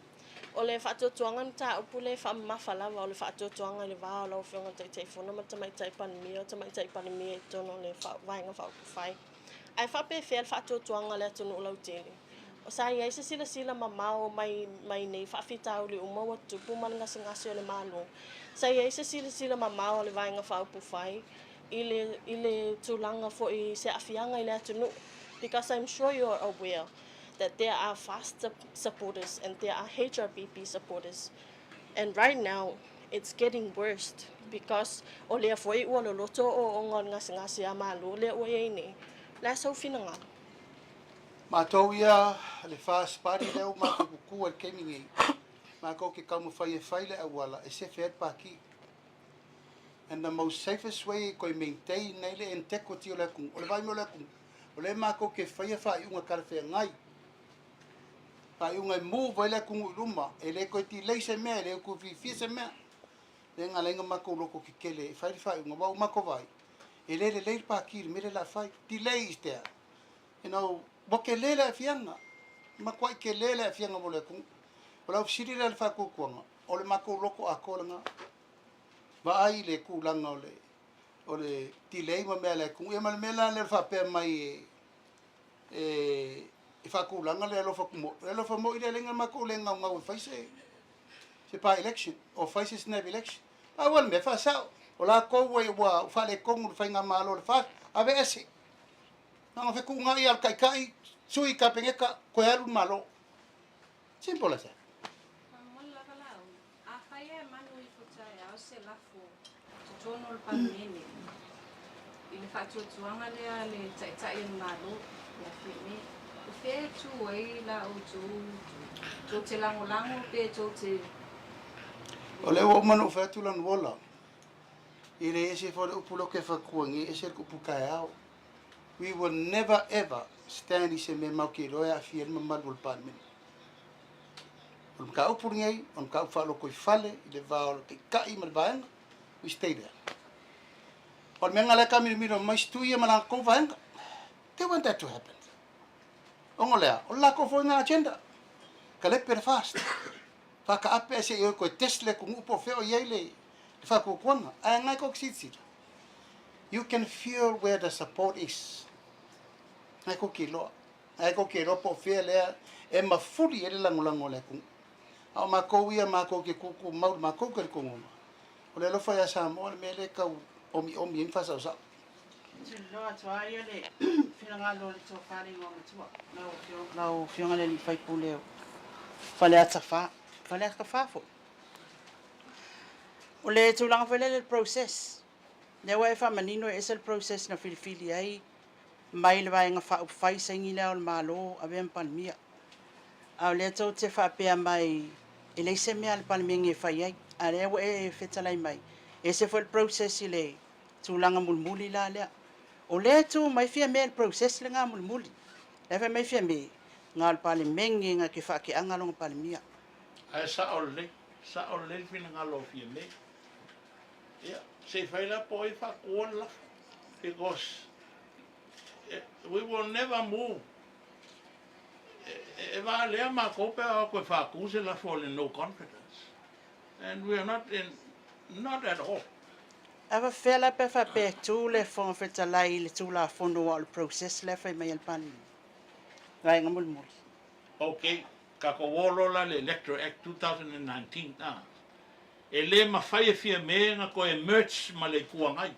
O le faatuatuaga o le mataupu lea e faamamafa lava, o le faatuatuaga i le va o lau Afioga i le Taitaifono ma le Tamaitai Palemia, o le Tamaitai Palemia i totonu o le Vaega Faaupufai. Ae faapefea le faatuatuaga a le atunuu lautele? Sa i ai se silasila mamao mai mai nei faafitauli uma ua tutupu ma le gasegase o le Malo? Sa i ai se silasila mamao a le Vaega Faaupufai i le i le tulaga foi i se aafiaga i le atunuu? Because I'm sure you are aware that there are FAST supporters and there are HRPP supporters and right now it's getting worse because o lea foi ua loloto ooooga o le gasegase a Malo lea ua i ai nei. O le a sou finagalo? Matou ia le FAST Party lea ua matou kuku ai i le taimi nei, matou te taumafai e fai le auala e sefe ai le Pati. And the most safest way e toe maintain ai le integrity o le atunuu, o le vaai mai o le atunuu, o lea matou te faia faaiuga talafeagai, faaiuga e move ai le atunuu i luma, e le toe delay se mea, e le toe fiafia se mea. Lea na ala ai ona matou loto tetele e fai le faaiuga, aua ua matou vaai, E le lelei le Pāti i le mea lea o le a fai. Delay is there. You know, ua tele le aafiaga, matuai tele le aafiaga mo le atunuu. O lau fesili lea i le faatuatuaga, o le matou loto atoa lena. Vaai i le tulaga o le o le delay ma mea a le atunuu. Ia ma le mea la lea o le faapea mai e e e faatulaga le alofa moi. O le alofa moi lea leaga matou le gaugau e fai se se by election o fai se snap election. Pau lava le mea, faasao, o latou ua ua faaletonu le faigamalo a le FAST, aveese. Na ona fetuunai lava o le taitai, sui Kapeneta, toe alu le Malo. Simple as that. Faamolemole lava Laauli, afai e manu ifo taeao se lafo i totonu o le Palemene i le faatuatuaga lea a le Taitai o le Malo ia Fiame, o fea e tu ai la outou tou te lagolago pe tou te O lea ua uma ona ou fai atu Lanuola, e le ese foi le upu lea ou te faiatua nei, e ese le upu taeao. We will never ever stand i se mea matou te iloa e aafia ai le mamalu o le Palemene. O le mataupu lenei, o le mataupu faalotoifale i le va o le Taitai ma le Vaega, we stay there. O le mea lena o lea e taamilomilo mai si tui ia ma latou vaega. They want that to happen. Ona o le a? O le latou foi lena agenda. Talepe le FAST. Faataape ae se i o e toe test le atunuu po o fea o i ai le faatuatuaga. Ae na e tou te silasila, you can feel where the support is. Na e tou te iloa. Na e tou te iloa po o fea lea e mafuli ai le lagolago a le atunuu. A o matou ia, matou te tuutumau i le matou talitonuga, o le alofa ia Samoa le mea lea e tau omiomi ai ma faasaosao. Tilotilo atu lava ia le finagalo o le tofa le igoa matua, lau Afioga, lau Afioga i le alii faipule o Faleata 4, Faleata 4 foi. O le tulaga foi lele i le process, lea ua e faamanino e ese le process na filifili ai mai le Vaega Faaupufai saini Le Ao o le Malo avea ma Palemia. A o lea tou te faapea mai e leai se mea a le Palemene e fai ai, a o lea ua e fetalai mai e ese foi le process i le tulaga mulimuli la lea. O lea e tu mai Fiame i le process lena mulimuli. La e fai mai Fiame, na o le Palemene na te faateaga lona Palemia. Ae sao lelei, sao lelei le finagalo o Fiame. Ia, se i fai la po o ai e faatuina le lafo because we will never move. E valea matou pe a o atu e faatu se lafo o le no confidence. And we are not in, not at all. A faapefea la pe a faapea e tu le Fofoga Fetalai i le Tulafono aua o le process lea e fai mai e le Palemene? Vaega mulimuli. Ok, tatou o loa la i le Electoral Act 2019 a. E le mafai e Fiame ona toe merge ma le Itu Agai.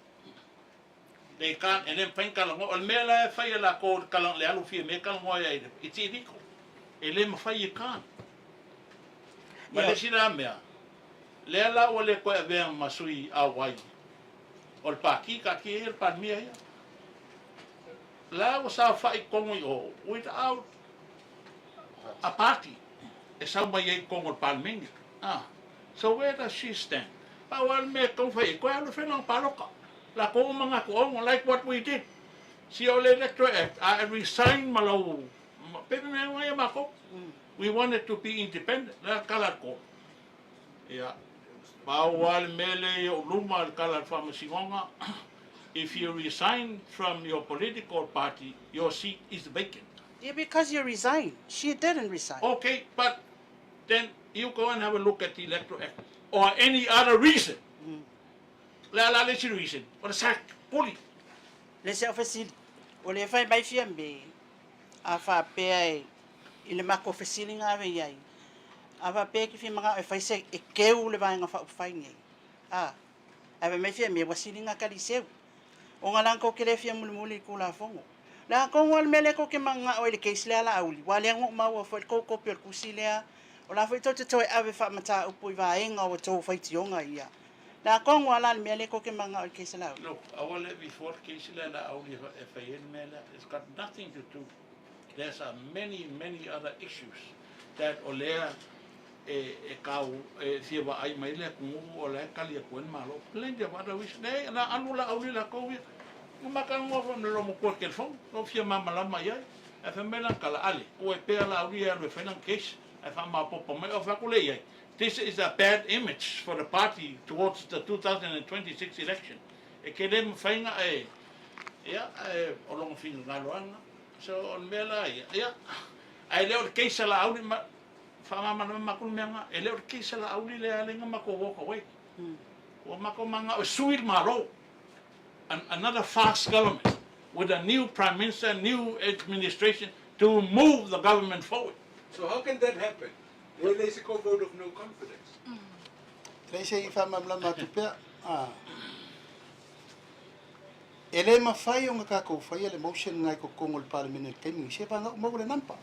They can't, e le mafai ona talanoa. O le mea la e fai e latou i le tala, le alu Fiame talanoa ai i le, it's illegal. E le mafai, you can't. Ma le isi la mea, lea la ua le toe avea ma sui auai o le Pati, taatia ia le Palemia ia. La ua saofai i totonu i o, without a party e sau mai ai i totonu o le Palemene. Ah, so where does she stand? Pau lava le mea e tatau fai ai, toe alu e fai lana palota. Latou ua manatu, oh, like what we did. Sia o le Electoral Act, a e resign ma lau, pei mea ngai a matou. We wanted to be independent, le a le tala a le court. Ia, pau lava le mea lea i ou luma le tala a le Faamasinoga, if you resign from your political party, your seat is vacant. Yeah, because you resign. She didn't resign. Okay, but then you go and have a look at the Electoral Act or any other reason. Le a la le isi reason, o le sac, puli. Le isi au fesili, ua le fai mai Fiame a faapea e i le matou fesiliga ave i ai, a faapea e te fia manao e fai se e keu le Vaega Faaupufai nei, a, ae fai mai Fiame ua siliga Kaliseu, ona leaga tou te le fia mulimuli i le Tulafono. Leaga tonu lava le mea lea tou te mananao ai i le case lea a Laauli, ua lea na ou maua foi le tou kopi o le tusi lea, o la foi tou te toe ave faamataupu i vaega o a outou faitioga ia. Leaga tonu lava la le mea lea tou te mananao i le case a Laauli. Look, aua le before le case lea a Laauli e fai ai le mea lea, it's got nothing to do There's a many many other issues that o lea e e kau e fia vaai mai le atunuu o la e tali atu ai le Malo. Plenty of other reasons. Leai, na alu Laauli latou ia. Na ma talanoa foi ma le loomatua i le telefoni, lou fia malamalama i ai. Ae fai mai lana tala, Ale, ua e pea Laauli e alu e fai lana case, ae faamaopoopo mai. Ou fai atu lea i ai, this is a bad image for the party towards the 2026 election. E te le mafai na e. Ia, ae o lona finagalo lava lena. So, o le mea la ia, ia, ae le o le case a Laauli ma, faamalamalama atu le mea lena, e le o le case a Laauli lea ala ai ona matou walk away. Ua matou mananao e sui le Malo, another fast government with a new Prime Minister, new administration to move the government forward. So how can that happen? E leai se kou vote of no confidence. E leai se i faamalamalama atu pea. E le mafai ona tatou faia le motion lena i totonu o le Palemene i le taimi lenei, se vagau maua le number.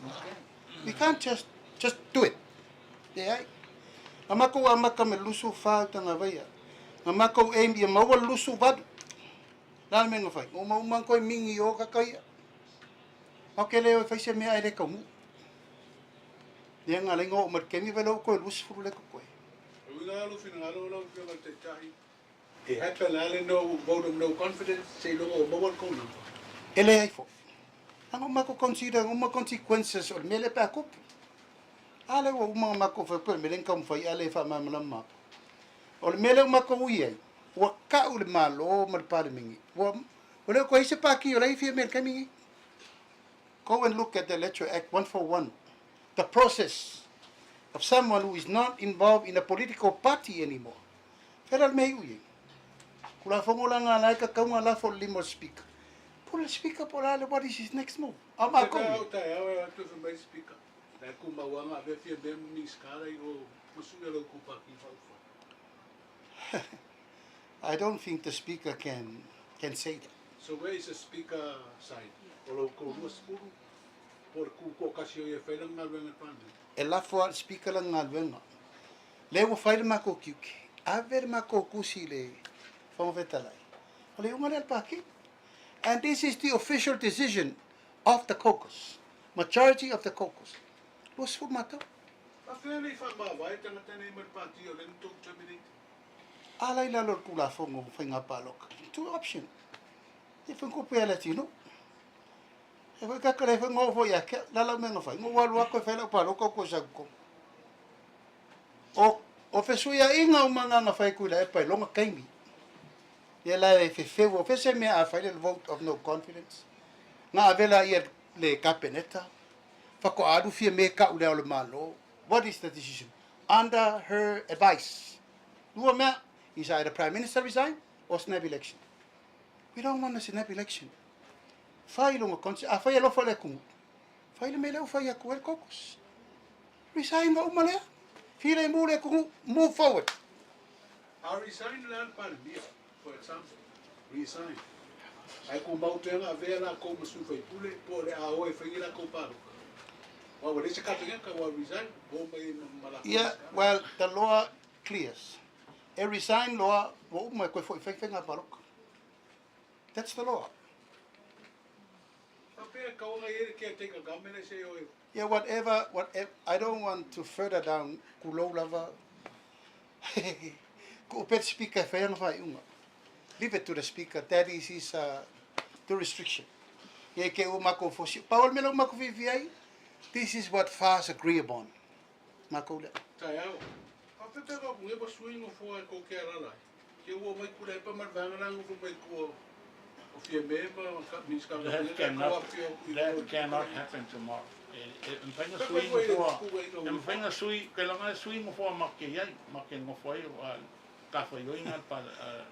We can't just just do it. Leai. Na matou amata me le 24 utagavaia. Na matou aim ia maua le 28. Le a le mea na fai? Na uma uma toe mingi i o kaka ia. Matou te le o e fai se mea ae le taunuu. Lea na ala ai ona oo mai i le taimi wai lea ua toe 20 lea totoe. E uiga lava lou finagalo lau Afioga i le Taitai, e happen la le no vote of no confidence seiloga ua maua le kou number. E leai foi. Leaga ua matou consider uma consequences o le mea lea pe a tupu. A lea ua uma ona matou fai atu o le mea lea na taumafai a le faamalamalama atu. O le mea lea ua matou ui ai, ua tau le Malo ma le Palemene, ua ua le o toe i ai se Pati o la e fia mea i le taimi lenei. Go and look at the Electoral Act 141, the process of someone who is not involved in a political party anymore. Fea la le mea e iu i ai? Tulafono la nga la e tatau ona lafo le lima o le Speaker. Pule le Speaker po o le a le what is his next move? A o matou ia. Te taeao e atu e fai mai le Speaker, la e kumau a nga avea fia mea ma Minisita la i o ma sui a lo kou pati faaufai. I don't think the Speaker can can say that. So where is the Speaker side? O lo kou 20 po o le ku toatasi o ia e fai lana galuega i le Palemene? E lafo lava le Speaker lana galuega. Lea ua fai le matou tiute, ave le matou tusi i le Fofoga Fetalai, o le iuga lea a le Pati. And this is the official decision of the caucus, majority of the caucus. 20 matou. Faafefea nei faamavae tagata nei mai le Pati o lea na tou terminate? Ala i lalo o le Tulafono o Faiga Palota, two option. E whankupu e ala tino. E whai kakara e whai ngō foi ake, la lau mea nga whai. Ngō walu ako e whai lau palota ko sa kuko. O, o fesuiaiga uma nga nga whai kui la e pai longa kaimi. Ia la e fefeu o fese mea a whai le vote of no confidence. Nga avela ia le kapeneta. Whako alu fia me ka ule o le malo. What is the decision? Under her advice. Lua mea, is either Prime Minister resign or snap election. We don't want a snap election. Fai longa konsi, a fai alofa le kumu. Fai le mea lea ua fai atu ai le caucus. Resign ma uma lea. Filemu le atunuu, move forward. A resign le a le Palemia, for example, resign. Ae tumau pea na avea lakou ma sui faipule po o le a o e fai ni lakou paloka. Aua ua leai se Kapeneta ua resign, ua o mai ma lakou Yeah, well, the law clears. E resign loa, ua uma e toe foi fai faiga paloka. That's the law. Faapea e tau ana i ai le caretaker government e se o e. Yeah, whatever, whatever, I don't want to further down, kulou lava, Ko pea te speaker e whai ana whaiunga. Leave it to the speaker, that is his uh, jurisdiction. Ia ke ua makou fosi. Pau o le mea lea ua makou fiafia ai, this is what FARs agree upon. Makou lea. Taeao. Faapea ka ku eba sui nofoa e kou ke alala ai. Ke ua mai kula epa ma le vaega la nofo mai tua o Fiame ma Minisita o That Kapeneta cannot, kau afio i that o cannot happen tomorrow. E, e mafai na Pepa sui foi e nofoa, tuku ai e no mafai na sui, ke laga e sui nofoa ma ke iai, ma ke nofo ai o a tafaioiga le pale, a,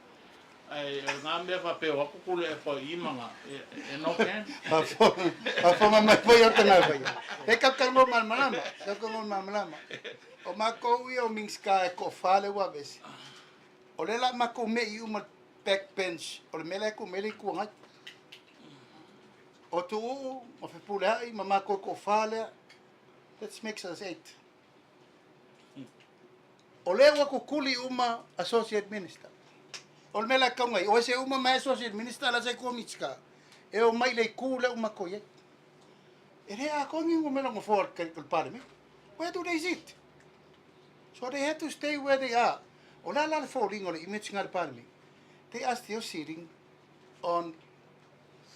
ae o nga mea faapea o aku kule e pa i ma nga, e, e no can. Faafofoga mai foi o tana faia. E kaukau malamalama, kaukau malamalama. O makou ia o Minisita e toafa lea ua aveese. O lea la makou me'i uma le back bench o le mea la e tuu mai le Itu Agai. O Tuuu ma Fepuleai ma matou e toafa lea, that makes us eight. O lea ua kukuli uma associate minister. O le mea la e tau nei, o ese uma mai associate minister la se kua Minisita e o mai le itu lea ua matou i ai. E le atoa ni numera nofoa o le Palemene. Where do they sit? So they have to stay where they are. O le a la le foliga o le image nga le Palemene? They are still sitting on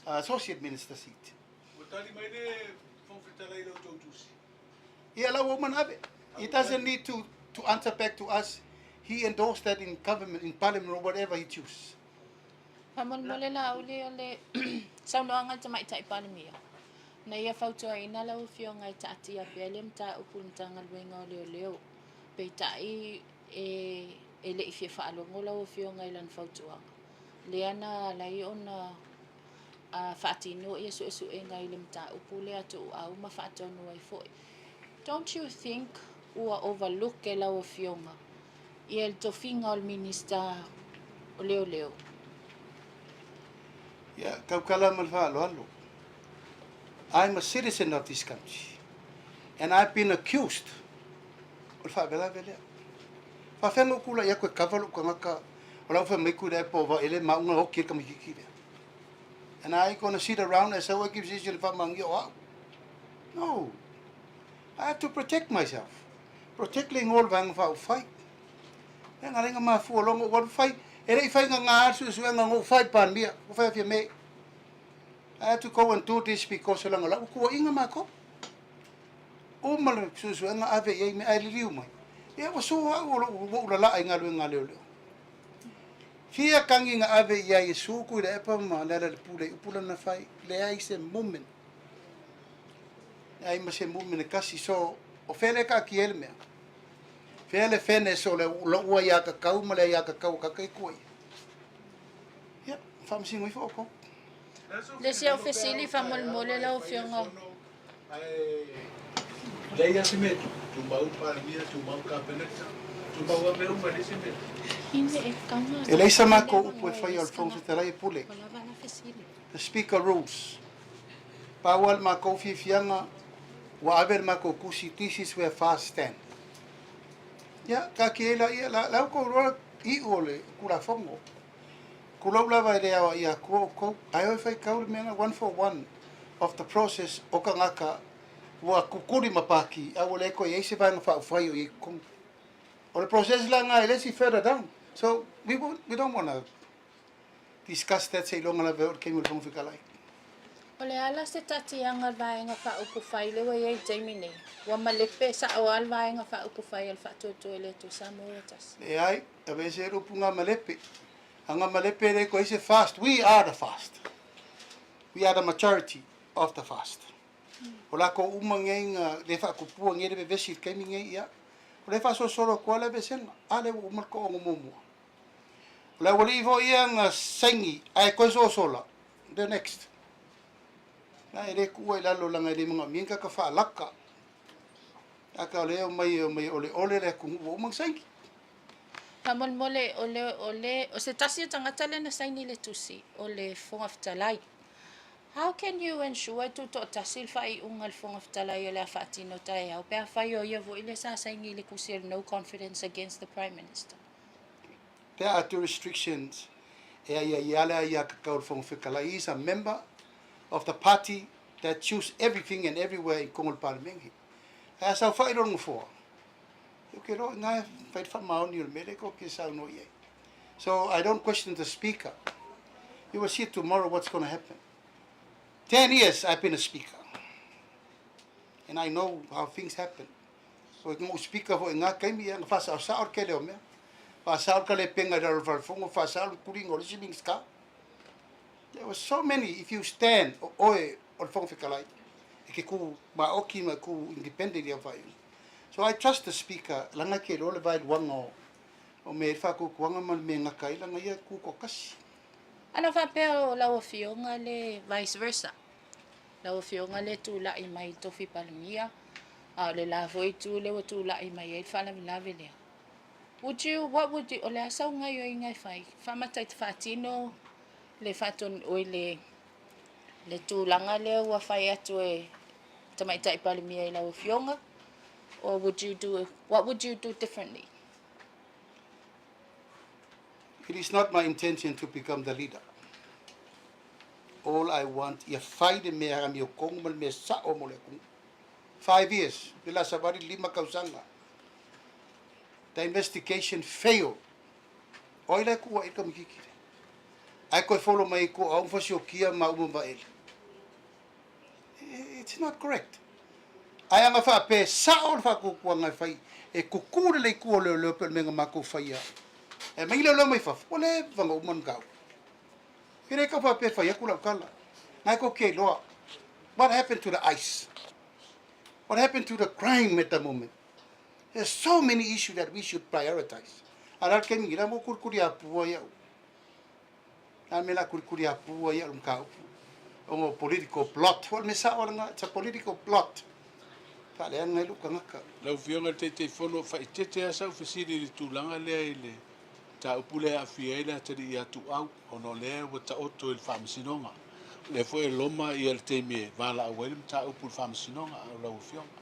associate minister seat. Ua tali mai le Fofoga Fetalai i la outou tusi. Ia la ua uma ona ave. He doesn't need to to answer back to us. He endorsed that in government, in parliament or whatever he choose. Faamolemole Laauli o le saunoaga a le Tamaitai Palemia, na ia fautuaina lau Afioga e taatia pea le mataupu i le Matagaluega o Leoleo, peitai e e le i fia faalogo lau Afioga i lana fautuaga, lea na ala ai ona faatino ia suesuega i le mataupu lea a Tuuau ma faatonu ai foi. Don't you think ua overlook e lau Afioga ia le tofiga o le Minista o Leoleo? Ia, tautala ma le faaaloalo. I'm a citizen of this country and I've been accused o le faalavelave lea. Faafefea na ou tulai atu e cover lou tagata o la ua fai mai Tuilaepa o Vaele ma au na oti ai le tamaititi lea. And I ain't gonna sit around as sau ai se i le faamaonia o au. No. I have to protect myself. Protect le igoa o le Vaega Faaupufai. Lea na ala ai na mafua loa ona ou alu fai. E le i faigaga lava le suesuega na ou fai i le Palemia. Ua fai a Fiame. I had to go and do this because leaga o la ua tuuaiina matou. Uma le suesuega ave i ai mea ae liliu mai. Ia ua sue au o lou, ua ou lalaa i galuega a leoleo. Fia tagi na ave i ai e sue Tuilaepa ma Lealailepule i upu lana fai, leai se movement. Leai ma se movement e tasi. So, o fea lea e taatia ai le mea? Fea le fairness o le lou aiatatau ma le aiatatau a tagata ia e tuuaia? Ia, faamasino ifo outou. Le isi au fesili faamolemole lau Afioga. Ae leai lava se mea e tupu, tumau le Palemia, tumau le Kapeneta, tumau lava mea uma e leai se mea e tupu. E leai sa matou upu e faia o le Fofoga Fetalai e pule. The Speaker rules. Pau lava le matou fiafiaga ua ave le matou tusi, this is where FAST stand. Ia, taatia ai laia, la ua tou iloa iu o le Tulafono. Tulou lava e le aoaia atua outou, ae o e faitau le mea na one for one of the process o tagata ua tutuli ma pati a ua le toe iai se vaega faaupufai o iai i totonu. O le process la na e le isi further down. So we won't, we don't wanna discuss that seiloga lava e oo i le taimi o le Fofoga Fetalai. O le a la se taatiaga a le Vaega Faaupufai lea ua i ai i le taimi nei? Ua malepe sao lava le Vaega Faaupufai a le Faatuatua i le Atua Samoa ua tasi. Leai, aveese le upu gamalepe. A gamalepe le koe se fast. We are the fast. We are the majority of the fast. O lakou uma nei na le faatupua nei le vevesi i le taimi nei, ia, o lea e faasolosolo atu lava le aveesega. A lea ua uma le to'ono muamua. O le aualii foi ia na saini ae toe sosola, the next. Na e le tuua i lalo leaga e le manaomia ni tagata faalaka. Tagata o lea e omai e omai e oleole le atunuu ua uma ona saini. Faamolemole, o le, o le, o se tasi o tagata lea na saini i le tusi, o le Fofoga Fetalai. How can you ensure e tutoatasi le faaiuga a le Fofoga Fetalai o le a faatino taeao pe afai o ia foi lea sa saini i le tusi o le no confidence against the Prime Minister? There are two restrictions e aiaia le aiatatau a le Fofoga Fetalai. He is a member of the party that choose everything and everywhere i totonu o le Palemene. Ae a saofai lona nofoa, Ou te iloa i ina e fai le faamaoni o le mea lea tou te saunoa i ai. So I don't question the speaker. You will see tomorrow what's going to happen. 10 years I've been a speaker. And I know how things happen. So e speaker foi ngā kaimi ia, nga whasaosao le kele o mea. Whaasao le kalepenga i lalo o le falefono, whaasao le tulinga o le isi Minista. There were so many, if you stand, o oe o le Fofoga Fetalai, e ke ku maoki ma ku independent i au whaiunga. So I trust the speaker langa ke iloa le vaeluaga o o mea i le faatuatuaga ma le mea e gata ai langa ia tu toatasi. Ana faapea o lau afioga le vice versa, lau afioga le tulai mai i le tofi Palemia, a o le la foi itu lea ua tulai mai ai le faalavelave lea. Would you, what would you, o le a sau gaioiga e fai? Faamata i te faatino le faatonu, oi le, le tulaga lea ua fai atu e Tamaitai Palemia i lau Afioga, or would you do, what would you do differently? It is not my intention to become the leader. All I want, ia fai le mea amiotonu ma le mea sa'o mo le atunuu. 5 years, le la savali 5 tausaga. The investigation failed. O ai la e tuua'i le tamaititi lea? Ae toe follow mai ai tua o au ma fasiokia ma uma ma Vaele. It's not correct. Ae ana faapea e sao le faatuatuaga e fai, e kuku lelei tua o leoleo pei o le mea na matou faia. E aumai leoleo mai fafo, ua leva ona uma le mataupu. Ke le kau faapea e fai atu lau tala. Ngai kou ke iloa. What happened to the ice? What happened to the crime at the moment? There's so many issues that we should prioritize. A le a le taimi nei, la mo kulikuli apua ia'u. La me la kulikuli apua ia'u le mataupu. Ona o political plot. Ua le mea sa'o lena, it's a political plot. Faaleaga ai lou tagata. Lau Afioga i le Taitaifono, faaeteete lava sau fesili i le tulaga lea i le mataupu lea e aafia ai le atalii ia Tuuau, ona o lea ua taoto i le Faamasinoga. O lea foi e loma le taimi e valaau ai le mataupu i le Faamasinoga a o lau Afioga.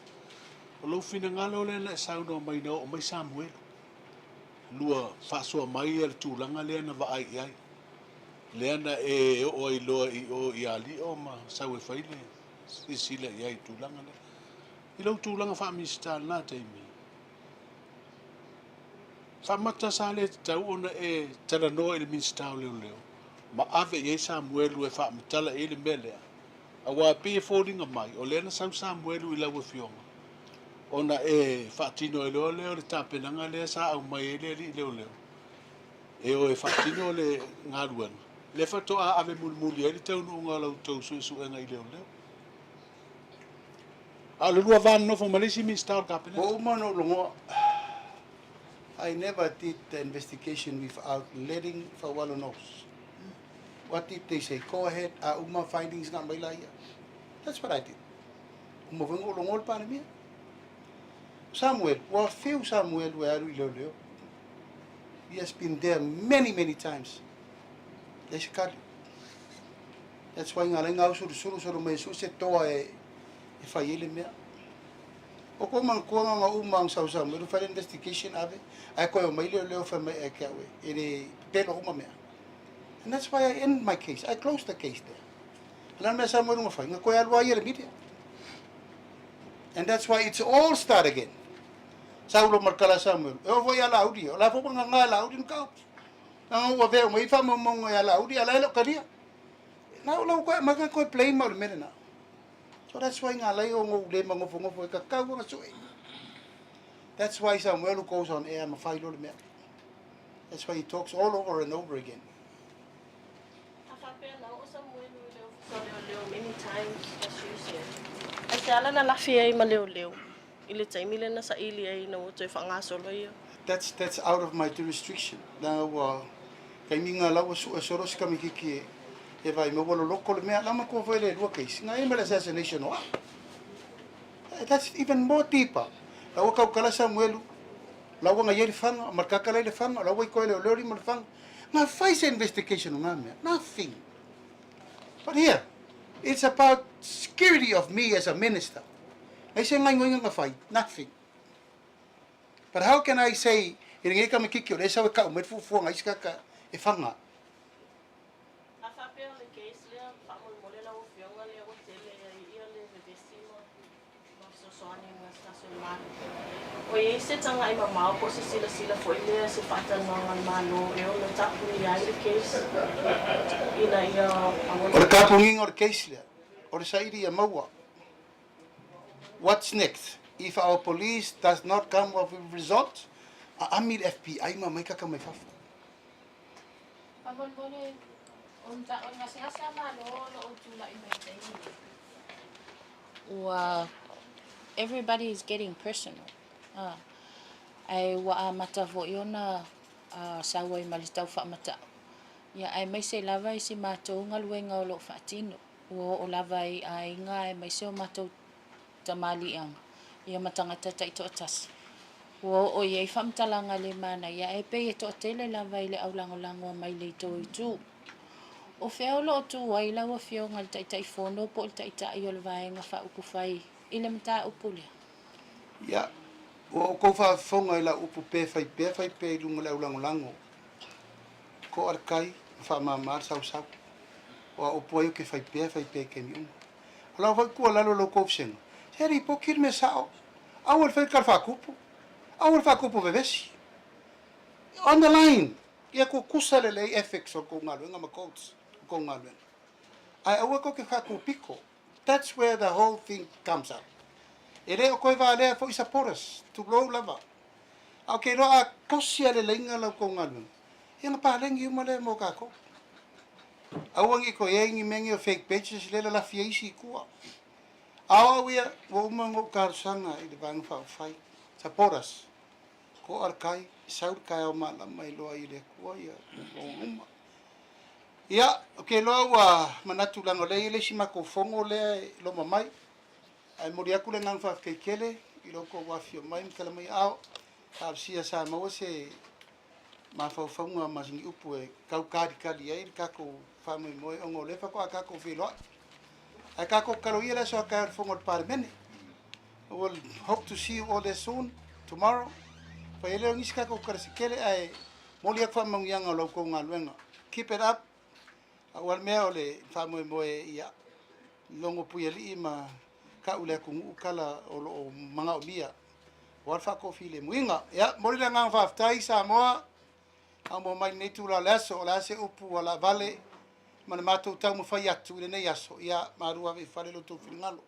O lou finagalo lea na e saunoa mai na oo mai Samuelu, lua faasoa mai le tulaga lea na vaai i ai, lea na e oo ai loa i o i Alio ma sau e fai le silasila i ai i le tulaga lea. I lou tulaga faa-Minisita i lena taimi, faamata sa le tatau ona e talanoa i le Minisita o Leoleo ma ave i ai Samuelu e faamatala i ai le mea lea, aua e pei e foliga mai o lea na sau Samuelu i lau Afioga ona e faatino ai loa lea o le tapenaga lea sa aumai ai le alii leoleo e o e faatino le galuega, lea faatoa ave mulimuli ai le taunuuga o la outou suesuega i leoleo. A o le lua va nonofo ma le isi Minisita o le Kapeneta. Ua uma ona ou logoa, I never did the investigation without letting Faualo knows. What did they say? Go ahead, a uma findings na aumai laia. That's what I did. Uma foi ona ou logoa le Palemia. Samuel, ua fiu Samuel e alu i leoleo. He has been there many, many times. Leai se kali. That's why ngā lainga au sulusulu solo mai e sue se toa e, e fai ai le mea. O ko manatua nga uma ang sau sau fai le investigation ave, ae koe o mai leoleo fai mai e ke au e, e le pepelo uma mea. And that's why I end my case. I close the case there. Ala mea sa mo runga fai, nga koe alu ai le media. And that's why it's all start again. Saulo markala Samuel. E o foi ala audi, o la fo nga nga la audi ka. Nga ua veo mai fa mo mo nga ala audi ala lo kalia. Na lau koe ma ka koe blame mau le mea lena. So that's why ngā lei o ngou le mangofongofo e kakau anga sue. That's why Samuel goes on air ma whai lo le mea. That's why he talks all over and over again. A faapea na oo Samuelu i le ofisa o leoleo many times as you said. Aisea na lafi ai ma leoleo i le taimi lea na saili ai ina ua toe faagasolo ia? That's that's out of my jurisdiction. Na ua kaimi nga lau ua sue solo se kamikiki e e vai me ua loloko le mea la matua foi le lua case nga email assassination o a. That's even more deeper. La ua kaukala Samuelu la ua ngai ai le fanga ma le kakala i le fanga la ua i koe leoleo lima le fanga. Nga fai se investigation o nga mea. Nothing. But here, it's about security of me as a minister. Ngai se ngaingoinga nga fai. Nothing. But how can I say, i ringa i ka mikiki o le esa o e kau mai le fuafuaga isi kaka e fanga. A faapea o le case lea faamolemole lau afioga lea ua tele ai ia le vevesi ma ma fesoasoani ma se tasi o le Malo. O i ai se tagai mamao po o se silasila foi lea se faatalanoaga a le Malo e ono tapunia ai le case ina ia aua O le tapugiga o le case lea, o le saili ia maua. What's next? If our police does not come up with results, aami le FBI ma aumai kaka mai fafo. Faamolemole, o le gasegase a Malo o lo o tulai mai i taimi nei, ua everybody is getting personal, a, ae ua amata foi ona sau ai ma le tau faamatau, ia aemaise lava i si matou galuega o lo o faatino. Ua oo lava i aiga aemaise o matou tamaliiaga, ia ma tagata taitoatasi. Ua oo i ai faamatalaga le manaia ae pei e toatele lava i le aulagolago mai le tou itu. O fea o lo o tu ai lau Afioga i le Taitaifono po o le Taitai o le Vaega Faaupufai i le mataupu lea? Ia, ua outou faafofoga i lau upu pe fai pea fai pea i luga o le aulagolago. Koa le kai ma faamama le sausau. O a upu ai ou te fai pea fai pea i taimi uma. O lau foi tuualalo i la outou vasega, se lipoti le mea sao, aua le fai le tala faatupu, aua le faatupu vevesi. On the line, ia tutusa lelei ethics o le tou galuega ma codes o le tou galuega. Ae aua tou te faatupiko. That's where the whole thing comes up. E le o toe valea foi supporters, tulou lava. A ou te iloa a tosi a leleiga la outou galuega, ia ona paleni uma lea mo tatou. Aua ne i toe i ai ni mea nei o fake pages lea e lalafi ai isi i tua. A o au ia, ua uma ona ou talosaga i le Vaega Faaupufai, support us. To'a le tai, sau le taeao malama e iloa ai e le Atua ia mea uma. Ia, ou te iloa ua manatu leaga o lea e i ai le isi matou fono lea e loma mai. Ae momoli atu le agaga faafetai tele i lo outou afifio mai ma tala mai aao. Talosia sa maua se mafaufauga ma ni upu e tau talitali ai le tatou faamoemoe ona o lea faatoa tatou feiloai. Ae tatou tatalo ia le aso a taeao i le fono a le Palemene. We will hope to see you all there soon, tomorrow. Fai ai lea o nisi tatou tala se tele ae momoli atu faamanuiaga o la outou galuega. Keep it up. Aua le mea o le faamoemoe ia logo Puialii ma tau le atunuu tala o lo o manaomia aua le faatoafilemuina. Ia, momoli le agaga faafetai Samoa, maumau mai lenei itula o le aso, o le a se upu ua laavale ma le matou taumafai atu i lenei aso, ia malu ave i fale lo outou finagalo.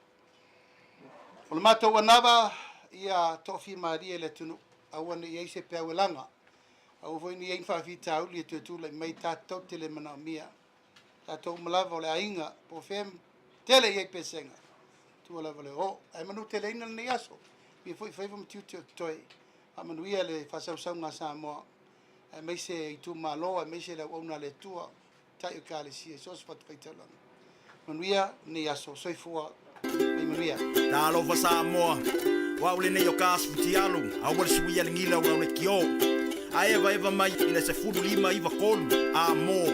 O le matou anava, ia toafimalie le atunuu, aua ne i i ai se peau e laga, aua foi ne i i ai ni faafitauli e toe tulai mai tatou te le manaomia. Tatou uma lava o le aiga, po o fea tele i ai pesega, tua lava le oo. Ae manuteleina lenei aso, ia foi faiva ma tiute o totoe. Faamanuia le faasausauga a Samoa, aemaise itumalo, aemaise le auauna a le Atua, Taitai o Ekalesia i so o se fatafaitaulaga. Manuia lenei aso. Soifua ma ia manuia. Talofa Samoa, o au lenei o ka Futialu, aua le suia le gila o lau lekiō. A evaeva mai i le 15 9 3 a mo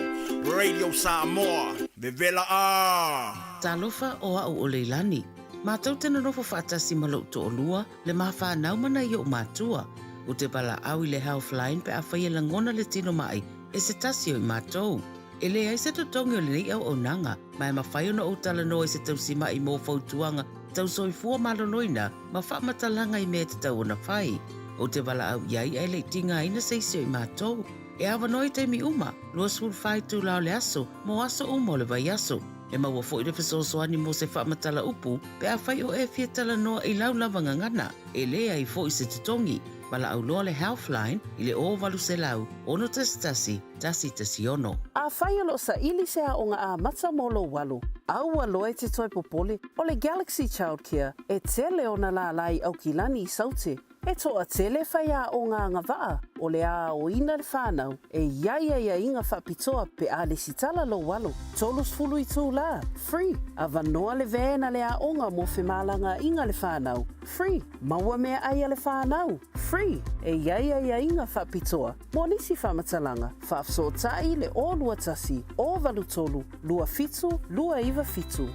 Radio Samoa. Vevela a! Talofa o au o Leilani. Matou te nonofo faatasi ma lou toalua, le ma fanau ma nai o'u matua. Ou te valaau i le Healthline pe afai e lagona le tino ma'i e se tasi o i matou. E leai se totogi o lenei auaunaga, ma e mafai ona ou talanoa i se tausima'i mo fautuaga tau soifua maloloina ma faamatalaga i mea e tatau ona fai. Ou te valaau i ai ae le i tigaina se isi o i matou. E avanoa i taimi uma, 24 itula o le aso, mo aso uma o le vaiaso. E maua foi le fesoasoani mo se faamatala upu pe afai o e fia talanoa i lau lava gagana, e leai foi se totogi. Valaau loa le Healthline i le 0800 611 116. Afai o lo o saili se aoga amata mo lou alo, aua loa e te toe popole, o le Galaxy Childcare e tele ona lālā i Aukilani i Saute. E toatele faiaoga agavaa o le a aoina le whanau e i ai aiaiga faapitoa pe a lesitala lou alo, 30 itulā, free, avanoa le van a le aoga mo femalagaaiga le whanau, free, maua meaai a le whanau, free, e i ai aiaiga faapitoa mo nisi faamatalaga, faafesootai le 021 083 27 297.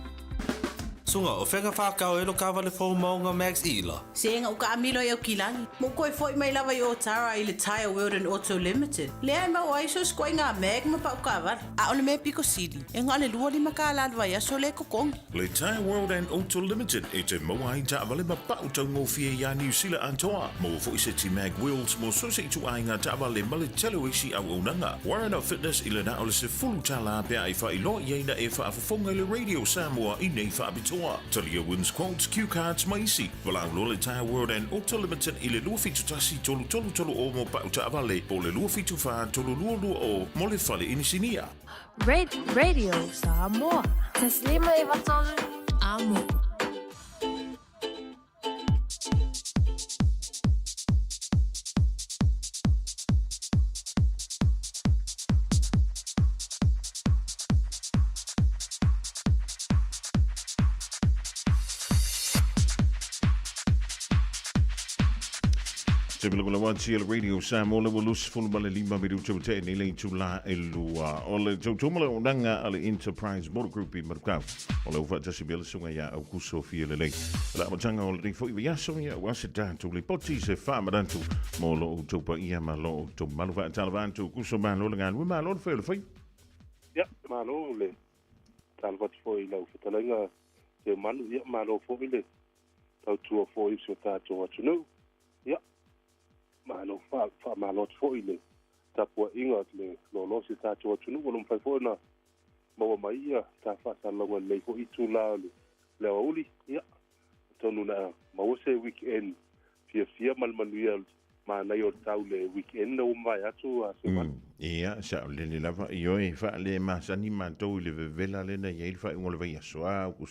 Suga, o fea ka whakao e lo kawale fou maunga Max Ila? Se ga u kaamilo i Aukilani, ma u koe foi mai lava i Otara i le Tyre World and Auto Limited. Lea e maua ai so se ikoaiga mag ma pau kaavale. A o le mea piko sili, e na o le $25 le vaiaso lea e totogi. Le Tyre World and Auto Limited e te maua ai taavale ma pau taugofie iā Niu Sila atoa. Maua foi se ti mag wheels mo so se ituaiga taavale ma le tele o isi auaunaga. Warren Fitness i le na o le $10 pe a e faailoa i ai na e faafofoga i le Radio Samoa i nei faapitoa. Talia wins quotes, cue cards ma isi. Valaau loa le Tyre World and Auto Limited i le 271 3330 mo pau taavale po o le 274 3220 mo le fale inisinia. Radio Samoa. 1 5 3 Amo. Te pila tia le Radio Samoa le ua 25 minuta ua tea nei le itula e lua. O le tautoma le auaunaga a le Enterprise Motor Group i Manukau. O le ua faatasi pea le susuga ia Aukuso Fialelei. Le amataga o lenei foi vaiaso ia ua se tatou lipoti se faamanatu mo lo outou paia ma lo outou mamalu. Faatalofa atu Aukuso, malo le galue, malo le fai o le faiva. Ia, malo le talofa atu foi i lau fetalaiga Seumanu, ia malo foi le tautua foi i si o tatou atunuu. Ia, malo faamalo atu foi i le tapuaiga le loaloa o si o tatou atunuu. Ua mafai foi ona maua mai ia ta faasalalauga i lenei foi itula o le aoauli. Ia, atonu o le a maua se weekend fiafia ma le manuia. manaia o le tau i le weekend ua mavae atu a Seumanu. Ia, saolele lava. Ioe, faale masani matou i le vevela lea na i ai le faaiuga o le vaiaso. A, upu.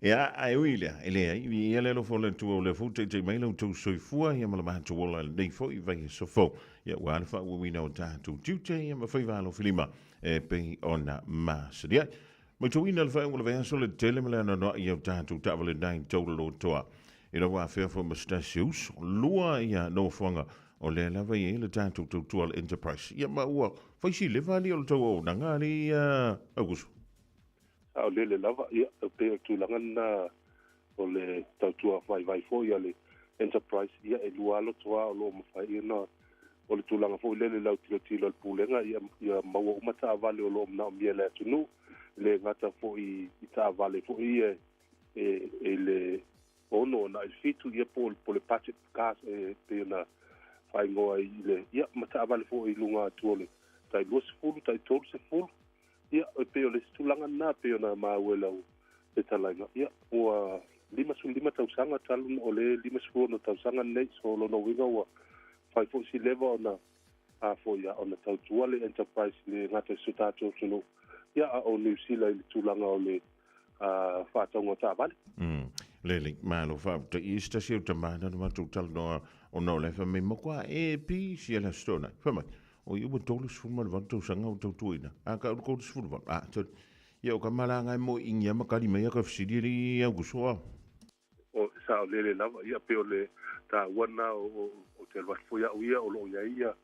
Ia, ae ui i lea, e leai, viia le alofa o le Atua o lea foi ua taitai mai la outou soifua ia ma le matou ola i lenei foi vaiaso fou. Ia, ua le faaauauina o tatou tiute ia ma faiva alofilima e pei ona masani ai. Matauina le faaiuga o le vaiaso le tele ma le anoanoai o tatou taavale na i Taulalotoa. I lau afea foi ma se tasi o uso, lua ia nofoaga o lea lava e i ai le tatou tautua le Enterprise. Ia ma ua fai si leva alii o le tau auaunaga alii Aukuso. Saolele lava, ia, e pei o le tulaga lena o le tautua vaivai foi a le Enterprise, ia, e lua lava lotoa o lo o mafai ona, o le tulaga foi lele i le autilotilo a le Pulega, ia, ia maua uma taavale o lo o manaomia e le atunuu, e le gata foi i taavale foi ia e, e le 6 agai i le 7, ia, po o le budget cars e pei ona faaigoa ai i le, ia, ma taavale foi i luga atu o le tai 20, tai 30. Ia, e pei o le isi tulaga lena e pei ona maua e lau fetalaiga, ia, ua 55 tausaga talu o le 56 tausaga lenei, so o lona uiga ua fai foi si leva ona a foi a ona tautua le Enterprise i le gata i so tatou atunuu, ia, a o Niu Sila i le tulaga o le faatauga o taavale. Lelei, malo faafetai. I se tasi o tama na matou talanoa ona o la e fai mai matua e pisi e le Aso Toonai. Fai mai, O ia ua 38 tausaga o tautuaina. A ka o le 38, a, toli. Ia o ka malaga e mo i ma kali mai a ka fesili e le i au kusoa. O saolele lava, ia pei o le taua lena o o te alu atu foi au ia o lo o i ai ia,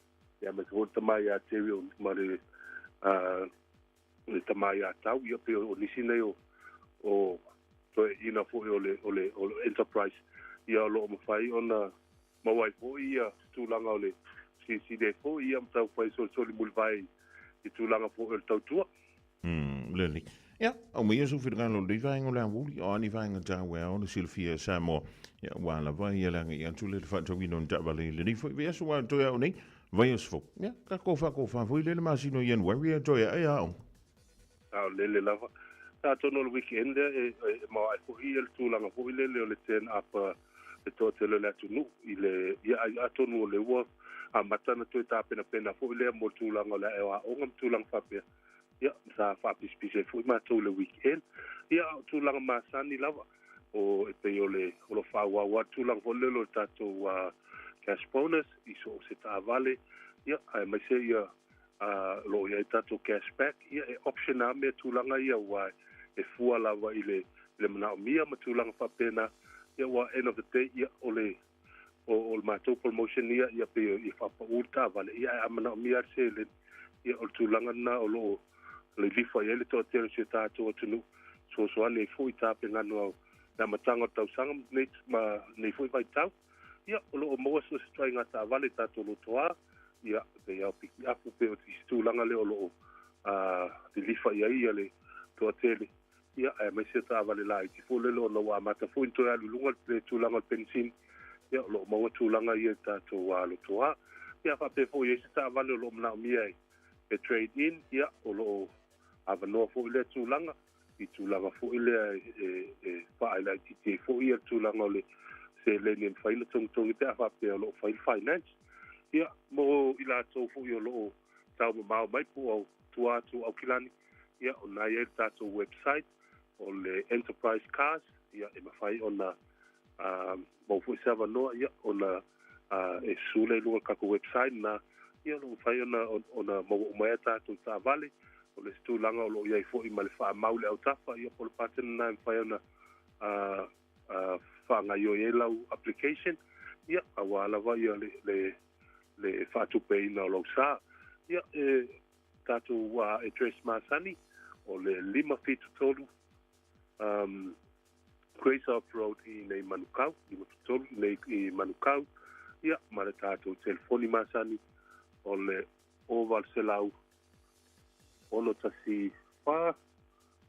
ia aemaise foi le tama ia Terry o ma le le tama ia Tau, ia pei o nisi nei o o toeaiina foi o le o le o le Enterprise, ia o lo o mafai ona maua ai foi ia tulaga o le silisili ai foi ia ma taumafai e solisoli mulivae i tulaga foi o le tautua. Lelei. Ia, aumaia sou finagalo o lenei vaega o le aoauli, o a ni vaega taua e ao ona silafia e Samoa, ia, ua lava ia le agai atu lea i le faatauina o ni taavale i lenei foi vaiaso ua toe ao nei, vaiaso fou. Ia, ka kofakofa foi lea i le masina o Ianuari e toe ae aoga. Saolele lava. Atonu o le weekend lea e maoae foi ia le tulaga foi lele o le turn up a le toatele o le atunuu i le, ia atonu o lea ua amata ona toe tapenapena foi lea mo le tulaga o le ae o aoga ma tulaga faapea. Ia, sa faapisipisi ai foi matou i le weekend. Ia, a o tulaga masani lava, o e pei o le, o lo o faaauau lava le tulaga foi lele o le tatou cash bonus i so o se taavale, ia, aemaise ia o lo o i ai tatou cash back, ia e option lava mea tulaga ia aua e fua lava i le le manaomia ma tulaga faapena, ia aua end of the day, ia o le o, o le matou promotion ia, ia pei e faapau le taavale, ia ae a manaomia lava le seleni, ia o le tulaga lena o lo o lilifa i ai le toatele o si o tatou atunuu, fesoasoani ai foi i tapenano o le amataga o le tausaga ma lenei, ma lenei foi vaitau. Ia, o lo o maua so o se ituaiga taavale i tatou lotoa, ia, pei lava o pikiapu, pei o isi tulaga lea o lo o lilifa i ai le toatele, ia, aemaise o taavale laiti foi lele ona ua amata foi ona toe alu i luga le tulaga o le penisini, ia, o lo o maua tulaga ia i tatou lotoa. Ia, faapea foi i ai se taavale o lo o manaomia e trade in, ia, o lo o avanoa foi lea tulaga. i tulaga foi lea e faaelaitiiti ai foi le tulaga o le seleni e mafai ona togitogi pe a faapea o lo o fai le finance. Ia, mo i latou foi o lo o taumamao mai po o tua atu o Aukilani, ia, o lena e i ai le tatou website o le Enterprise Cars, ia, e mafai ona maua foi se avanoa, ia, ona e susu lea i luga o le tatou website lena, ia, o lo o mafai ona maua uma ai a tatou taavale. O le isi tulaga o lo o i ai foi ma le faamau i le autafa, ia po o le button lena e mafai ona faagaoioi ai lau application, ia, aua lava ia le faatupeina o lou sa. Ia, e tatou address masani, o le 573 Greysoft Road i inei Manukau, 53 i inei i Manukau, ia, ma le tatou telefoni masani o le 0800 614,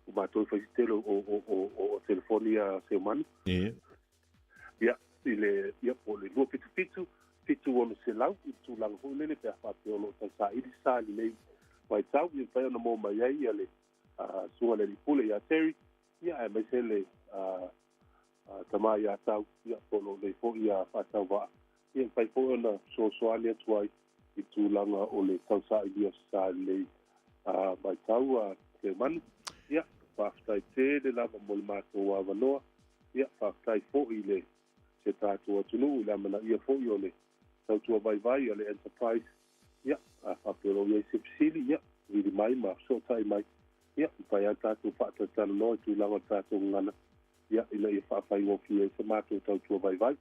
o matou e fai si tele o telefoni a Seumanu. Ia, i le, ia, po o le 277 7600 i le tulaga foi lele pe a faapea o lo o tausaili sa i lenei vaitau, ia mafai ona maua mai ai ia le susuga i le alii pule ia Terry, ia aemaise le tama ia Tau, ia po o lo o nei foi ia faatauvaa Ia, e mafai foi ona fesoasoani atu ai i tulaga o le tausailia o se sa lelei matau a Seumanu. Ia, faafetai tele lava mo le matou avanoa. Ia, faafetai foi i le si o tatou atunuu i le amanaia foi o le tautua vaivai a le Enterprise. Ia, a faapea o lo o i ai se fesili, ia, vili mai ma fesootai mai. Ia, e mafai lava ona tatou faatalatalanoa i tulaga o le tatou gagana, ia, ina ia faafaigofie ai se matou tautua vaivai.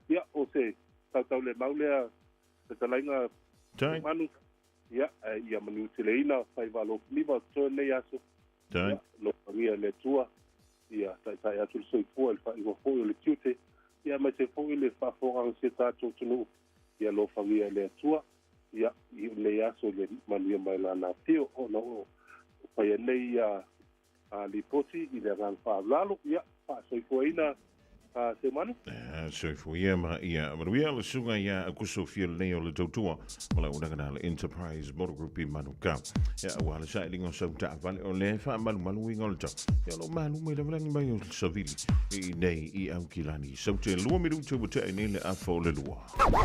Ia, o se tautaulemau lea fetalaiga Manu, ia, ae ia manuteleina faiva alofilima o totoe lenei aso. Ia, alofagia e le Atua, ia taitai atu le soifua i le faaiuga foi o le tiute, ia aemaise foi le faafofogaaga a si o tatou atunuu, ia alofagia e le Atua, ia, i lenei aso i le manuia mai Lana afio, ona o faia nei ia lipoti i le agaga faaaloalo. Ia, faasoifuaina Seumanu. Soifua ma ia manuia le susuga ia Aukuso Fia lenei o le tautua ma le auaunaga na le Enterprise Motor Group i Manukau. Ia, aua le sailiga o sau taavale o lea e faamalumalu uiga o le tau. Ia, o lo o malu mai lava lagi mai o le savili i nei i Aukilani. Sau te lua minute ua tea i nei le afa o le lua.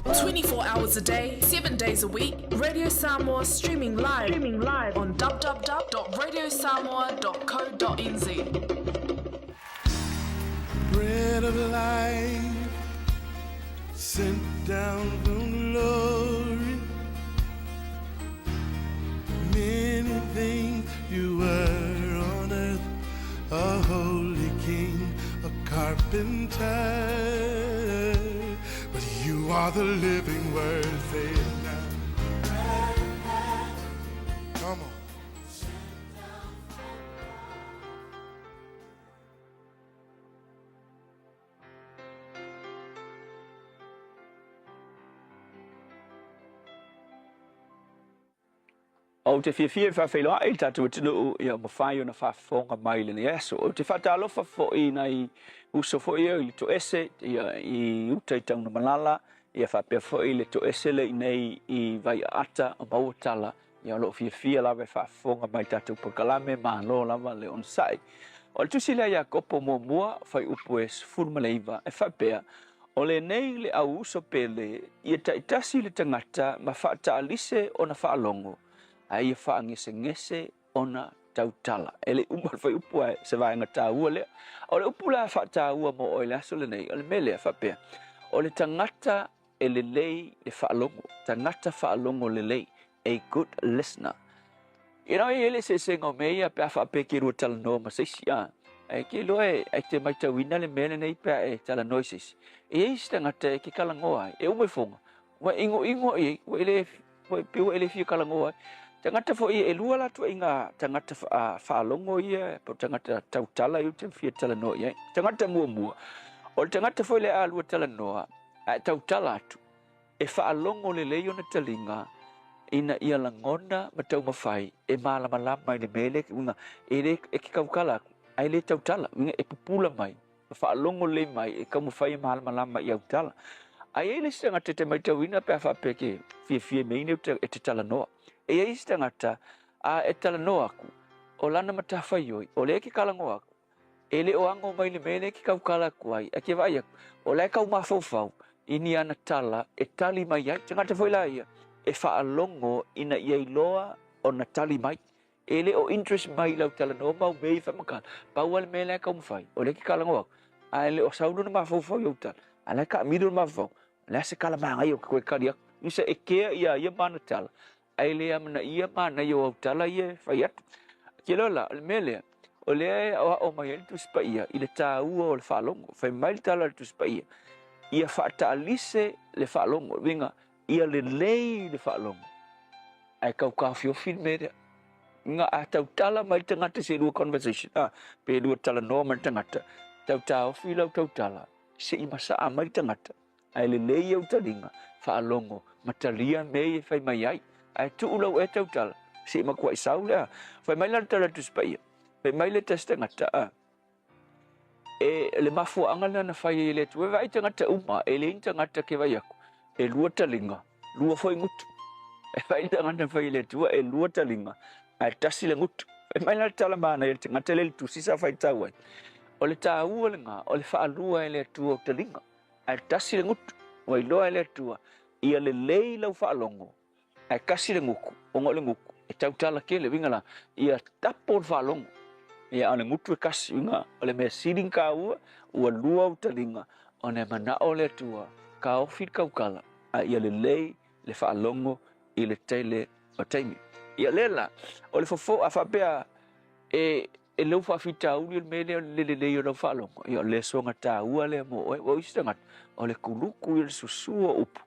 24 hours a day, 7 days a week, Radio Samoa streaming live, streaming live on www.radiosamoa.co.nz. Bread of life sent down from glory. Many things you were on earth, a holy king, a carpenter. But you are the living word, say it now. Come on. Ou te fiafia e faafeiloai i le tatou atunuu ia mafai ona faafofoga mai i lenei aso. Ou te faatalofa foi i nai uso foi ia i le toese ia, i uta i Taunamalala, ia faapea foi le toese le i nei i Vaiaata o maua tala, ia o lo o fiafia lava e faafofoga mai i tatou polokalame, malo lava le onosai. O le tusi lea Iakopo muamua, fuaiupu e 19, e faapea, O lenei le au uso pele, ia taitasi le tagata ma faataalise ona faalogo, ae ia faagesegese ona tautala. E le i uma le fuaiupu ae se vaega taua lea. O le upu la faataua mo oe i le aso lenei, o le mea lea faapea, o le tagata e lelei le faalogo, tagata faalogo lelei, a good listener. You know, e i ai le eseesega o mea ia pe a faapea e te lua talanoa ma se isi, a. E te iloa e, e te maitauina le mea lenei pe a e talanoa i se isi. E i ai isi tagata e te talanoa ai, e uma ifoga, ua e inoino i ai, ua e le, ua e pei ua e le fia talanoa ai. Tagata foi ia, e lua la ituaiga tagata faalogo ia, po o tagata tautala ia ou te fia talanoa i ai. Tagata muamua, o le tagata foi lea a lua talanoa, a e tautala atu, E faalogo lelei ona taliga ina ia lagona ma taumafai e malamalama i le mea lea, uiga e le e ke tautala atu ae le tautala, uiga e pupula mai ma faalogo lelei mai e taumafai e malamalama i au tala. Ae i ai le isi tagata e te maitauina pe a faapea e te fiafia i mea nei e te talanoa. E i ai isi tagata a e talanoa atu, o lana matafaioi, o lea e te talanoa atu, E le o ago mai le mea lea e te tautala atu ai, ae te vaai atu, o la e tau mafaufau i ni ana tala e tali mai ai. Tagata foi la ia e faalogo ina ia iloa ona tali mai. E le o interest mai i lau talanoa ma au mea ia faamatala, pau lava le mea la e taumafai, o lea e te talanoa atu, ae le o sau lona mafaufau i ou tala, a o la e taamilo le mafaufau, o le a se tala manaia ou te toe tali atu. Tusa e kea iā ia ma ana tala, Ae le amanaia manaia o au tala ia e fai atu. Ke loa la, o le mea lea, o lea e aoao mai ai le Tusi Paia i le taua o le faalogo. Fai mai le tala a le Tusi Paia, ia faataalise le faalogo, le uiga, ia lelei le faalogo, ae tau taofiofi le mea lea. Uiga, a tautala mai le tagata i se lua conversation, a, pe lua talanoa ma le tagata, tau taofi lau tautala, se i masaa mai le tagata. Ae lelei ou taliga, faalogo, ma talia mea ia e fai mai ai. Ae tuu lau ea tautala, se i matuai sau lea. Fai mai la le tala a le Tusi Paia, fai mai le tasi tagata, a, e, le mafuaaga lena na fai ai e le Atua, e vaai tagata uma, e leai ni tagata ke vaai aku, e lua taliga, lua foi gutu. E vaai le tagata na fai e le Atua, e lua taliga, ae tasi le gutu. Fai mai la le tala manaia a le tagata lea i le tusi sa faitau ai, o le taua lena o le faalua e le Atua o taliga. Ae tasi le gutu. Ua iloa e le Atua, ia lelei lau faalogo, ae kasi le gutu, ona o le gutu e tautala tele, uiga la, ia tapo le faalogo. Ia, a o le gutu e kasi, uiga o le mea sili ona taua, ua lua ou taliga, ona e manao le Atua, taofi le tautala, a ia lelei le faalogo i le tele o taimi. Ia lea la, o le fofo, a faapea e, e lou faafitauli o le mea lea o le lelei o lau faalogo, ia o le soga taua lea mo oe. Ua o isi tagata, o le kuluku ia o le susu o upu,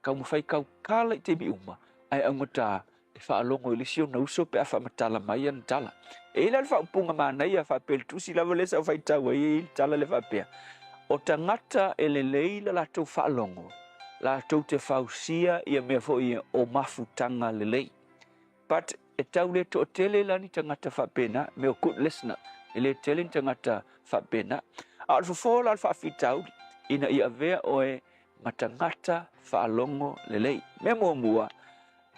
taumafai tautala i taimi uma, ae augata e faalogo i le isi ona uso pe a faamatala mai ana tala. E i ai la le faaupuga manaia faapea i le tusi lava lea sa ou faitau ai e i ai le tala lea faapea, O tagata e lelei la latou faalogo, latou te fausia ia mea foi ia o mafutaga lelei. But e tau le toatele la ni tagata faapena, mea o good listener, e le tele ni tagata faapena. A o le fofo la o le faafitauli, ina ia avea oe ma tagata faalogo lelei. Mea muamua,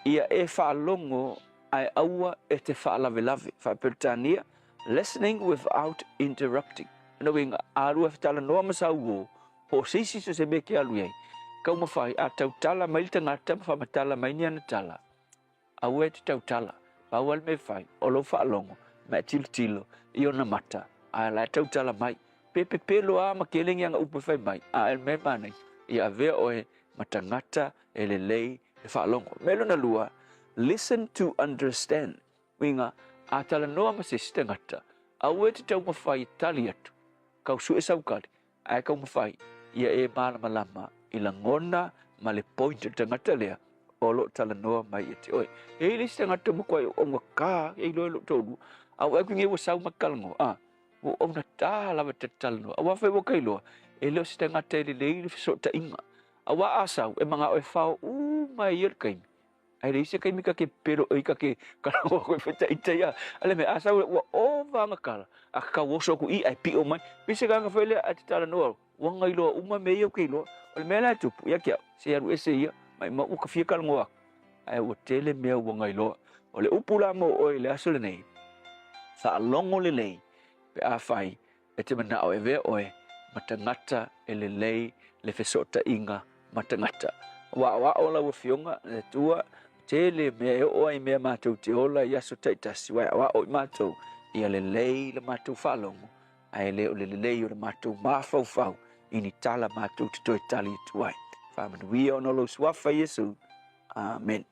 ia e faalogo ae aua e te faalavelave. Faa-Peretania, listening without interrupting. Lona uiga, a alu e talanoa ma sau uo, po o se isi so se mea ke alu i ai, taumafai a tautala mai le tagata ma faamatala mai ni ana tala, Aua e te tautala, pau lava le mea e fai, o lou faalogo, ma e tilotilo i ona mata, a o la e tautala mai. Pe pepelo lava ma tele ni ana upu e fai mai, a o le mea e manaia, ia avea oe ma tagata e lelei le faalogo. Mea lona lua, listen to understand, uiga, a talanoa ma se isi tagata, aua e te taumafai e tali atu, kau sue saukali, Ae taumafai ia e malamalama i lagona ma le point o le tagata lea o lo o talanoa mai ia te oe. E i ai le isi tagata ua matuai augata e iloa e lou toalua, a ua vaai atu nei ua sau ma talanoa, a, ua augata lava ta te talanoa. Aua fai ua ta iloa, e le o se tagata e lelei le fesootaiga. Aua a sau, e manao e fao uma e ia le taimi, Ae leai se taimi ta te pepelo ai ta te talanoa atu ai ita ia a le mea a sau ua ova ana tala a ta tau oso atu i ae pio mai. Pei se agaga foi lea ae te talanoa ua gailoa uma mea ia ou te iloa. O le mea la e tupu ia te au se alu ese ia maimau ua ta fia talanoa atu ae ua tele mea ua gailoa. O le upu la mo oe i le aso lenei, faalogo lelei pe afai E te manao e avea oe ma tagata e lelei le fesootaiga ma tagata. Ua aoao lau Afioga le Atua, tele mea e oo ai i mea matou te ola i aso taitasi, ua e aoao i matou ia lelei la matou faalogo, ae le o le lelei o le matou mafaufau i ni tala matou te toe tali atu ai. Faamanuia ona o lou Suafa Iesu. Amen.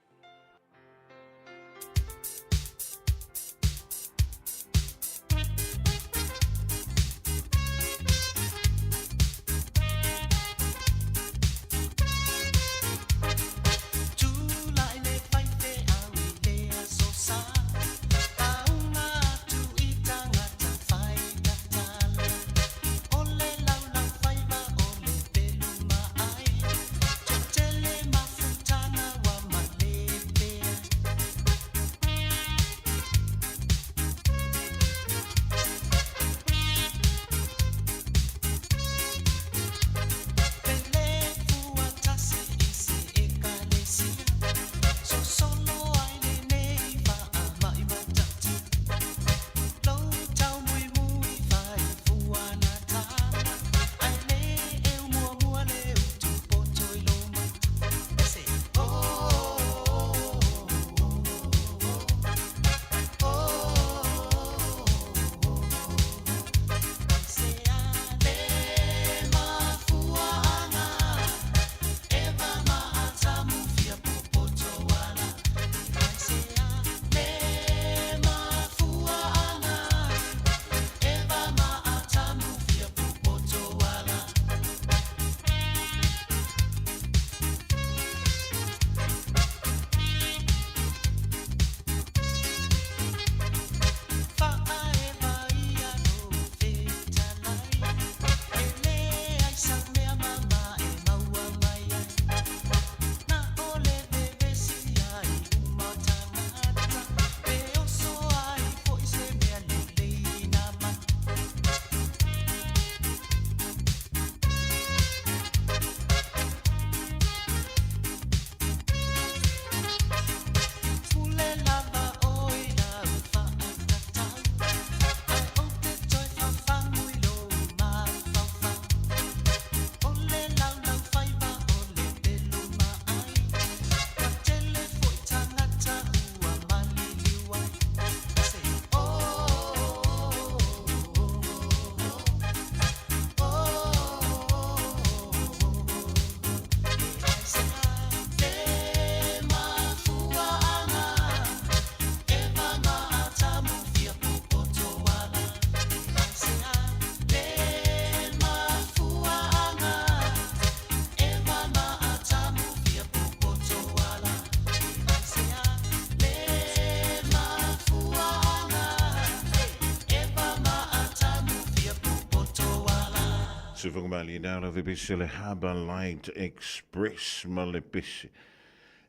Se whakamali nā la vebese le Harbour Light Express ma le pese.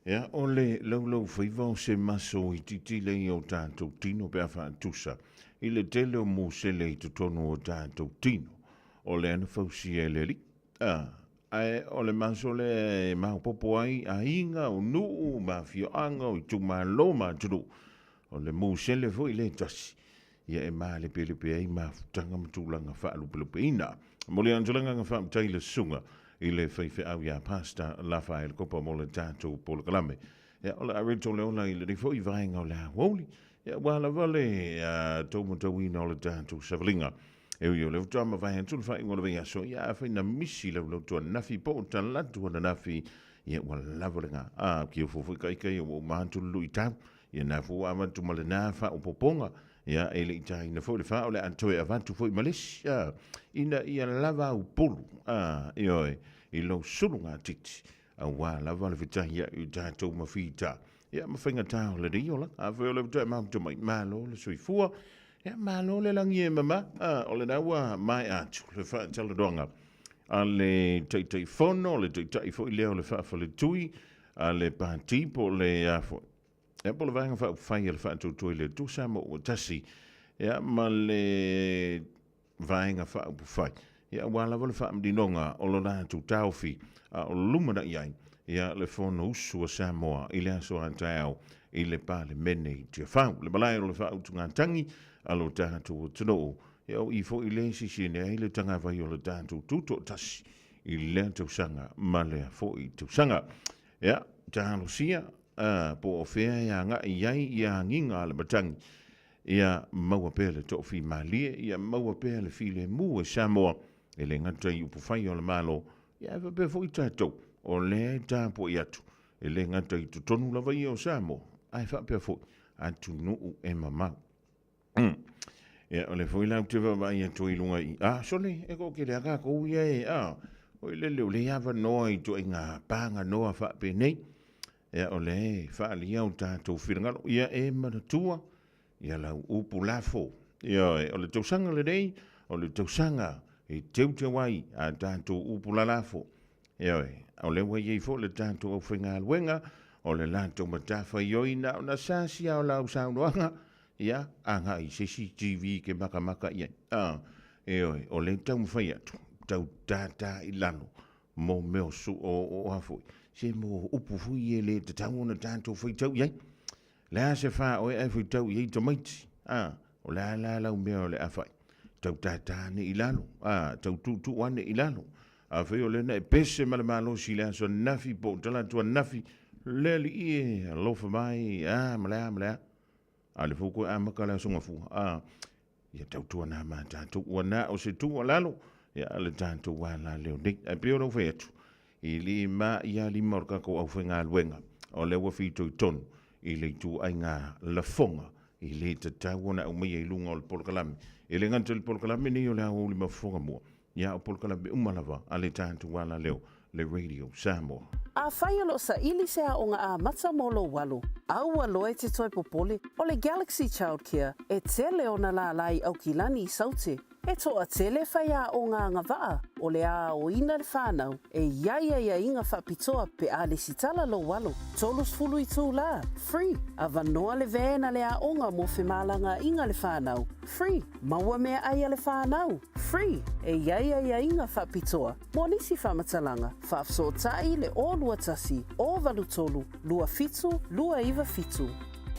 Ia, o le laulau faiva o se maso i titile i o tātou tino pe a whaatusa. I le tele o musele i totonu o tātou tino. O le ana fausia e le li. Ah, ae o le maso le e maopopo ai aiga o nuu ma afioaga o itumalo ma atunuu. O le musele foi le tasi ia e malepelepe ai mafutaga ma tulaga faalupelupeina. Momoli atu le agaga faafetai i le susuga i le faifeau iā Pastor Lafael Kopa mo le tatou polokalame. Ia, o le a reto le ola i lenei foi vaega o le aoauli, ia aua lava le tou matauina o le tatou savaliga. E ui o lea faatoa mavae atu le faaiuga o le vaiaso, ia afai na misi laulau ananafi po o talatu ananafi, ia ua lava lena. A, kiofo foi ka ika ia ua uma atu le luitau. Ia na foi ua avatu ma lena faaopoopoga, ia e le i taina foi le fa o le a toe avatu foi ma le isi, a, ina ia lava au pulu, a, ioe, i lou sulugatiti, aua lava le fetahiai o tatou ma fita, ia ma faigata o lenei olaga. Afai o lea ua toe mafuta mai, malo le soifua, ia malo le lagi e mama, a, o lena ua maea atu le faatalanoaga a le Taitaifono, le Taitai foi lea o le Faafaletui a le Pati po o le a foi, ia po o le Vaega Faaupufai a le Faatuatua i le Atua Samoa ua tasi, ia ma le Vaega Faaupufai, ia aua lava le faamaninoga o lo latou taofi a o lumanai ai ia le Fonousu a Samoa i le aso a taeao i le Palemene i Tiafau, le malae o le faautugatagi a lo tatou atunuu. Ia o i foi le sisine ai le tagavai o le tatou tutoatasi i lea tausaga ma lea foi tausaga. Ia, talosia, a, po o fea e agai i ai ia agiga a le matagi, ia maua pea le toafimalie, ia maua pea le filemu e Samoa, e le gata i upufai o le Malo, ia ae faapea foi tatou, o lea e tapuai atu, e le gata i totonu lava ia o Samoa, ae faapea foi atunuu e mamao. Ia, o le foi la ou te vaavaai atu ai i luga i, a, sole, e toatele lava tatou ia e, a, oi lele o lea e avanoa i ituaiga paganoa faapenei. Ia, o lea e faaalia o tatou finagalo. Ia e manatua, ia lau upu lafo. Ioe, o le tausaga lenei, o le tausaga e teuteu ai a tatou upu lalafo. Ioe, o lea ua i ai foi le tatou aufaigaluega, o le latou matafaioi na ona sasi lava o lau saunoaga, ia, agai i se isi TV ke makamaka i ai. A, ioe, o lea e taumafai atu, tau tātā i lalo, mo mea o su, o, o a foi, se mo upu foi e le tatau ona tatou faitau i ai. Le a se wha oe ae faitau i ai tamaiti, a, o le a la lau mea o le a fai. Tau tātā ane i lalo, a, tau tuutuu ane i lalo. Afai o lea na e pese ma le malosi i le aso ananafi po o talaatu ananafi, le alii e, alofa mai, a, ma le a, ma le a. A le fou koe amata le aso gafua, a, ia tautuana ma tatou ua na o se tuualalo, ia le tatou ala leo nei. Ae pei ona ou fai atu, i le ma ia lima o le tatou aufaigaluega, o lea ua fitoitonu i le ituaiga lafoga e le tatau ona aumaia i luga o le polokalame. E le gata i le polokalame nei o le aoauli mafofoga mua, ia o polokalame uma lava a le tatou ala leo, le Radio Samoa. Afai o lo o saili se aoga amata mo lou alo, aua loa e te toe popole, o le Galaxy Childcare e tele ona lālā i Aukilani i Saute. E toatele faiaoga agavaa o le a aoina le whanau e i ai aiaiga faapitoa pe a lesitala lou alo. 30 itulā, free, avanoa le van a le aoga mo femalagaaiga le whanau, free, maua meaai a le whanau, free, e i ai aiaiga faapitoa mo nisi faamatalaga, faafesootai le 021 083 27 297.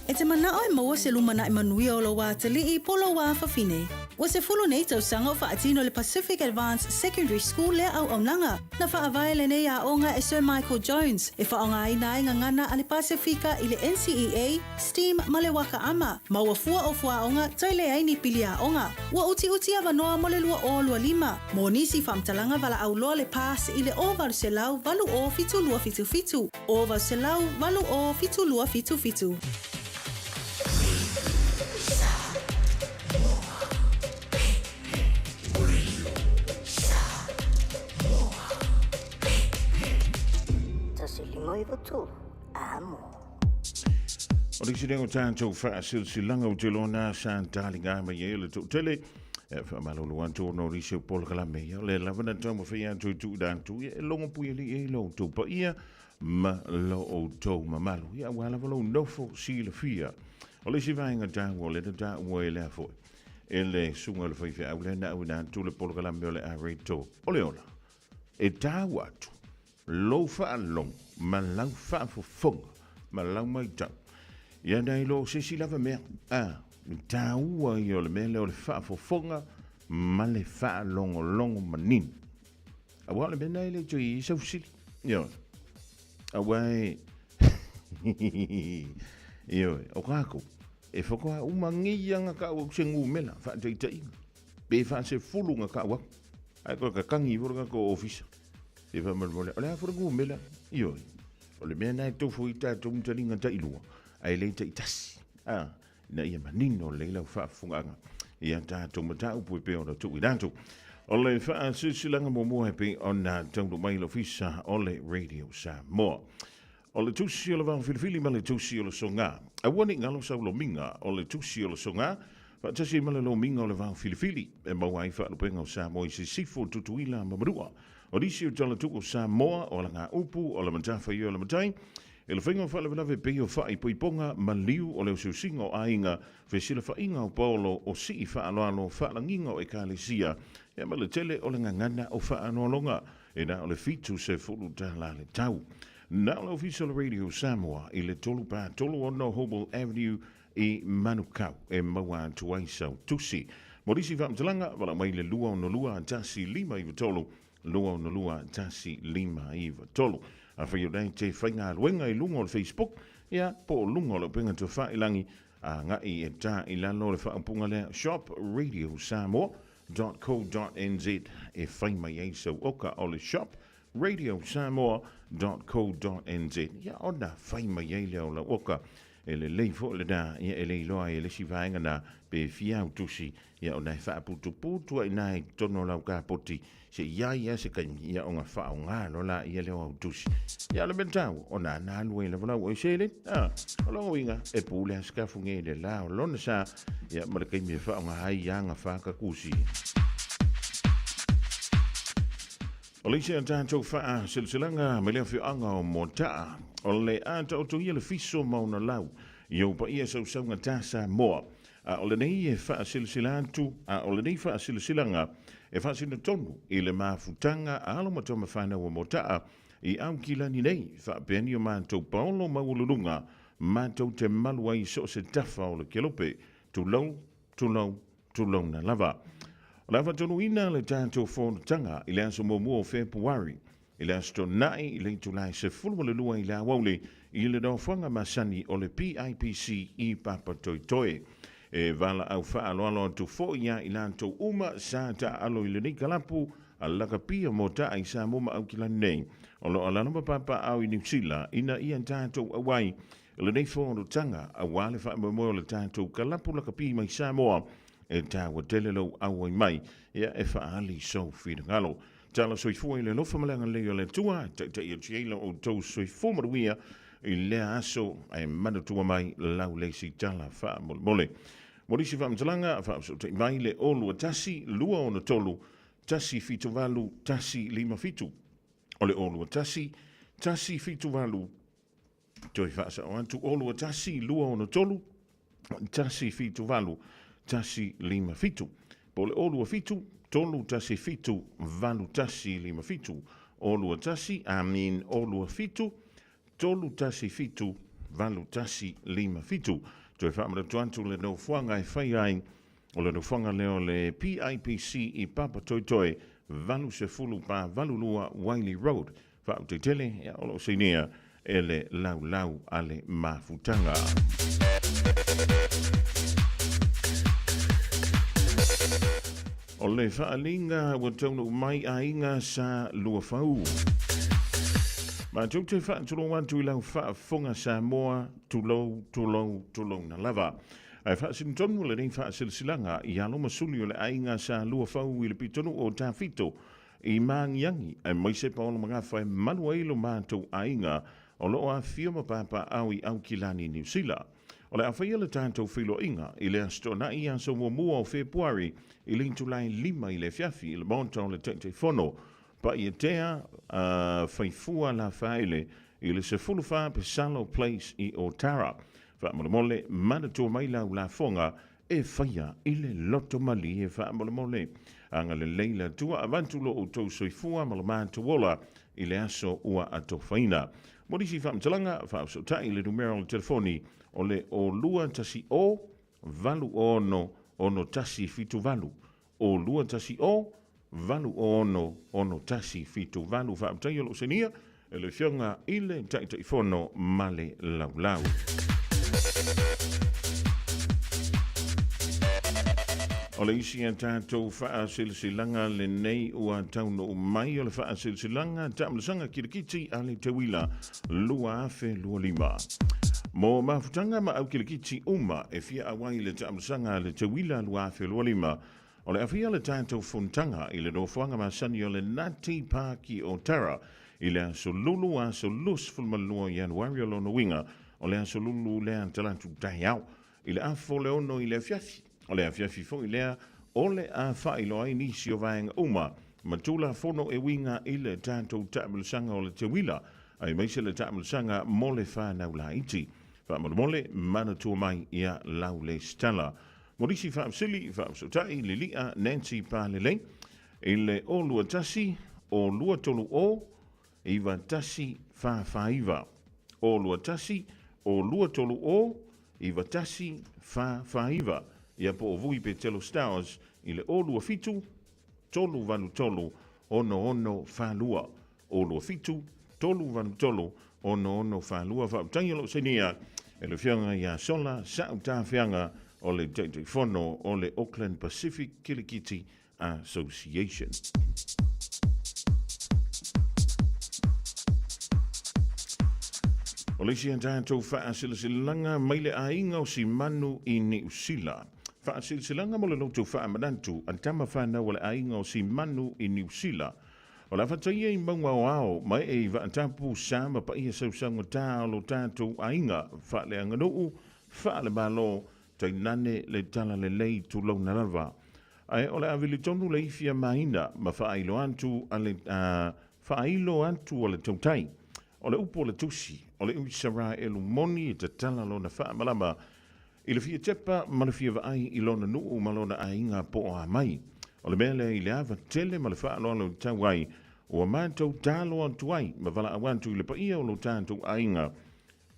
E te manao e maua se lumanai manuia o lou atalii po o lou afafine. Ua sefulu nei tausaga o faatino le Pacific Advanced Secondary School lea auaunaga. Na faavae lenei aoga e Sir Michael Jones e faaaogaina ai gagana a le Pasefika i le NCEA, STEAM ma le Waka Ama. Maua fua o fuaoga toe leai ni pili aoga. Ua utiuti avanoa mo le 2025. Mo nisi faamatalaga valaau loa le PASS i le 0800 80 7277. 0800 80 7277. O le isi lea o tatou faasilasilaga ou te iloa na sa taliga mai ai le toatele. Ia, faamalulu atu ona o nisi o polokalame, ia, o lea lava na taumafai atu e tuuina atu, ia, e logo puialii ai lo outou paia ma lo outou mamalu, ia, aua lava lou nofo silafia. O le isi vaega taua o lea na taua e lea foi, e le susuga i le faifeau lea na auina atu le polokalame o le a Reto, o le ola, e taua atu lou faalogo ma lau faafofoga ma lau matau. Ia nai lo se isi lava mea, a, le taua ia o le mea lea o le faafofoga ma le faalogologo manino. Aua o le mea lena e le toe i ai sau fesili. Ioe. Aua e... Ioe, o kākou, e whakoa uma ngei anga ka au se ngumela, whaataitaiga, pe whaasefulu nga ka au aku. Ai koe kakangi fo le kākou ofisa. E faamolemole, o le a foi le gumela? Ioe, o le mea lena e tofo i tatou mataliga tailua, ae le taitasi. A, ina ia manino lelei lau faafofogaaga i a tatou mataupu e pei ona tuuina atu. O le faasilasilaga muamua e pei ona taunuu mai i le Ofisa o le Radio Samoa. O le tusi o le vao filifili ma le tusi o le soga. Aua ne i galo sau lomiga o le tusi o le soga, faatasi ai ma le lomiga o le vao filifili, e maua ai faalupega o Samoa i Sisifo, Tutuila ma Manua. O nisi o talatuu o Samoa, o alagaupu, o le matafaioi o le matai, e le faiga o faalavelave e pei o faaipoipoga, maliu o le osiosiga o aiga, fesilafaiga o paolo, o sii faaaloalo, faalagiga o ekalesia, ia ma le tele o le gagana o faanoaloga, e na o le $70 le tau. Na o le Ofisa o le Radio Samoa i le 336 Hobble Avenue i Manukau e maua atu ai sau tusi. Mo nisi faamatalaga, valaau mai i le 262 1593, 262 1593. Afai o lea e te faigaluega i luga o le Facebook, ia, po o luga o le upega tofailangi, agai e ta i lalo le faaupuga lea Shop Radio Samoa .co.nz e fai mai ai sau oka o le shop radiosamoa.co.nz ia ona fai mai ai lea o lau oka e lelei foi lena ia e le iloa ai e le isi vaega na pe fia au tusi ia ona e faaputuputu ai na i totonu o lau kapoti se i ai ia se taimi ia ona faaaoga loa laia lea o au tusi ia o le mea taua ona ana alu ai lava lau oe a o lona uiga e pule a sikafuge i le la o lona sa ia ma le taimi e faaaoga ai ia agafa kakusi. O le isi a tatou faasilasilaga mai le afioaga o Moataa, o le a taotogia le fiso ma ona lau i ou paia sausauga tā Samoa. A o lenei e faasilasila atu, a o lenei faasilasilaga e faasino tonu i le mafutaga a alo ma tama fanau o Moataa i Aukilani nei, faapea ni o matou paolo maualuluga matou te malu ai i so o se tafa o le kelope, tulou, tulou, tulouna lava. O le a faatonuina le tatou fonotaga i le aso muamua o Fepuari, i le Aso Toonai i le itula e 12 i le aoauli i le nofoaga masani o le PIPC i Papatoetoe. E valaau faaaloalo atu foi ia i latou uma sa taaalo i lenei kalapu a lakapia mo taai Samoa ma Aukilani nei o lo o alaala ma papaaao i Niu Sila ina ia tatou auai i lenei fonotaga aua le faamoemoe o le tatou kalapu lakapi mai Samoa e taua tele lou auai mai ia e faaali sou finagalo. Tala soifua i le alofa ma le agalelei o le Atua e taitai atu ai lo outou soifua manuia i lea aso ae manatua mai lau le isi tala faamolemole. Mo nisi faamatalaga, faafesootai mai le 021 263 178 157. O le 021 178 toe faasao atu 021 263 178 157. Po o le 027 317 8157. 021, I mean 027 317 8157. Toe faamanatu atu le nofoaga e fai ai o le nofoaga lea o le PIPC i Papatoetoe 80 pa 82 Wiley Road, Faautaitele, ia, o lo o sainia e le laulau a le mafutaga. O le faaaliga ua taunuu mai aiga sa Luafau. Matou te faatulou atu i lau faafofoga Samoa, tulou, tulou, tulouna lava. Ae faasino tonu lenei faasilasilaga i alo ma suli o le aiga sa Luafau i le pitonuu o Tafito i Magiagi, aemaise Paolo Magafa e malu ai lo matou aiga o lo o afifio ma papaaao i Aukilani, Niu Sila. O le a faia le tatou feiloaiga i le Aso Toonai aso muamua o Fepuari i le itula e 5 i le afiafi i le Maota o le Taitaifono, Paietea, Faifua Lafaele i le 14 Pesalo Place i Otara. Faamolemole, manatua mai lau lafoga e faia i le loto malie faamolemole. Agalelei le Atua avatu lo outou soifua ma lo matou ola i le aso ua atofaina. Mo nisi faamatalaga, faafesootai i le numera o le telefoni o le 0210 86 6178, 0210 86 6178. Faafetai o lou senia e le Afioga i le Taitaifono ma le Laulau. O le isi a tatou faasilasilaga lenei ua taunuu mai o le faasilasilaga taamilosaga kilikiti a le Teuila 2025. Mo mafutaga ma au kilikiti uma e fia auai i le taamilosaga a le Teuila 2025, O le awhia le tatou fonotaga i le nofoaga masani o le Nati Pāki o Tara i le aso Lulu aso 22 o Ianuari o lona uiga o le aso Lulu lea Talatu taeao i le afo le 6 i le afiafi. O le afiafi foi lea o le a faailoa ai nisi o vaega uma ma Tulafono e uiga i le tatou taamilosaga o le teuila aemaise le taamilosaga mo le fanau laiti. Faamolemole, manatua mai ia lau lesitala. Mo nisi faafesili, faafesootai, lili'a Nancy Palelei i le 021 0 230 9149. 021 0 230 9149. Ia po o Vui Petelo Stowers i le 027 383 6642. 027 383 6642. Faafetai o lou sainia e le Afioga ia Sola Sa'u Tafeaga o le Taitaifono o le Auckland Pacific Kilikiti Association. O le isi a tatou faasilasilaga mai le aiga o Simanu i Niu Sila. Faasilasilaga mo le loto faamanatu a tama fanau a le aiga o Simanu i Niu Sila. O le a fataia i mauga o ao ma ee i vaatapu sa ma paia sausaugata o lo tatou aiga faaleaganuu, faalemalo, tainane le talalelei tulouna lava. Ae o le a vili tonu le ifi a Maina ma faailo atu a le, faailo atu a le tautai. O le upu o le tusi, o le Isaraelu moni e tatala lona faamalama I le fia tepa ma le fia vaai i lona nuu ma lona aiga po o a mai. O le mea lea i le ava tele ma le faaaloalo i tau ai, ua matou talo atu ai ma valaau atu i le paia o lo tatou aiga,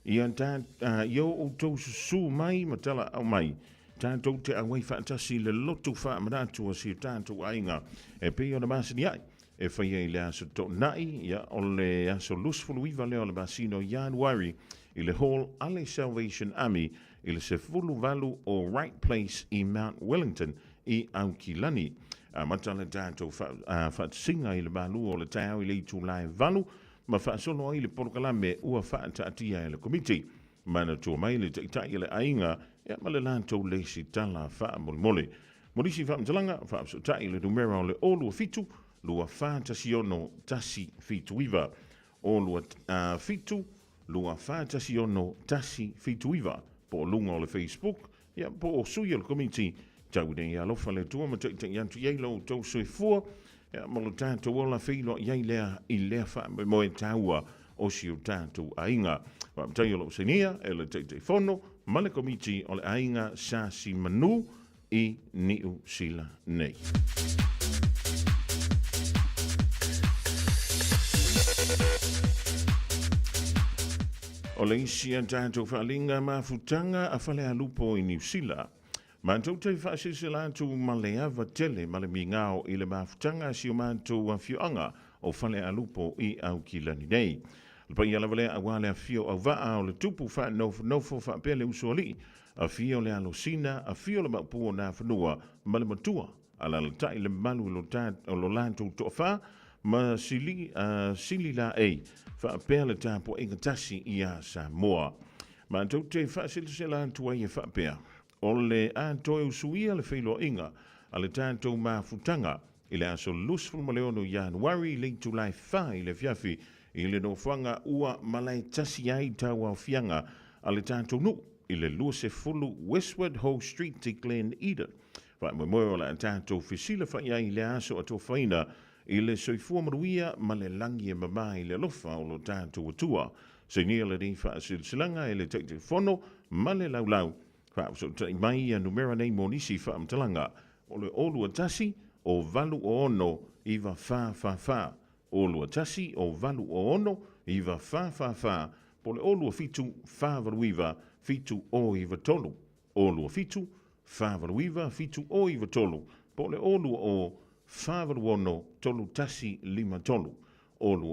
ia ta, ia o outou susu mai ma talaau mai, tatou te auai faatasi i le lotu faamanatu a si o tatou aiga e pei ona masani ai e faia i le Aso Toonai, ia, o le aso 29 lea o le masina o Ianuari i le Hall a le Salvation Army i le 18 o Wright Place i Mount Wellington i Aukilani. Amata le tatou faatasiga i le malu o le taeao i le itula e 8 ma faasolo ai le polokalame ua faataatia e le Komiti. Manatua mai le taitai o le aiga ia ma le latou lesitala faamolemole. Mo nisi faamatalaga, faafesootai le numera o le 027 2416 179. 027 2416 179 po o luga o le Facebook, ia po o sui o le Komiti tau ina ia alofa le Atua ma taitai atu i ai lo outou soifua ia ma lo tatou ola feiloai ai lea i lea faamoemoe taua o si o tatou aiga. Faafetai o lou sainia e le Taitaifono ma le Komiti o le Aiga Sa Simanu i Niu Sila nei. O le isi a tatou faaaliga mafutaga a Falealupo i Niu Sila. Matou te faasilasila atu ma le ava tele ma le migao i le mafutaga a si o matou afioaga o Falealupo i Aukilani nei. O le paia lava lea aua le afifio o auvaa o le tupu faanofonofo faapea le usoalii, afio le alosina, afio le maopu o Nafanua ma le matua, alalatai le mamalu o lo latou toafa ma sili, sili laei faapea le tapuaiga tasi ia Samoa. Matou te faasilasila atu ai e faapea, o le a toe usuia le feiloaiga a le tatou mafutaga i le aso 26 Ianuari i le itula e 4 i le afiafi i le nofoaga ua malae tasi ai tauaofiaga a le tatou nuu. i le 20 Westward Ho Street i Glen Eden. Faamoemoe o le a tatou fesilafa'i ai i lea aso atofaina i le soifua manuia ma le lagi e mamā i le alofa o lo tatou Atua. Sainia lenei faasilasilaga e le Taitaifono ma le Laulau. Faafesootai mai ia numera nei mo nisi faamatalaga, o le 0 21 o 8 o 6 9 4 4 4, 0 21 o 8 o 6 9 4 4 4, po o le 0 27 4 8 9 7 0 9 3, 0 27 4 8 9 7 0 9 3, po o le 0 20 4 8 6 3 1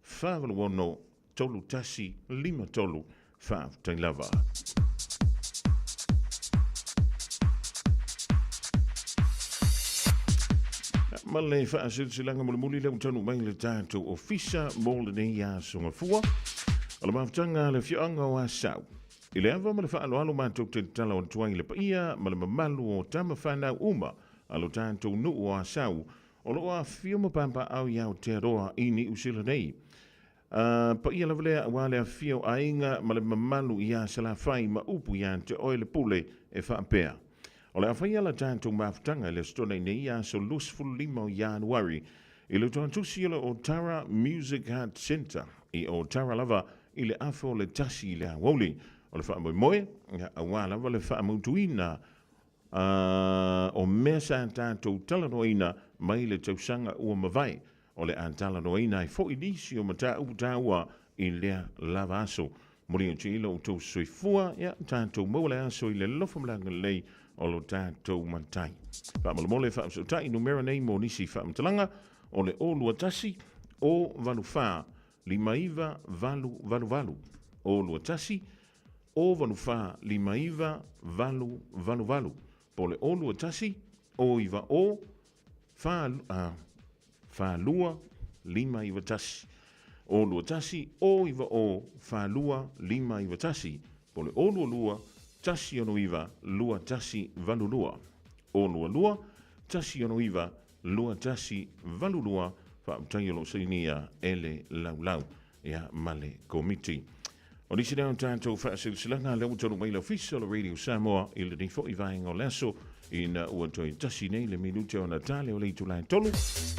5 3, 0 20 4 8 6 3 1 5 3. Faafetai lava. Ma le faasilasilaga mulimuli lea ua taunuu mai le tatou ofisa mo lenei aso gafua. O le mafutaga a le afioaga o Asau. I le ava ma le faaaloalo matou te tatalo atu ai i le paia ma le mamalu o tama fanau uma a lo tatou nuu o Asau o lo o afifio ma papaaao i Aotearoa i Niu Sila nei. A paia lava lea aua le afifio o aiga ma le mamalu iā Salafai ma upu iā te oe le pule e faapea. O le a faia la tatou mafutaga i le Aso Toonai nei aso 25 o Ianuari i le Toatusi o le Otara Music Art Centre i Otara lava i le afa o le tasi i le aoauli. O le faamoemoe, aua lava le faamautuina o mea sa tatou talanoaina mai le tausaga ua mavae. O le a talanoaina ai foi nisi o mataupu taua i lea lava aso. Momoli atu i lo outou soifua, ia tatou maua le aso i le alofa ma le agalelei o lo tatou Matai. Faamolemole faafesootai numera nei mo nisi faamatalaga, o le 021 084 59888, 021 084 59888, po o le 021 090 4, 4 2 5 9 1. 0 2 1 0 9 0 4 2 5 9 1. Po o le 0 2 2 1 6 9 2 1 8 2. 0 2 2 1 6 9 2 1 8 2. Faafetai o lo o sainia e le laulau ia ma le Komiti. O nisi lea o tatou faasilasilaga lea ua taunuu mai le Ofisa o le Radio Samoa i lenei foi vaega o le aso ina ua toe tasi nei le minute ona tale o le itula e tolu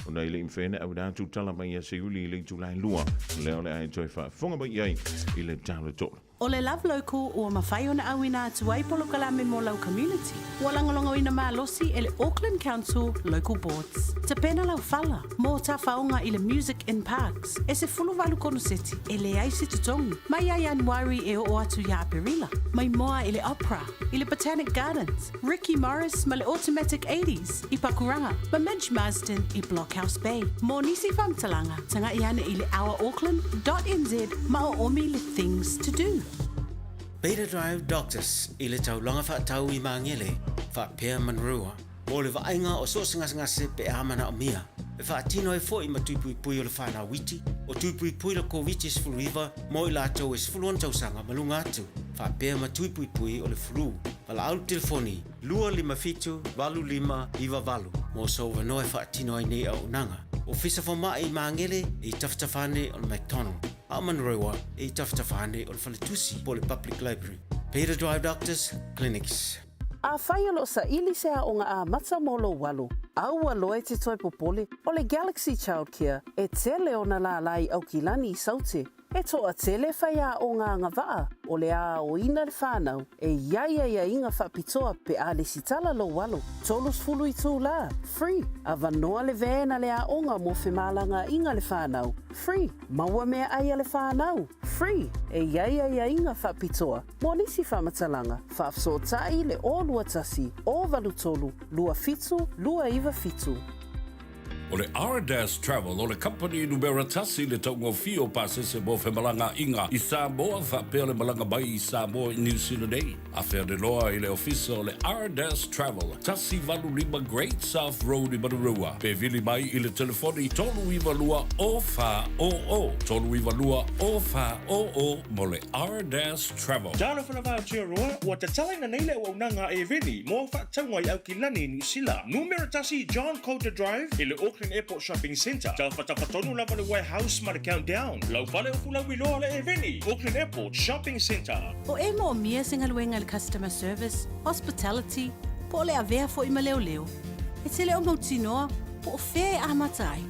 ona e le i mafai ona auina atu tala mai ia Seiuli i le itula e lua lea o le a e toe faafofoga mai i ai i le tala tolu. O le Love Local ua mafai ona auina atu ai polokalame mo lau community. Ua lagolagoina malosi e le Auckland Council Local Boards. Tapena lau fala mo tafaoga i le Music in Parks e 18 konoseti e leai se totogi mai ia Ianuari e oo atu ia Aperila. Mai moa i le Opera, i le Botanic Gardens, Ricky Morris ma le Automatic Eighties i Pakuranga ma Midge Marsden i Blockhouse Bay. Mo nisi faamatalaga, taga'i ane i le ourauckland dot nz ma oomi le Things to Do. Beta Drive Doctors i le taulaga faatau i Magele, faapea Manurewa, mo le vaaiga o so o se gasegase pe a manaomia. E faatino ai foi ma tui puipui o le whanau iti, o tui puipui le Koviti-19 mo i latou e 16 tausaga ma luga atu, faapea ma tui puipui o le flu. Valaau le telefoni 257 8598 mo sou avanoa e faatino ai nei auaunaga. Ofisa Fomai i Magele e i tafatafa ane o le McDonald. A o Manurewa e i tafatafa ane o le faletusi po o le Public Library. Beta Drive Doctors Clinics. Afai o lo o saili se aoga amata mo lou alo, aua loa e te toe popole, o le Galaxy Childcare e tele ona lālā i Aukilani i Saute. E toatele faiaoga agavaa o le a aoina le whanau e i ai aiaiga faapitoa pe a lesitala lou alo. 30 itulā, free, avanoa le van a le aoga mo femalagaaiga le whanau, free. Maua meaai a le whanau, free, e i ai aiaiga faapitoa mo nisi faamatalaga, faafesootai le 021 083 27 297. O le Ardas Travel o le kamupani numera tasi i le taugofie o pasese mo femalagaaiga i Samoa faapea le malaga mai i Samoa i Niu Sila nei. Afea le loa i le ofisa o le Ardas Travel, 185 Great South Road i Manurewa, pe vili mai i le telefoni 392 0400, 392 0400 mo le Ardas Travel. Talofa lava Aotearoa, ua tatalaina nei le auaunaga a Eveni mo faatauga i Aukilani i Niu Sila. Numera tasi John Coulter Drive i le. Auckland Airport Shopping Centre, tafatafa tonu lava le warehouse ma le Countdown, lau fale o fulauiloa le Eveni, Auckland Airport Shopping Centre. O e moomia se galuega i le customer service, hospitality, po o le avea foi ma leoleo, e te le o mautinoa po o fea e amata ai.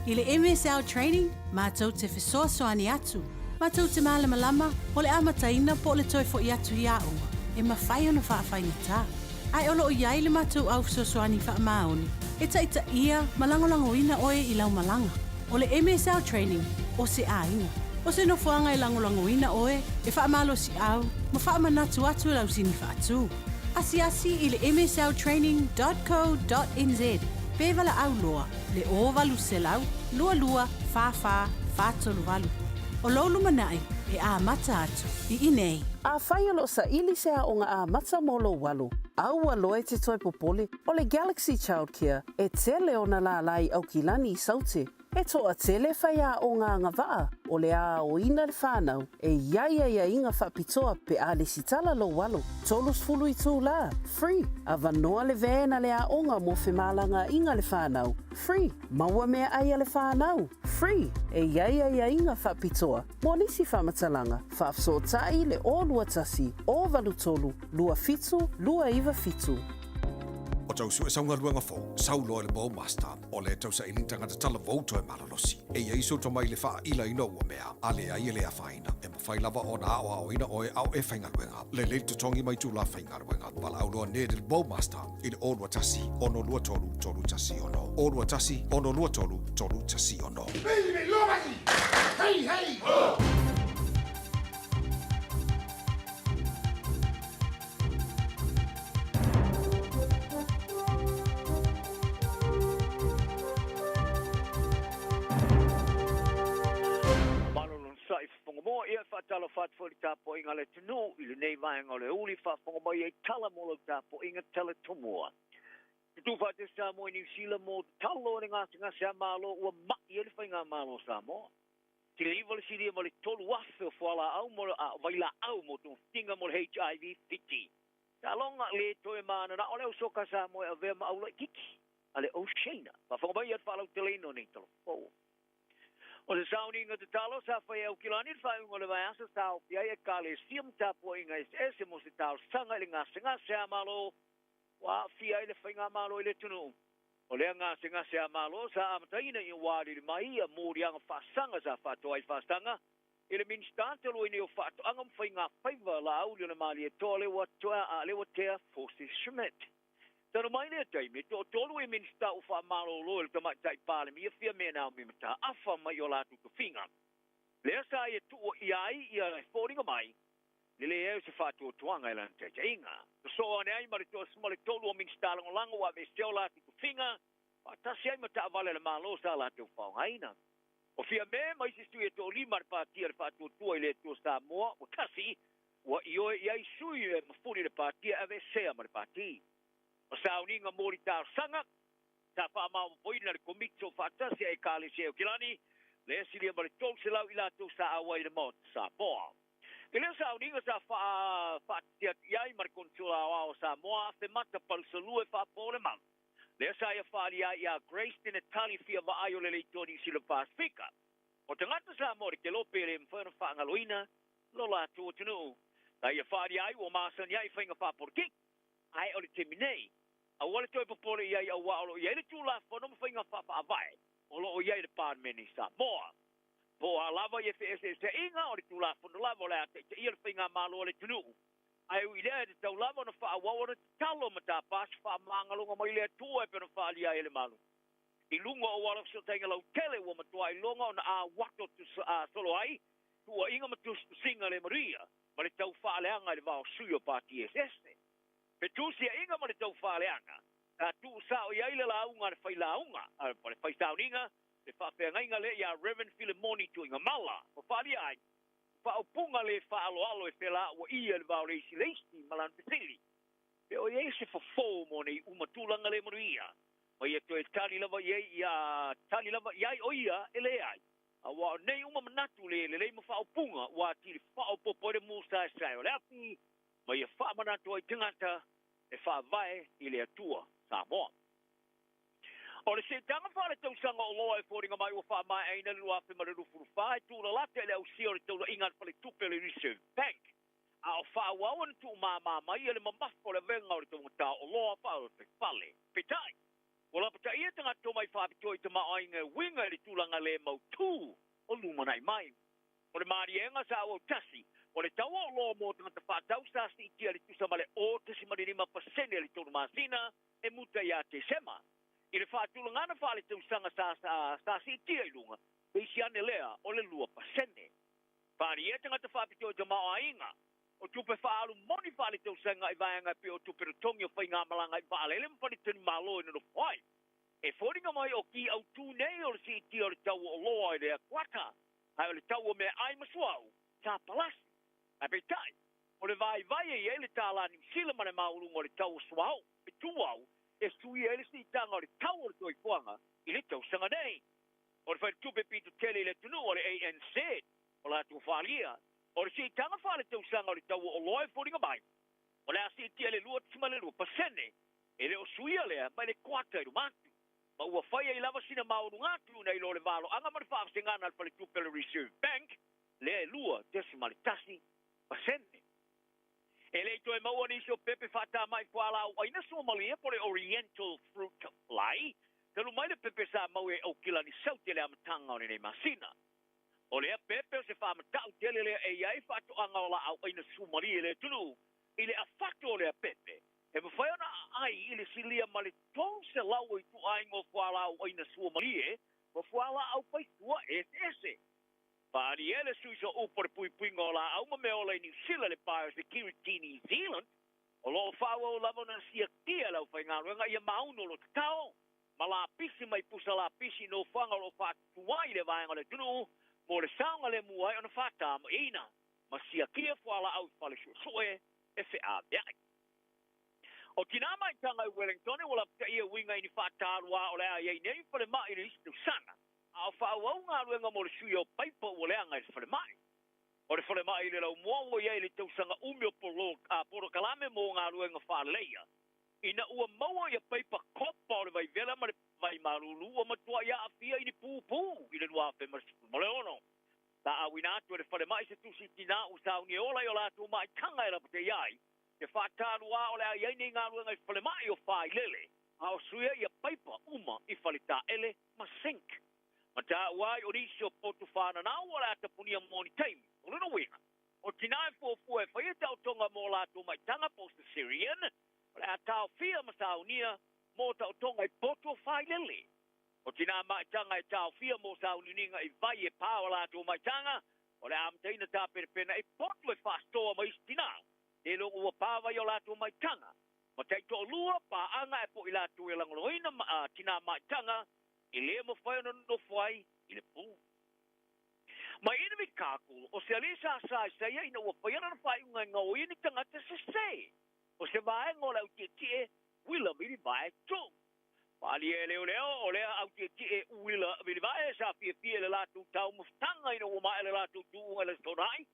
I le MSL Training, matou te fesoasoani atu, matou te malamalama o le amataina po o le toe foi atu i aoga, e mafai ona faafaigata. Ae o lo o i ai le matou au fesoasoani faamaoni e taitaia ma lagolagoina oe i lau malaga. O le MSL Training, o se aiga. O se nofoaga e lagolagoina oe, e faamalosiau ma faamanatu atu i lau sini faatu. Asiasi i le msltraining.co.nz pe valaau loa le 0800 22 44 438. O lou lumanai e amata atu i inei. Afai o lo o saili se aoga amata mo lou alo, aua loa e te toe popole, o le Galaxy Childcare e tele ona lālā i Aukilani i Saute. E toatele faiaoga agavaa o le a aoina le fanau e i ai aiaiga faapitoa pe a lesitala lou alo. 30 itulā, free, avanoa le van a le aoga mo femalagaaiga a le fanau, free, maua meaai a le fanau, free, e i ai aiaiga faapitoa mo nisi faamatalaga, faafesootai le 021 083 27 297. O tau sue sau galuega fou, sau loa i le Bowmaster, o le tausaili tagata talavou toe malolosi. E i ai sou tomai i le faailaina o ua mea, a leai e le afaina, e mafai lava ona aoaoina oe a o e faigaluega. Lelei le totogi ma itulā faigaluega. Valaau loa Ned i le Bowmaster i le 021 623 316. 021 623 316. Hey, hey! Ho! Malo le onosai fofoga moa, ia e faatalofa atu foi i le tapuaiga a le atunuu i lenei vaega o le aoauli faafofoga mai ai tala mo lau tapuaiga tala tomua. Tutū faatasi Samoa i Niu Sila mo tatalo i le gasegase a Malo ua ma'i ai le Faigamalo o Samoa. Siliva le silia ma le 3,000 o fualaau mo le vailaau mo togafitiga mo le HIV Fiti. Taaloga le toe mananao le au soka Samoa e avea ma au laititi a le Oceania. Faafofoga mai ia le faalauteleina o nei tala fou. O se sauniga tatalo sa fai e Aukilani i le faaiuga o le vaiaso sa aofia ai Ekalesia ma tapuaiga eseese mo se talosaga i le gasegase a Malo ua aafia ai le Faigamalo i le atunuu. O lea gasegase a Malo sa amataina ina ua alili mai ia moliaga faasaga sa faatoa ai faasaga i le Minisita talu ai nei o Faatoaga ma Faiga Faiva Laauli o le Malietoa Leuatea Forsyth Schmidt. Talu mai lea taimi, e toatolu i Minisita ua faamalolo e le Tamaitai Palemia Fiame Naomi Mataafa mai o latou tofiga. Lea sa ia tuuaia ai ia e foliga mai le leai o se faatuatuaga i lana taitaiga. Sosoo ane ai ma le toa-13 o Minisita Lagolago ua aveesea o latou tofiga faatasi ai ma taavale a le Malo sa latou faaaogaina. O Fiame ma isi sui e toalima a le Pati a le Faatuatua i le Atua Samoa ua tasi, ua ioe i ai sui e mafuli le Pati e aveesea ma le Pati. O sauniga moli talosaga sa faamaopoopoina e le Komiti Soofaatasi a Ekalesia Aukilani, lea silia ma le 300 i latou sa auai i le Maota Samoa. I lea sauniga sa faatasi atu i ai ma le Konisula Aoao o Samoa Afemata Palusalua e faapo le malu. Lea sa ia faaalia ai ia Grace Tene Tali fia vaai o le leitoa Niu Sila Pasefika. O tagata Samoa o le kelope e le mafai ona faagaloina lo latou atunuu. Sa ia faaalia ai ua masani ai i faiga faapolokiki. Ae o le taimi nei, aua le toe popole i ai auā o lo o i ai le Tulafono ma faiga faafaavae o lo o i ai le Palemene i Samoa. Po o a lava ia feeseeseaiga, o le Tulafono lava o le a taitaia le faigamalo a le atunuu. Ae ui i lea, e tatau lava ona faaauau ona tatalo ma tapa se faamagaloga mai le Atua e pei ona faaalia ai e le Malo. I luga o auala fesootaiga lautele ua matua iloga ona auato solo ai tuuaiga ma tusitusiga le manuia ma le tau faaleaga i le va o sui o pati eseese. Fetusiaiga ma le tau faaleaga sa tuusao i ai le lauga a le failauga a le faisauniga le faafeagaiga lea ia Rev. Filemoni Tuigamala ua faaalia ai faaupuga le faaaloalo e felauaia i le va o le isi le isi ma lana fesili, Pe o i ai se fofo mo nei uma tulaga le manuia, ma ia toe tali lava i ai ia tali lava i ai o ia e leai, aua o nei uma manatu le lelei ma faaupuga ua atili faaopoopo ai le musaesae o le afi ma ia faamanatu ai tagata e faavae i le Atua Samoa. O le siitaga faaletausaga o oloa e foliga mai ua faamaeaina i le 2024 e tuulalata i le ausia o le taulaiga a le Faletupe o le Reserve Bank, a o faaauau ona tuumama mai e le mamafa o le avega o le taugata o oloa faafaifale. Peitai, ua lapataia tagata tomai faapitoa i tamaoaiga e uiga i le tulaga le mautū o lumanai mai. O le maliega sa auautasi, o le tau o oloa mo tagata faatau sa siitia i le tusa ma le 0.5% i le tolu masina e muta ia Tesema. I le faatulagana faaletausaga sa sa siitia i luga, teisi ane lea o le 2%. Faaalia tagata faapitoa i tamaoaiga o tupe faaalu moni faaletausaga i vaega e pei o tupe totogi o faigamalaga i vaalele ma faletalimalo e nonofo ai. E foliga mai o ki autū nei o le siitia o le tau o oloa i lea kuata, ae o le tau o meaai ma suauu sa palasi. Ae peitai, o le vaivai e i ai le tālā Niu Sila ma le maualuga o le tau o suauu e tumau e suia ai le siitaga o le tau o le soifuaga i le tausaga nei. O le faletupe pito tele i le atunuu o le ANZ, o latou faaalia, o le siitaga faaletausaga o le tau o oloa e foliga mai, o le a siitia i le 2.2%, e le o suia lea mai le kuata i luma atu, ma ua fai ai lava sina maualuga atu nai lo le valoaga ma le faavasegana a le faletupe o le Reserve Bank, lea e 2.1%. E le i toe maua nisi o pepe faatamai fualaau aina suamalie po o le Oriental Fruit Fly, talu mai le pepe sa maua i Aukilani Saute i le amataga o lenei masina. O lea pepe o se faamatau tele lea e i ai faatoaga o laau aina suamalie i le atunuu. I le afato o lea pepe, e mafai ona aai i le silia ma le 300 o ituaiga o fualaau aina suamalie ma fualaau faisua eseese. Faaalia e le sui sooupu o le puipuiga o laau ma meaola i Niu Sila le Biosecurity New Zealand, o lo o faaauau lava ona siakia e le aufaigaluega ia maunu o lo o tatao ma lapisi mai pusa lapisi i nofoaga o lo o faatuai le vaega o le atunuu mo le saogalemu ai ona faatamaina ma siakia fualaau i fale suesue e feaveai. O tinā maitaga i Wellington ua lapataia uiga i ni faataluā o le a i ai nei falemai i le isi tausaga, a o faaauau galuega mo le suia o paipa ua leaga i le falemai. O le falemai i le laumua ua i ai i le tausaga umi o polokalame mo galuega faaleleia, ina ua maua ia paipa kopa o le vaivela ma le vai malulu ua matuai aafia i ni pupū i le 2016. Sa auina atu e le falemai se tusi tinā ua sauni e ola i o latou maitaga e lapataia ai te faataluā o le a i ai nei galuega i falemai o Failele, a o suia ia paipa uma i faletaele ma sink. Ma taua ai o nisi o potu whānanau o le a tapunia mo ni taimi. O lona uiga, o tinā e fuafua e faia taotoga mo latou maitaga po o cesarean, o le a taofia ma saunia mo taotoga i potu o Failele. O tinā maitaga e taofia mo sauniuniga i vai e pā o latou maitaga, o le a amataina tapenapena i potu e faastoa ma isi tinā, tele o ua pā vai o latou maitaga. Ma taitoalua, paaga e po i latou e lagolagoina ma tinā maitaga e le mafai ona nonofo ai i le pō. Mai Enemy Kakul, o se alii sa sa Isaia ina ua fai lana faaiuga e gaoia ni tagata sese. O se vaega o le autietie uila vilivae tu. Faaalia e leoleo, o lea autietie uila vilivae sa fiafia i le latou taumafataga ina ua maea le latou tuuga i le Aso Toonai.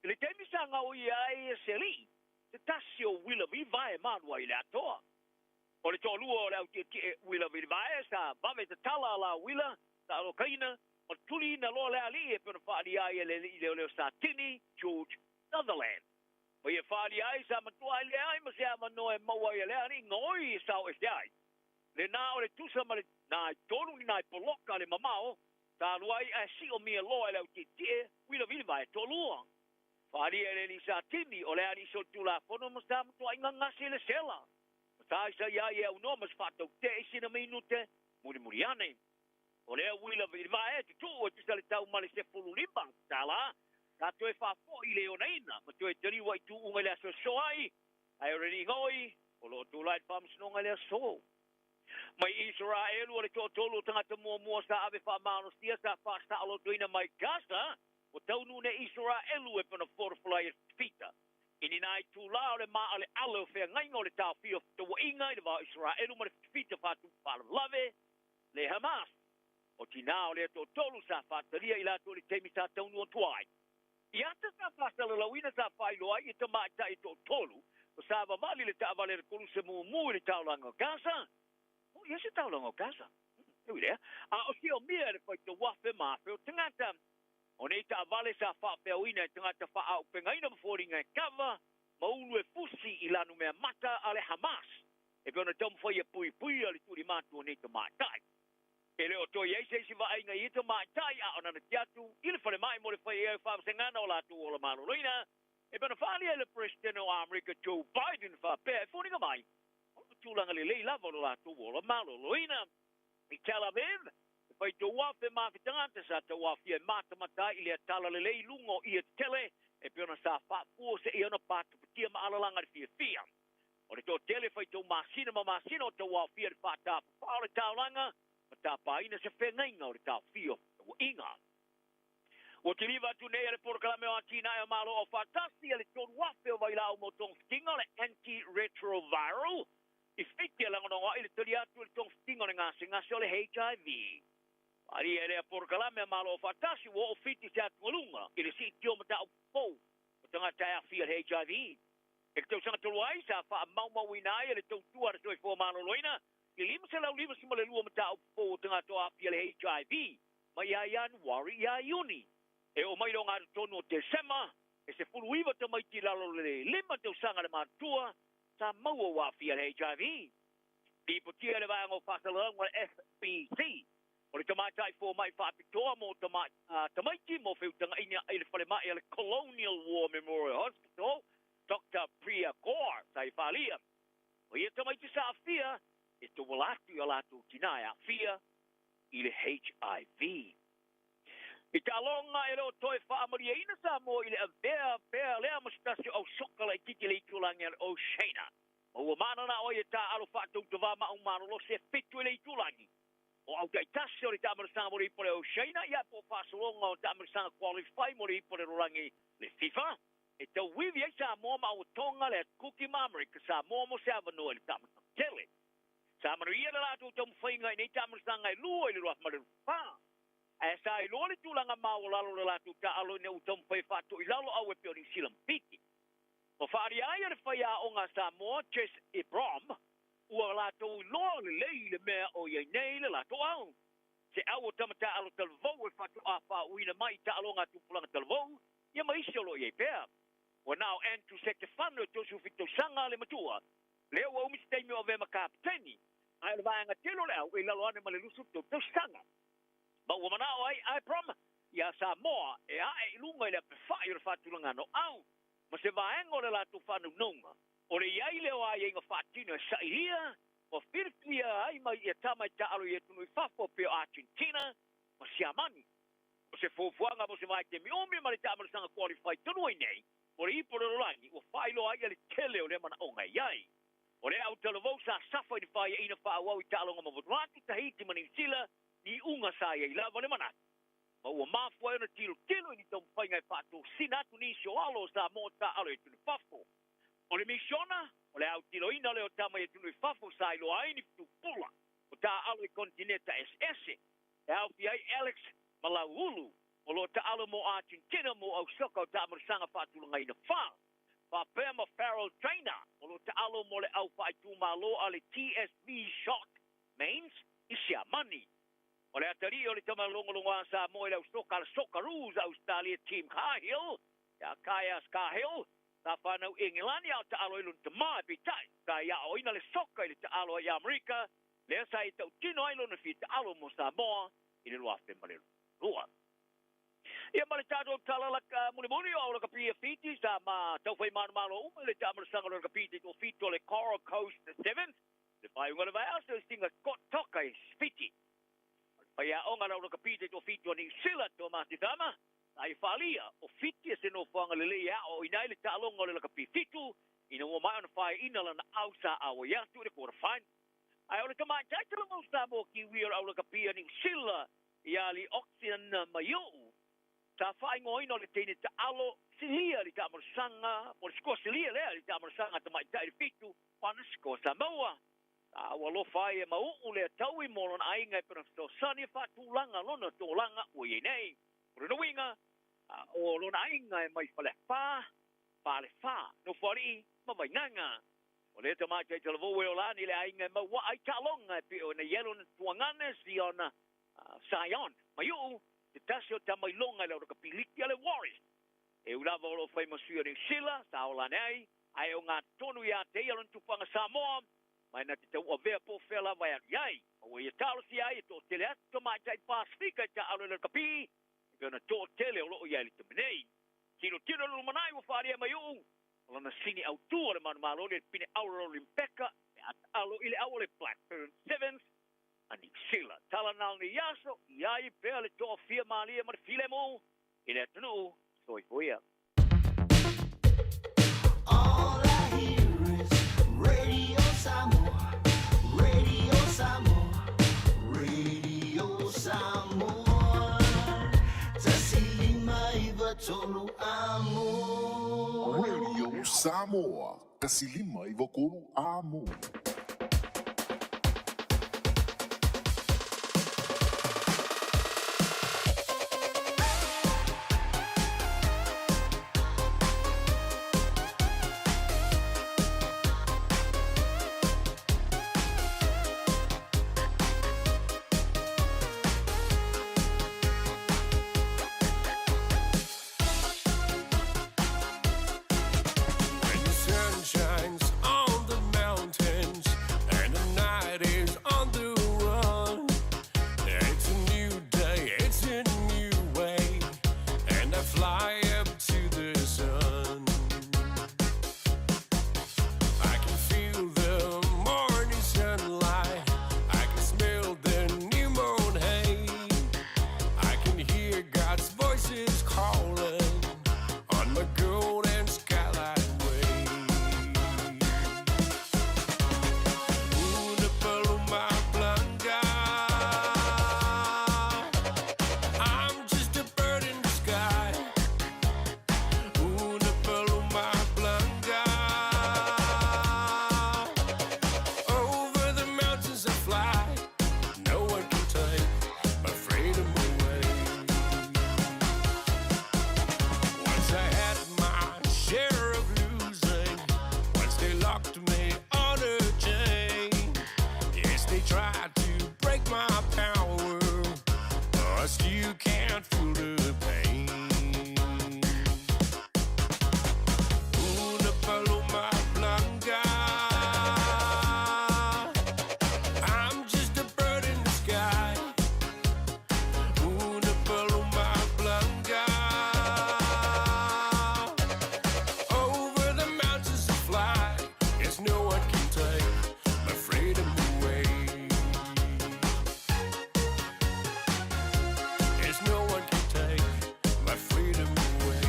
I le taimi sa gaoia ai e se alii, se tasi o uila vilivae malu ai i le atoa. O le toalua o le autietie uila vilivae sa vave tatala a la uila sa alokaina ma tuliina loa le alii e pei ona faaalia ai e le alii leoleo Satini, George Sutherland. Ma ia faaalia ai sa matua ai leai ma se avanoa e maua ai e le alii gaoi e sao ese ai. Lena o le tusa ma le nai tolu ni nai poloka le mamao sa alu ai ae siomia loa e le autietie uila vilivae toalua. Faaalia e le alii Satini o le alii solitulafono ma sa matuai gagasi i le sela. Ma sa isaia ai e aunoa ma se faatautee i sina minute mulimuli ane. O lea uila i le vae tutuu e tusa le tau ma le 15 tala, sa toe faafoi i le onaina ma toe taliu ai tuuga i le aso e soa ai, ae o le ligoi o lo o tulai i le faamasinoga i le aso. Mai Isaraelu o le toatolu o tagata muamua sa ave faamalosia sa faasaolotoina mai Gaza, ua taunuu nei Isaraelu e pei ona forafola ai e Tevita. I ni nai itulā o le maaleale o feagaiga o le taofia o fetauaiga i le va o Isaraelu ma le fitafita faatupu faalavelave, le Hamas, o tinā o lea toatolu sa faatalia i latou i le taimi sa taunuu atu ai. I ata sa faasalalauina sa faailoa ai i tamaitai e toatolu o sa vavali le taavale a le koluse mumu i le taulaga o Gaza. Ua i ai se taulaga o Gaza? E ui lea, a o siomia e le faitau afe ma afe o tagata. O nei taavale sa faafeauina e tagata faaaupegaina ma foliga e kava ma ulu e fusi i lanumea mata a le Hamas e pei ona taumafai e puipuia le tuulimatu o nei tamaitai. E le o toe i ai se isi vaaiga i ia tamaitai a o nanati atu i le falemai mo le fai ai o faavasegana o latou ola maloloina e pei ona faaalia e le Peresetene o Amerika Joe Biden faapea e foliga mai o lo o tulaga lelei lava lo latou ola maloloina. I Tel Aviv, e faitau afe ma afe tagata sa tauaofia e matamata ai i lea talalelei i luga o ie tetele e pei ona sa faafua seia ona patupatia ma alalaga i le fiafia. O le toatele faitau masina ma masina o tauaofia i le faatafafao o le taulaga ma tapaina se feagaiga o le taofia o feauaiga. Ua kiliva atu nei e le Polokalame o Atinae o Malo Aufaatasi a le 3,000 o vailaau mo togafitiga o le anti-retroviral i Fiti e lagolago ai le tali atu i le togafitiga o le gasegase o le HIV. Faaalia e lea Polokalame a Malo Aufaatasi ua oo Fiti se atugaluga i le siitia o mataupu fou o tagata e aafia i le HIV. I le tausaga talu ai, sa faamaumauina ai e le Tautua a le Soifua Maloloina le 552 mataupu fou o tagata o aafia i le HIV mai ia Ianuari ia Iuni. E oo mai i le ogatotonu o Tesema, e 19 tamaiti i lalo o le lima tausaga le matutua sa maua ua aafia i le HIV. Lipotia e le Vaega o Faasalalauga o le FBC, o le tamaitai fomai faapitoa mo tamaiti mo feutagaina i le falemai a le Colonial War Memorial Hospital, Doctor Priya Kaur, sa i faaalia, o ia tamaiti sa aafia e tauala atu i a latou tinā e aafia i le HIV. I taaloga e le o toe faamalieina Samoa i le avea pea lea ma se tasi o au soka laitiiti i le itulagi a le Oceania. Ma ua mananao ai e taaalo faatautavā ma aumalolosi e fitu i le itulagi o au taitasi o le taamilosaga mo le ipu a le Oceania ia po o faasologa o taamilosaga qualify mo le ipu a le lalolagi le FIFA e tauivi ai Samoa ma Auatoga le Atukuki ma Amerika Samoa mo se avanoa i le taamilosaga tele. Sa manuia le latou taumafaiga i nei taamilosaga e lua i le 2024. Ae sa iloa le tulaga maualalo o le latou taaalo ina ua taumafai e faatoilalo au e pei o Niu Sila ma Fiti. Ua faaalia ai e le faiaoga a Samoa, Jess Ebrom, ua latou iloa lelei i le mea o i ai nei le latou au. Se au o tama taaalo talavou e faatoa faauuina mai i taaloga a tupulaga talavou, ia ma isi o lo o i ai pea. Ua na o Andrew Setefano e 37 tausaga le matua, lea ua umi se taimi o avea ma kapeteni, ae o le vaega tele o le au e i lalo ane ma le 23 tausaga. Ma ua manao ai Ibram iā Samoa e ae i luga i le apefai o le faatulagana o au ma se vaega o le latou faanaunauga, o le i ai lea o aiaiga faatino e sailia ma filifilia ai mai ia tama e taaalo i atunuu i fafo pei o Argentina ma Siamani. O se fuafuaga mo se vaitaimi umi ma le taamalosaga qualify tonu ai nei mo le ipu o le lalolagi ua faailoa ai le tele o lea manaoga e i ai. O lea autalavou sa safa i le faiaina faaauau i taaloga ma Vanuatu, Tahiti ma Niu Sila, ni iuga sa i ai lava le manatu. Ma ua mafua ai ona tilotilo i ni taumafaiga e faatosina atu nisi o alo o Samoa taaalo i atunuu i fafo. O le misiona, o le autiloina lea o tama i atunuu i fafo sa iloa ai ni tupula o taaalo i konetineta eseese e aofia ai Alex Malauulu o lo o taaalo mo Argentina mo au soka o taamalosaga faatulagaina fa, faapea ma Farrell Traynor o lo o taaalo mo le au faaitumalo a le TSV Schott Mainz i Siamani. O le atalii o le tama logologo a Samoa i le au soka a le Socceroos a Ausetalia Tim Cahill, ia Kaias Cahill, sa fanau i Engelani a o taaalo ai lona tama, peitai, sa i aoaoina le soka i le taaalo ai i Amerika, lea sa i tautino ai lona fia taaalo mo Samoa i le 2002. Ia ma le tatou tala laka mulimuli o au lakapi e Fiti sa ma taufai manumalo uma i le taamalosaga o le lakapi taitoafitu o le Coral Coast Sevens i le faaiuga o le vaiaso i Singa Scott Toka i Fiti. O le faiaoga lau lakapi taitoafitu a Niu Sila Tomasi Cama sa i faalia o Fiti e se nofoaga lelei e aoaoina ai le taaloga o le lakapi fitu ina ua maea ona faeaina lana au sa auai atu i le quarter final. Ae o le tamaitai talavou Samoa Kiwi o le au lakapi a Niu Sila ia Lee Oxian Maiu'u, sa faaigoaina o le teine taalo silia i le taamalosaga, po o le sikoa silia lea i le taamalosaga a tamaitai i le fitu o ana sikoa sa maua. Sa aualofa ai e Mau'u lea taui mo lona aiga e pei ona fesoasoani e faatulaga lona tolaga ua i ai nei. O lona uiga, o lona aiga e mai Faleafa, Falefa, Nofoalii ma Vaigaga. O lea tamaitai talavou e ola ane i le aiga e mauaa ai taaloga e pei ona i ai lona tuagane Siona Sion Maiu'u, se tasi o tama iloga i le auraka-piliki a le Warriors. E ui lava o lo o fai ma sui o Niu Sila, sa ola ane ai, ae o gatonu ia te ia lona tupuaga Samoa, ma e na te tauavea po o fea lava e alu i ai. Ma ua ia talosia ai e toatele atu tamaitai Pasefika e taaalo i le rakapi, e pei ona toatele o lo o i ai i le taimi nei. Tilotilo i le lumanai ua faaalia e Maiu'u, o lona sini autu o le manumalo le pine auro Olimpeka pe a taalo i le au o le Black Ferns Sevens a Niu Sila. Tala na o nei aso, i ai pea le toafia malie ma le filemu i le atunuu. Soifua. All I hear is Radio Samoa, Radio Samoa, Radio Samoa. 159 amo. Radio Samoa, 159 amo. When the sun shines on the mountains and the night is on the run, it's a new day, it's a new way, and I fly up to the sun. I can feel the morning sunlight, I can smell the new moon hay, I can hear God's voices calling on my golden skylight way. Una paloma blanca. I'm just a bird in the sky. Una paloma blanca. Over the mountains I fly. No one can take my freedom away. Once I had my share of losing. Once they locked me on a chain. Yes, they tried to break my power. But I still can't feel the pain. Una paloma blanca. I'm just a bird in the sky. Una paloma blanca. Over the mountains I fly. Yes, no one can take my freedom away. Yes, no one can take my freedom away.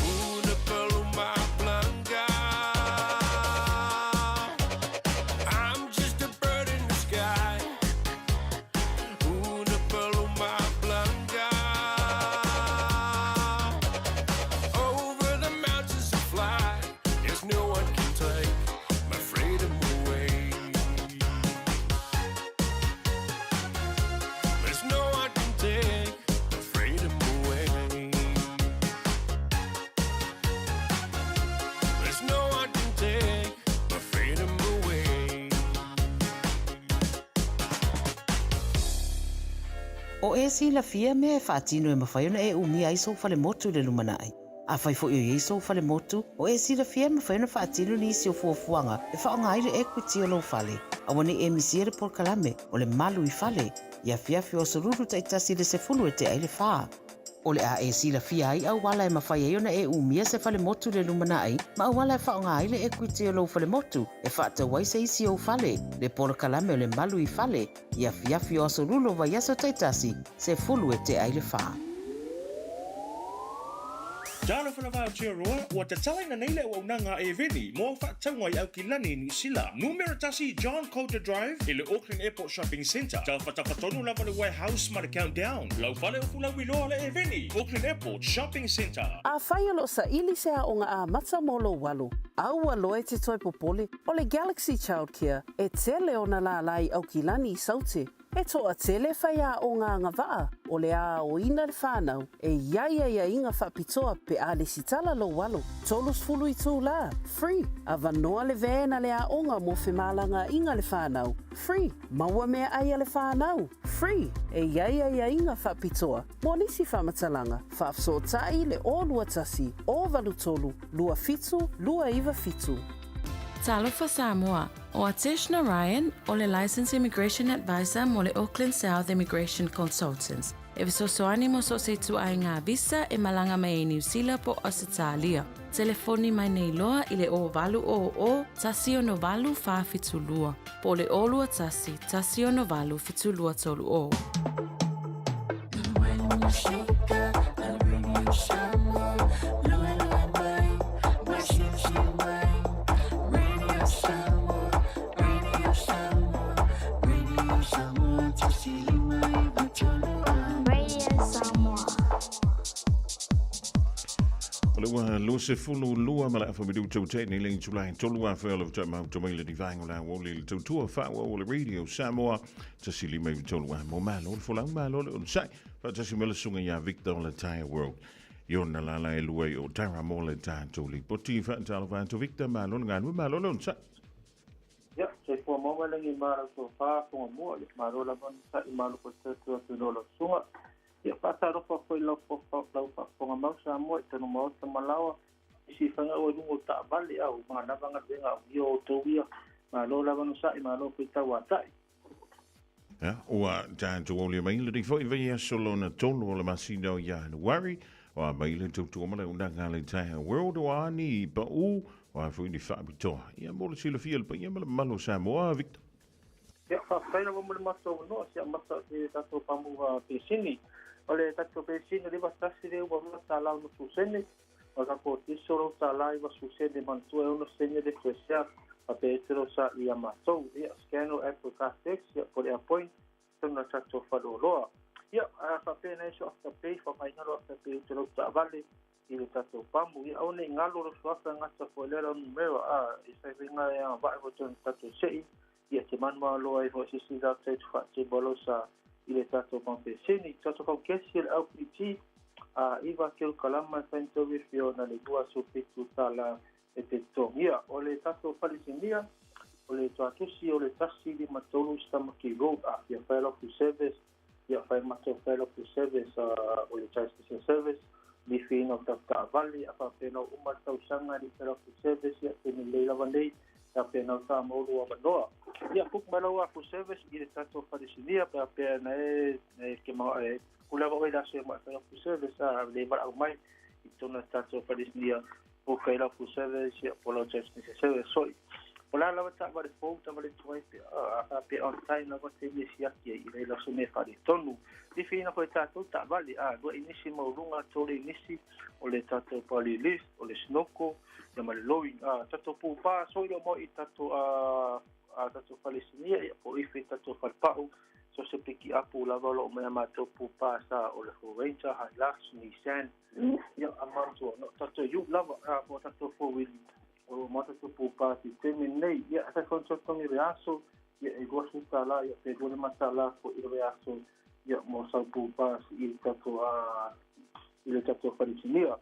Una paloma blanca. I'm just a bird in the sky. Una paloma blanca. Over the mountains I fly. Yes, no one can take my freedom away. There's no one can take my freedom away. There's no one can take my freedom away. O e silafia mea e faatino e mafai ona e umia ai sou falemotu i le lumanai. Afai foi o i ai sou falemotu, o e silafia e mafai ona faatino nisi o fuafuaga e faaaoga ai le equity o lou fale. Aua ne i e misia le polokalame o le Malu i Fale i afiafi o aso Lulu taitasi i le 10 e tea i le fa. O le a e silafia ai auala e mafai ai ona e umia se falemotu i le lumanai ma auala e faaaoga ai le equity o lou falemotu e faatau ai se isi ou fale, le polokalame o le Malu i Fale i afiafi o aso Lulu o vaiaso taitasi, 10 e tea i le fa. Talofa lava Aotearoa, ua tatalaina nei le auaunaga a Eveni mo au faatauga i Aukilani i Niu Sila. Numera 1 John Coulter Drive i le Auckland Airport Shopping Centre. Tafatafa tonu lava le Warehouse ma le Countdown. Lau fale o fulauiloa le Eveni, Auckland Airport Shopping Centre. Afai o lo o saili se aoga amata mo lou alo, aua loa e te toe popole, o le Galaxy Childcare e tele ona lālā i Aukilani i Saute. E toatele faiaoga agavaa o le aoina le whanau e i ai aiaiga faapitoa pe a lesitala lou alo. 30 itulā, free, avanoa le van a le aoga mo femalagaaiga le whanau, free, maua meaai a le whanau, free, e i ai aiaiga faapitoa mo nisi faamatalaga, faafesootai le 021 083 27 297. Talofa Samoa, ʻO Atesh Narayan, o le Licensed Immigration Advisor mo le Auckland South Immigration Consultants, e fesoasoani mo so o se ituaiga visa e malaga mai ai Niu Sila po o Ausetalia. Telefoni mai nei loa i le 0800 168 472 po o le 021 168 7230. O le ua 22 ma le afa minuta ua tea nei le itula e tolu afe o le faatoa mafuta mai le divaega o le aoauli i le tautua faaauau o le Radio Samoa 153 a mo malo le folau malo le onosai faatasi ma le susuga ia Victor o le Tire World i ona lala e lua i Otara mo le tatou lipoti. Faatalofa atu Victor, malo le galue, malo le onosai. Ia, soifua maua mai lagi ma lau tofa foga mua, ia malo lava onosai malo foi tautua atu i lau susuga. Ia faatalofa foi lau lau faafofoga mau Samoa i tonu maota ma laoa isi faiga ua i luga o taavale a ua manava galuega auia o outou ia. Malo lava onosai malo foi tauatai. Ia, ua tatou aulia mai lenei foi vaiaso lona tolu o le masina o Ianuari, o a mai le tautua ma le auaunaga a le Entire World, o a ni paʻū, o a foi ni faapitoa. Ia, mo le silafia e le paia ma le mamalu o Samoa, Victor. Ia, faafetai lava mo le matou avanoa, se amata i le tatou pamu pesini. O le tatou pesini o le 91 lea ua $2.60 sene, o le tatou tiso lou $1 90 sene, manatua e 6 sene le fuesea, faapea e te lo sa ia matou. Ia, scan o Apple Car Tax, ia, po le Airpoint, tonu na tatou faleoloa. Ia, faapea nai so afterpay, faamaina lo afterpay te lau taavale i le tatou pamu. Ia, aua ne i galo lo suafa e gata foi lea lau numera, a e fai faiga e agavaa foi tonu tatou sei, ia te manumalo ai foi se isi lata i te faatino lau sa i le tatou pamu peseni. Tatou kaukesi e le LPG, a iva kilokalama e fai tovi fio na le $27 e te totogia. O le tatou falesinia, o le tuatusi o le 153 Stamaki Road, a fia fai lau full service, ia fai matou fai lau full service o le transmission service, lifiina o tatou taavale, a faapena ua uma le tausaga e le i fai lau full service, ia taimi lelei lava nei, faapena o taamaulu avanoa. Ia book mai lau full service i le tatou falesinia, pe a pea na e ke e pule lava oe i le aso e mai fai lau full service, a le valaau mai i totonu o le tatou falesinia, book ai lau full service, ia po lau transmission service foi. O la lava taavale fou, taavale tuai pe a pe on time lava taimi e siaki ai i leai se mea faaletonu. Lifiina foi tatou taavale, a lua inisi maualuga, tolu inisi o le tatou body lift, o le snorkel, ia ma le lowing. A tatou pupa soi lo mo i tatou a tatou falesinia, ia po ife i tatou falepau, so se piki apu lava o lo o mai a matou pupa sa o le Ford Ranger, Hilux, Nissan, ia a manatua no tatou ute lava a po tatou four wheel o lo o matou pupa i taimi nei. Ia e fai foi totogi le aso, ia e $20 ia pe $25 foi i le aso, ia mo sau pupa i le tatou a i le tatou falesinia.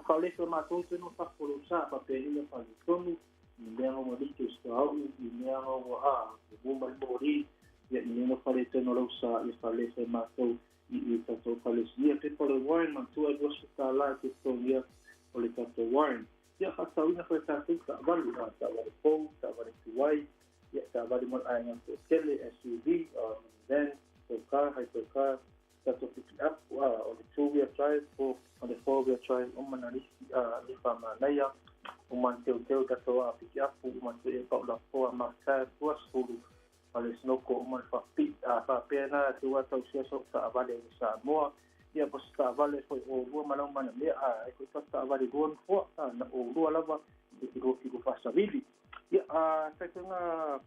Faalefe o matou te no fafo lo sa faapea faletonu i mea ua like o i mea ua a ua ma le moli, ia i mea no faletonu lau sa ia faalefe matou i tatou falesinia. Pepa o le wine, manatua e $20 e te totogia o le tatou wine. Ia faatauina foi tatou taavale, a taavale fou, taavale tuai, ia taavale mo le aiga toatele, SUV, minivan, car, hypercar, tatou pick up, o le two wheel drive po o le four wheel drive, uma na lisi a le faamanaia, uma na teuteu tatou a pick up, uma na e paulafoa ma sa 20 ma le snoko uma na faapea na te ua tausia so taavale i Samoa. Ia, po o se taavale foi o lua ma lau manaomia, a e foi tatou taavale lua nofoa, a na o lua lava e te lua kilo faasavili. Ia, a fai foi nga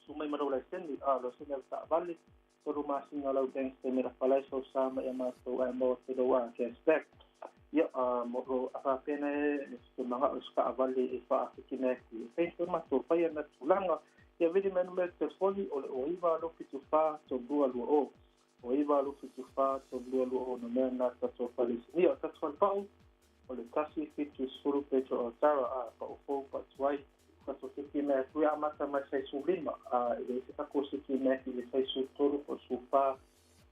su mai ma lau laisene, a laisene au taavale, tolu masina o lau bank statement a falai sau sa mai ia matou ae maua atu lau a cash back. Ia, a mo lo a faapea na e se manga o se taavale e faafekina atu e fai foi matou faia na tulaga. Ia, vili mai numera telefoni o le 09 274 3220. O 9 274 3220 na mea na tatou fale isinia. O tatou fale pa'u, o le 170 Petro Autara, a pa'u fou pa'u tuai. Tatou siki mea tui amata mai sai 15, a e leai se tatou siki mea i le sai 13 po o le 14,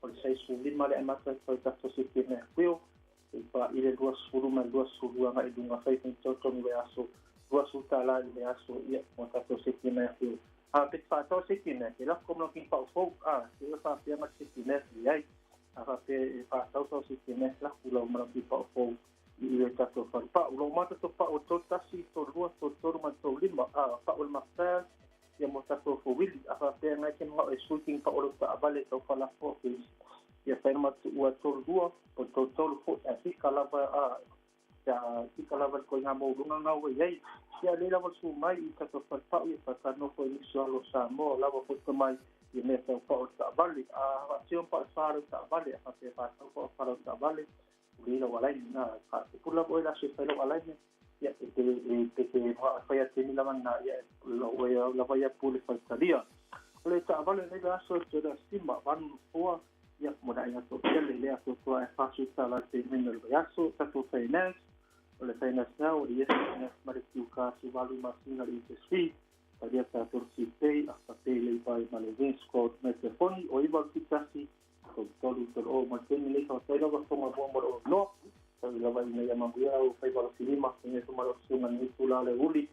o le sai 15 le amata atu ai tatou siki mea kuio, e pa i le 20 ma le 22 agai i luga fai fai totogi vaiaso, $20 i le vaiaso, ia, mo tatou siki mea kuio. A pe te whātau siki mea, ke lako mo ki pau fou, a, ke ua whāpea ma siki mea ki ai, a whāpea e whātau tau siki mea, lako lau mana ki pau fou i le tātou whare pau. Lau mata tō pau o tō tasi, tō lua, tō tolu ma tō lima, a pau le mawhā, ia mo tātou fōwili, a whāpea ngai ke mga e suiking pau o lau taavale tau whalafo ke isi. Ia whaina matu ua tō lua, o tō tolu fo, a fika lava, a, ia fika lava ko ngā mōlunga ngā ua iai. Ia le lava su mai i tātou whare pau, ia whakanofo i nisi alo Samoa, lava fo te mai i mea tau pau o taavale. A whaatio pa whāro taavale, a whapea whātau pa whāro taavale, o leila walaini, nā, ka te pula oi la se whailo alaini, ia, e te, e te te hoa whai a tēni lava nā, ia, la ia, lava ia pule whaitalia. O le taavale nei la aso te ra sima, vanu nofoa, ia, mo na inga tō pele, lea tō toa e whasu tā la te mena le vaiaso, tātou finance, o le finance now, o le yes finance ma le tiu ka si walu masina le interest fee, talia tātou si pay, a pay le pai ma le Vince Code me telefoni, o iwa ki tasi, tolu tolu tolu o ma tēni nei ka tai lava fonga mua mo o noa, tau i lava ina ia mamuia au whai wala filima, ina e malo sunga ni tula le uli,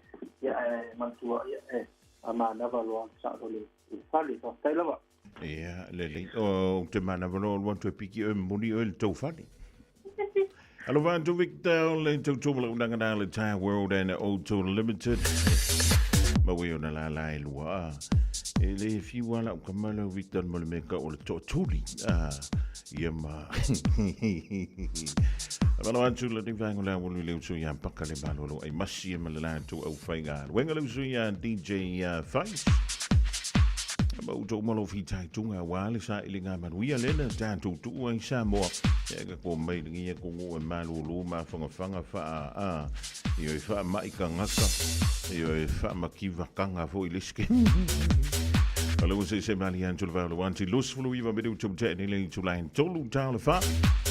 ia e mantua, ia e a manava loa sa o le fale, ka tai lava. Ia, lelei. O te manava loa o le atu e piki oe momoli oe i le tou fale. Alofa atu Victor o le tautua ma lau unanga na le Tire World and Auto Limited. Maua i ona lālā e lua. A, e le fiu a lau kama lau Victor mo le mea ka o le toatuli. A, ia ma. Malo atu le nei vaenga o le awalu i le uso ia Paka le Malolo ai masi e ma le latou au faigaluega le uso ia DJ Fais. Ma utou ma lou fitaituga aua le sailiga manuia lea na tatou tuua i Samoa. Ia ka ko mai lengi ia ko e malolo ma whangafaga wha a i oi wha mai ka ngaka i oi wha makiwa kanga fo i leske. Alo se se mali an tulu valo anti lus fulu iwa me tu te ni le tu lain tolu tala fa.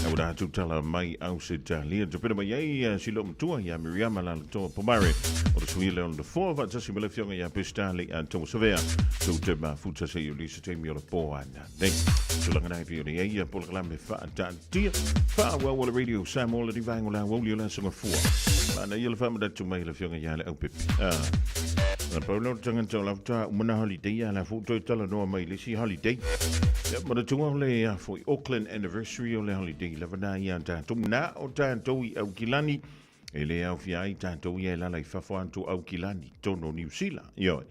Au da tu tala mai au se talia te pena mai ai si lo matua ia Miriama la toa Pomare. O le sui le on the four va tasi me le fionga ia Pestali a Toa Savea. Tu te mafuta se i o lisa te mi o le po ana. Nei, tulaga nai pei o le ai ia polokalame faataatia. Faaauau o le Radio Samoa le divaenga o le aoauli o le Aso Gafua. Mana ia le faamanatu mai i le afioga ia Leaupepe. Ah. Na pau lea o le tagata o la faatoa uma na holiday a la foi toe talanoa mai i le isi holiday. Ia, manatua o le a foi Auckland anniversary o le holiday lava na ia tatou na o tatou i Aukilani e le aofia ai tatou ia e lala i fafo atu Aukilani tonu o Niu Sila. Ioe.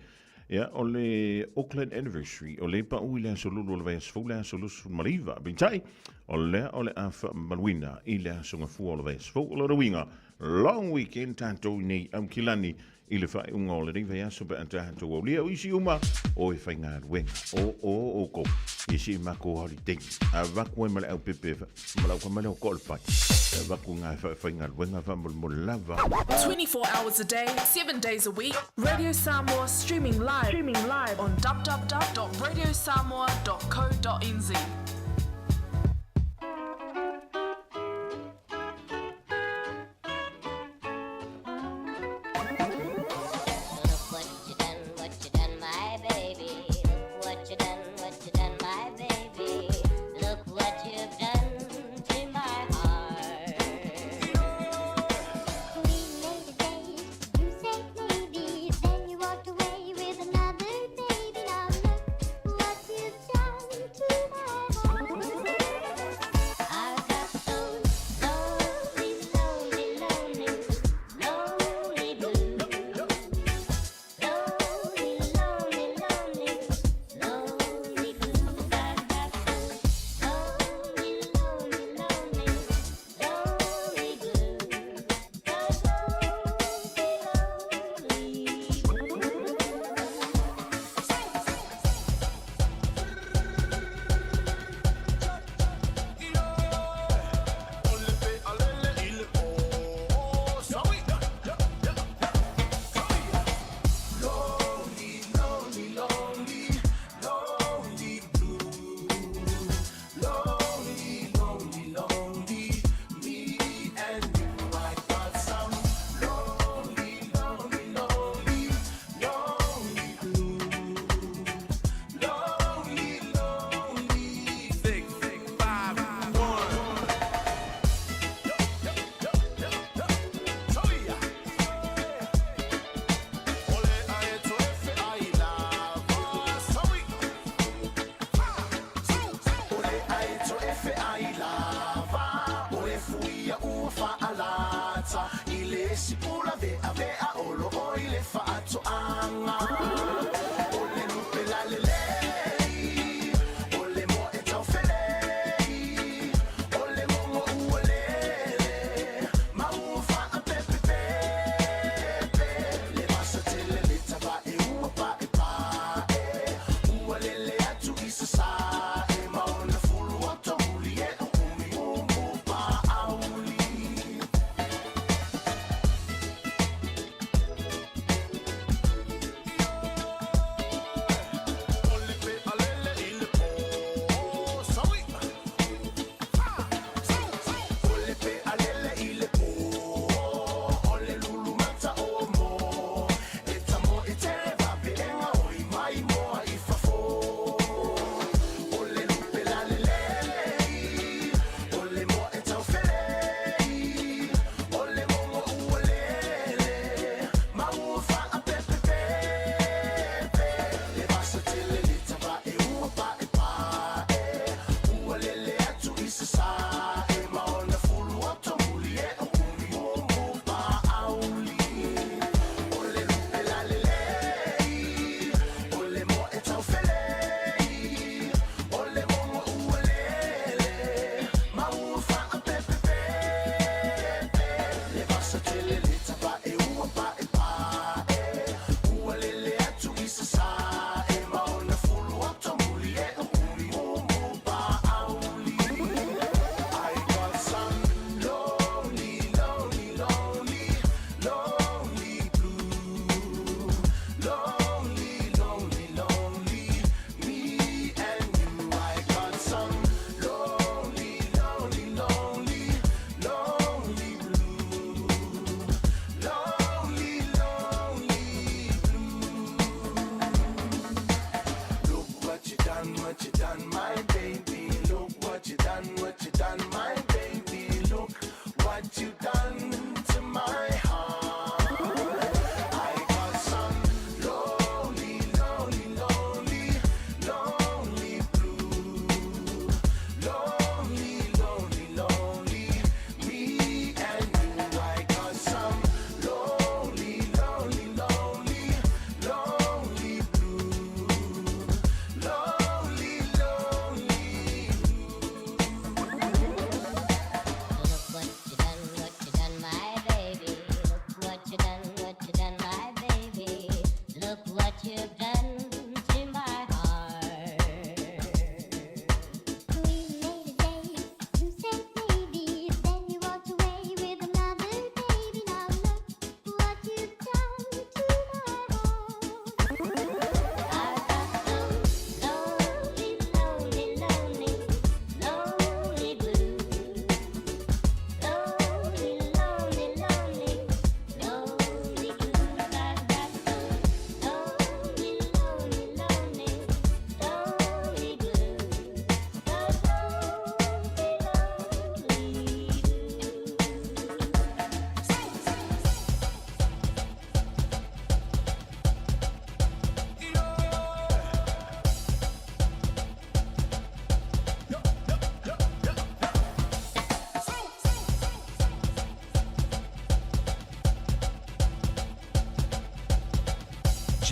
Ia, o le Auckland Anniversary, o le pau i le aso lulu o le vaiaso fou, le aso 29. Peitai, o lea o le a faamamaluina i le aso gafua o le vaiaso fou. O lona uiga, long weekend tatou i nei Aukilani i le faaiuga o lenei vaiaso pe a tatou aulia o isi uma o e faigaluega o o oukou i si makou holiday. Avaku ai ma le aupepe ma lau kama lea o Ko'olepai. Avaku ngā faigaluega faamolemole lava. 24 hours a day, 7 days a week, Radio Samoa streaming live, streaming live on www.radiosamoa.co.nz. Look what you done, what you done, my baby. Look what you done, what you done, my baby. Look what you've done to my heart. We made a date, you said maybe, then you walked away with another baby. Now look what you've done to my heart.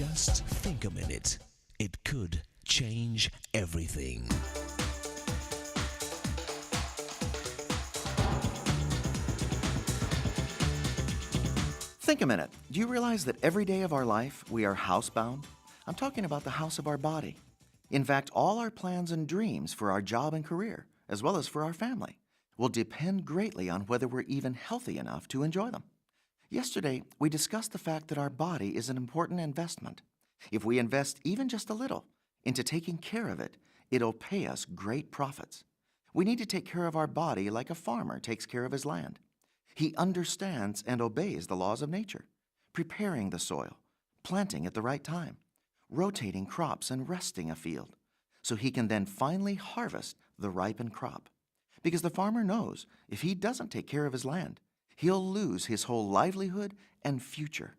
Just think a minute. It could change everything. Think a minute. Do you realize that every day of our life we are housebound? I'm talking about the house of our body. In fact, all our plans and dreams for our job and career, as well as for our family, will depend greatly on whether we're even healthy enough to enjoy them. Yesterday, we discussed the fact that our body is an important investment. If we invest even just a little into taking care of it, it'll pay us great profits. We need to take care of our body like a farmer takes care of his land. He understands and obeys the laws of nature, preparing the soil, planting at the right time, rotating crops and resting a field, so he can then finally harvest the ripened crop. Because the farmer knows if he doesn't take care of his land, he'll lose his whole livelihood and future.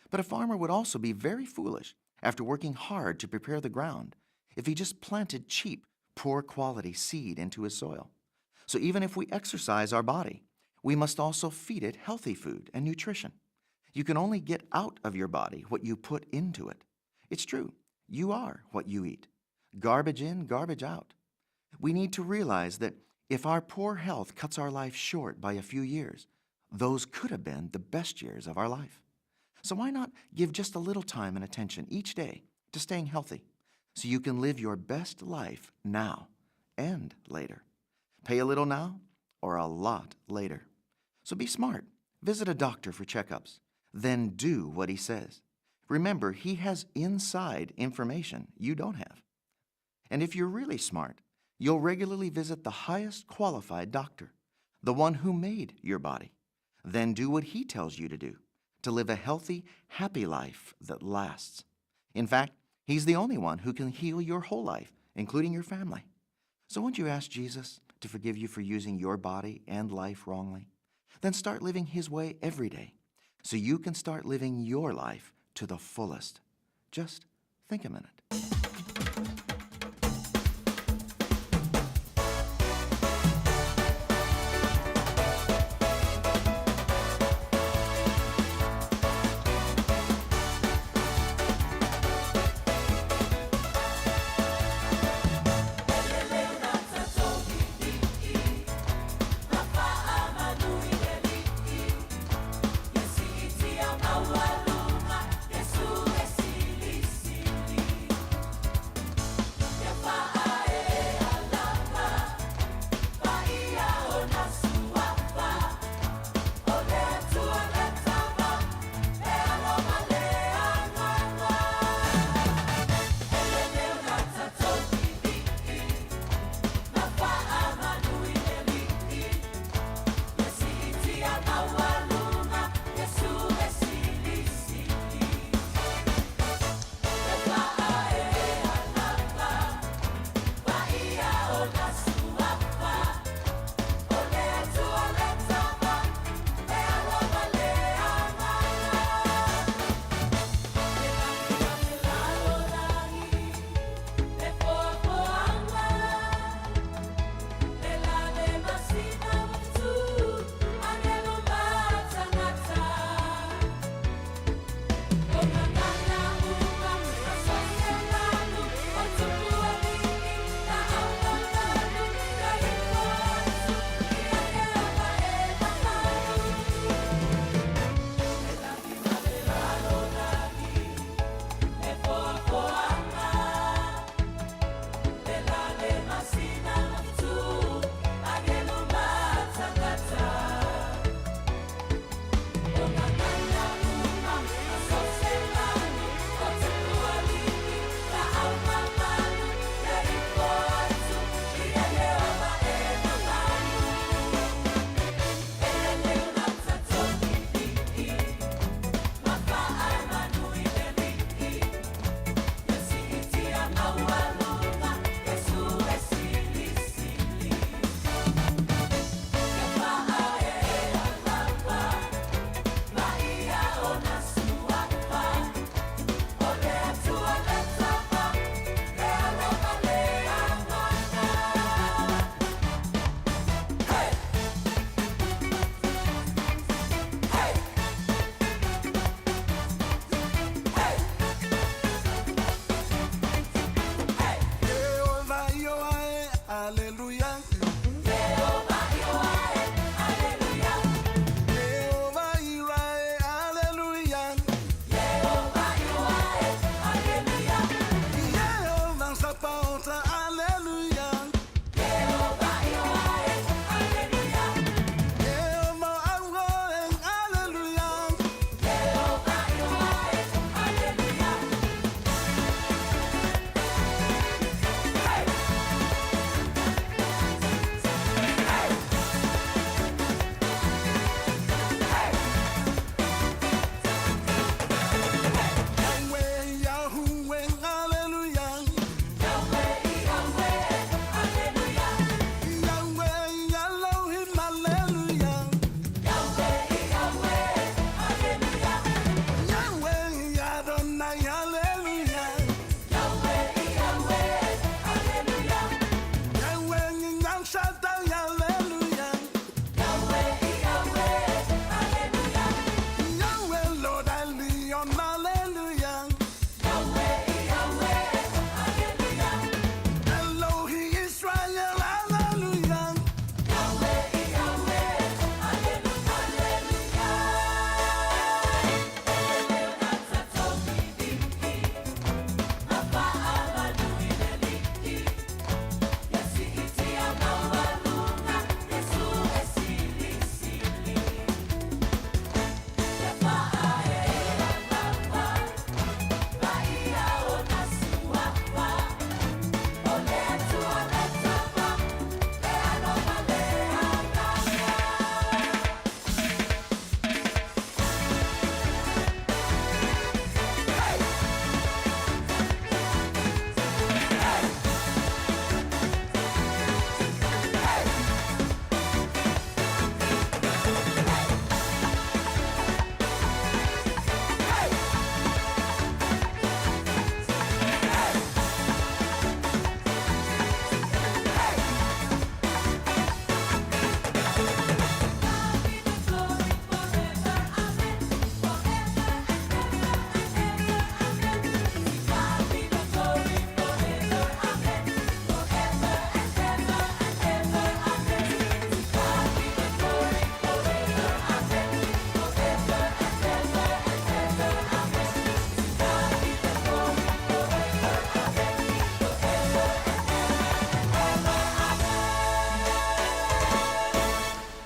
But a farmer would also be very foolish after working hard to prepare the ground if he just planted cheap, poor quality seed into his soil. So even if we exercise our body, we must also feed it healthy food and nutrition. You can only get out of your body what you put into it. It's true, you are what you eat. Garbage in, garbage out. We need to realize that if our poor health cuts our life short by a few years, those could have been the best years of our life. So why not give just a little time and attention each day to staying healthy so you can live your best life now and later? Pay a little now or a lot later. So be smart. Visit a doctor for checkups. Then do what he says. Remember, he has inside information you don't have. And if you're really smart, you'll regularly visit the highest qualified doctor, the one who made your body. Then do what he tells you to do to live a healthy, happy life that lasts. In fact, he's the only one who can heal your whole life, including your family. So won't you ask Jesus to forgive you for using your body and life wrongly? Then start living his way every day so you can start living your life to the fullest. Just think a minute.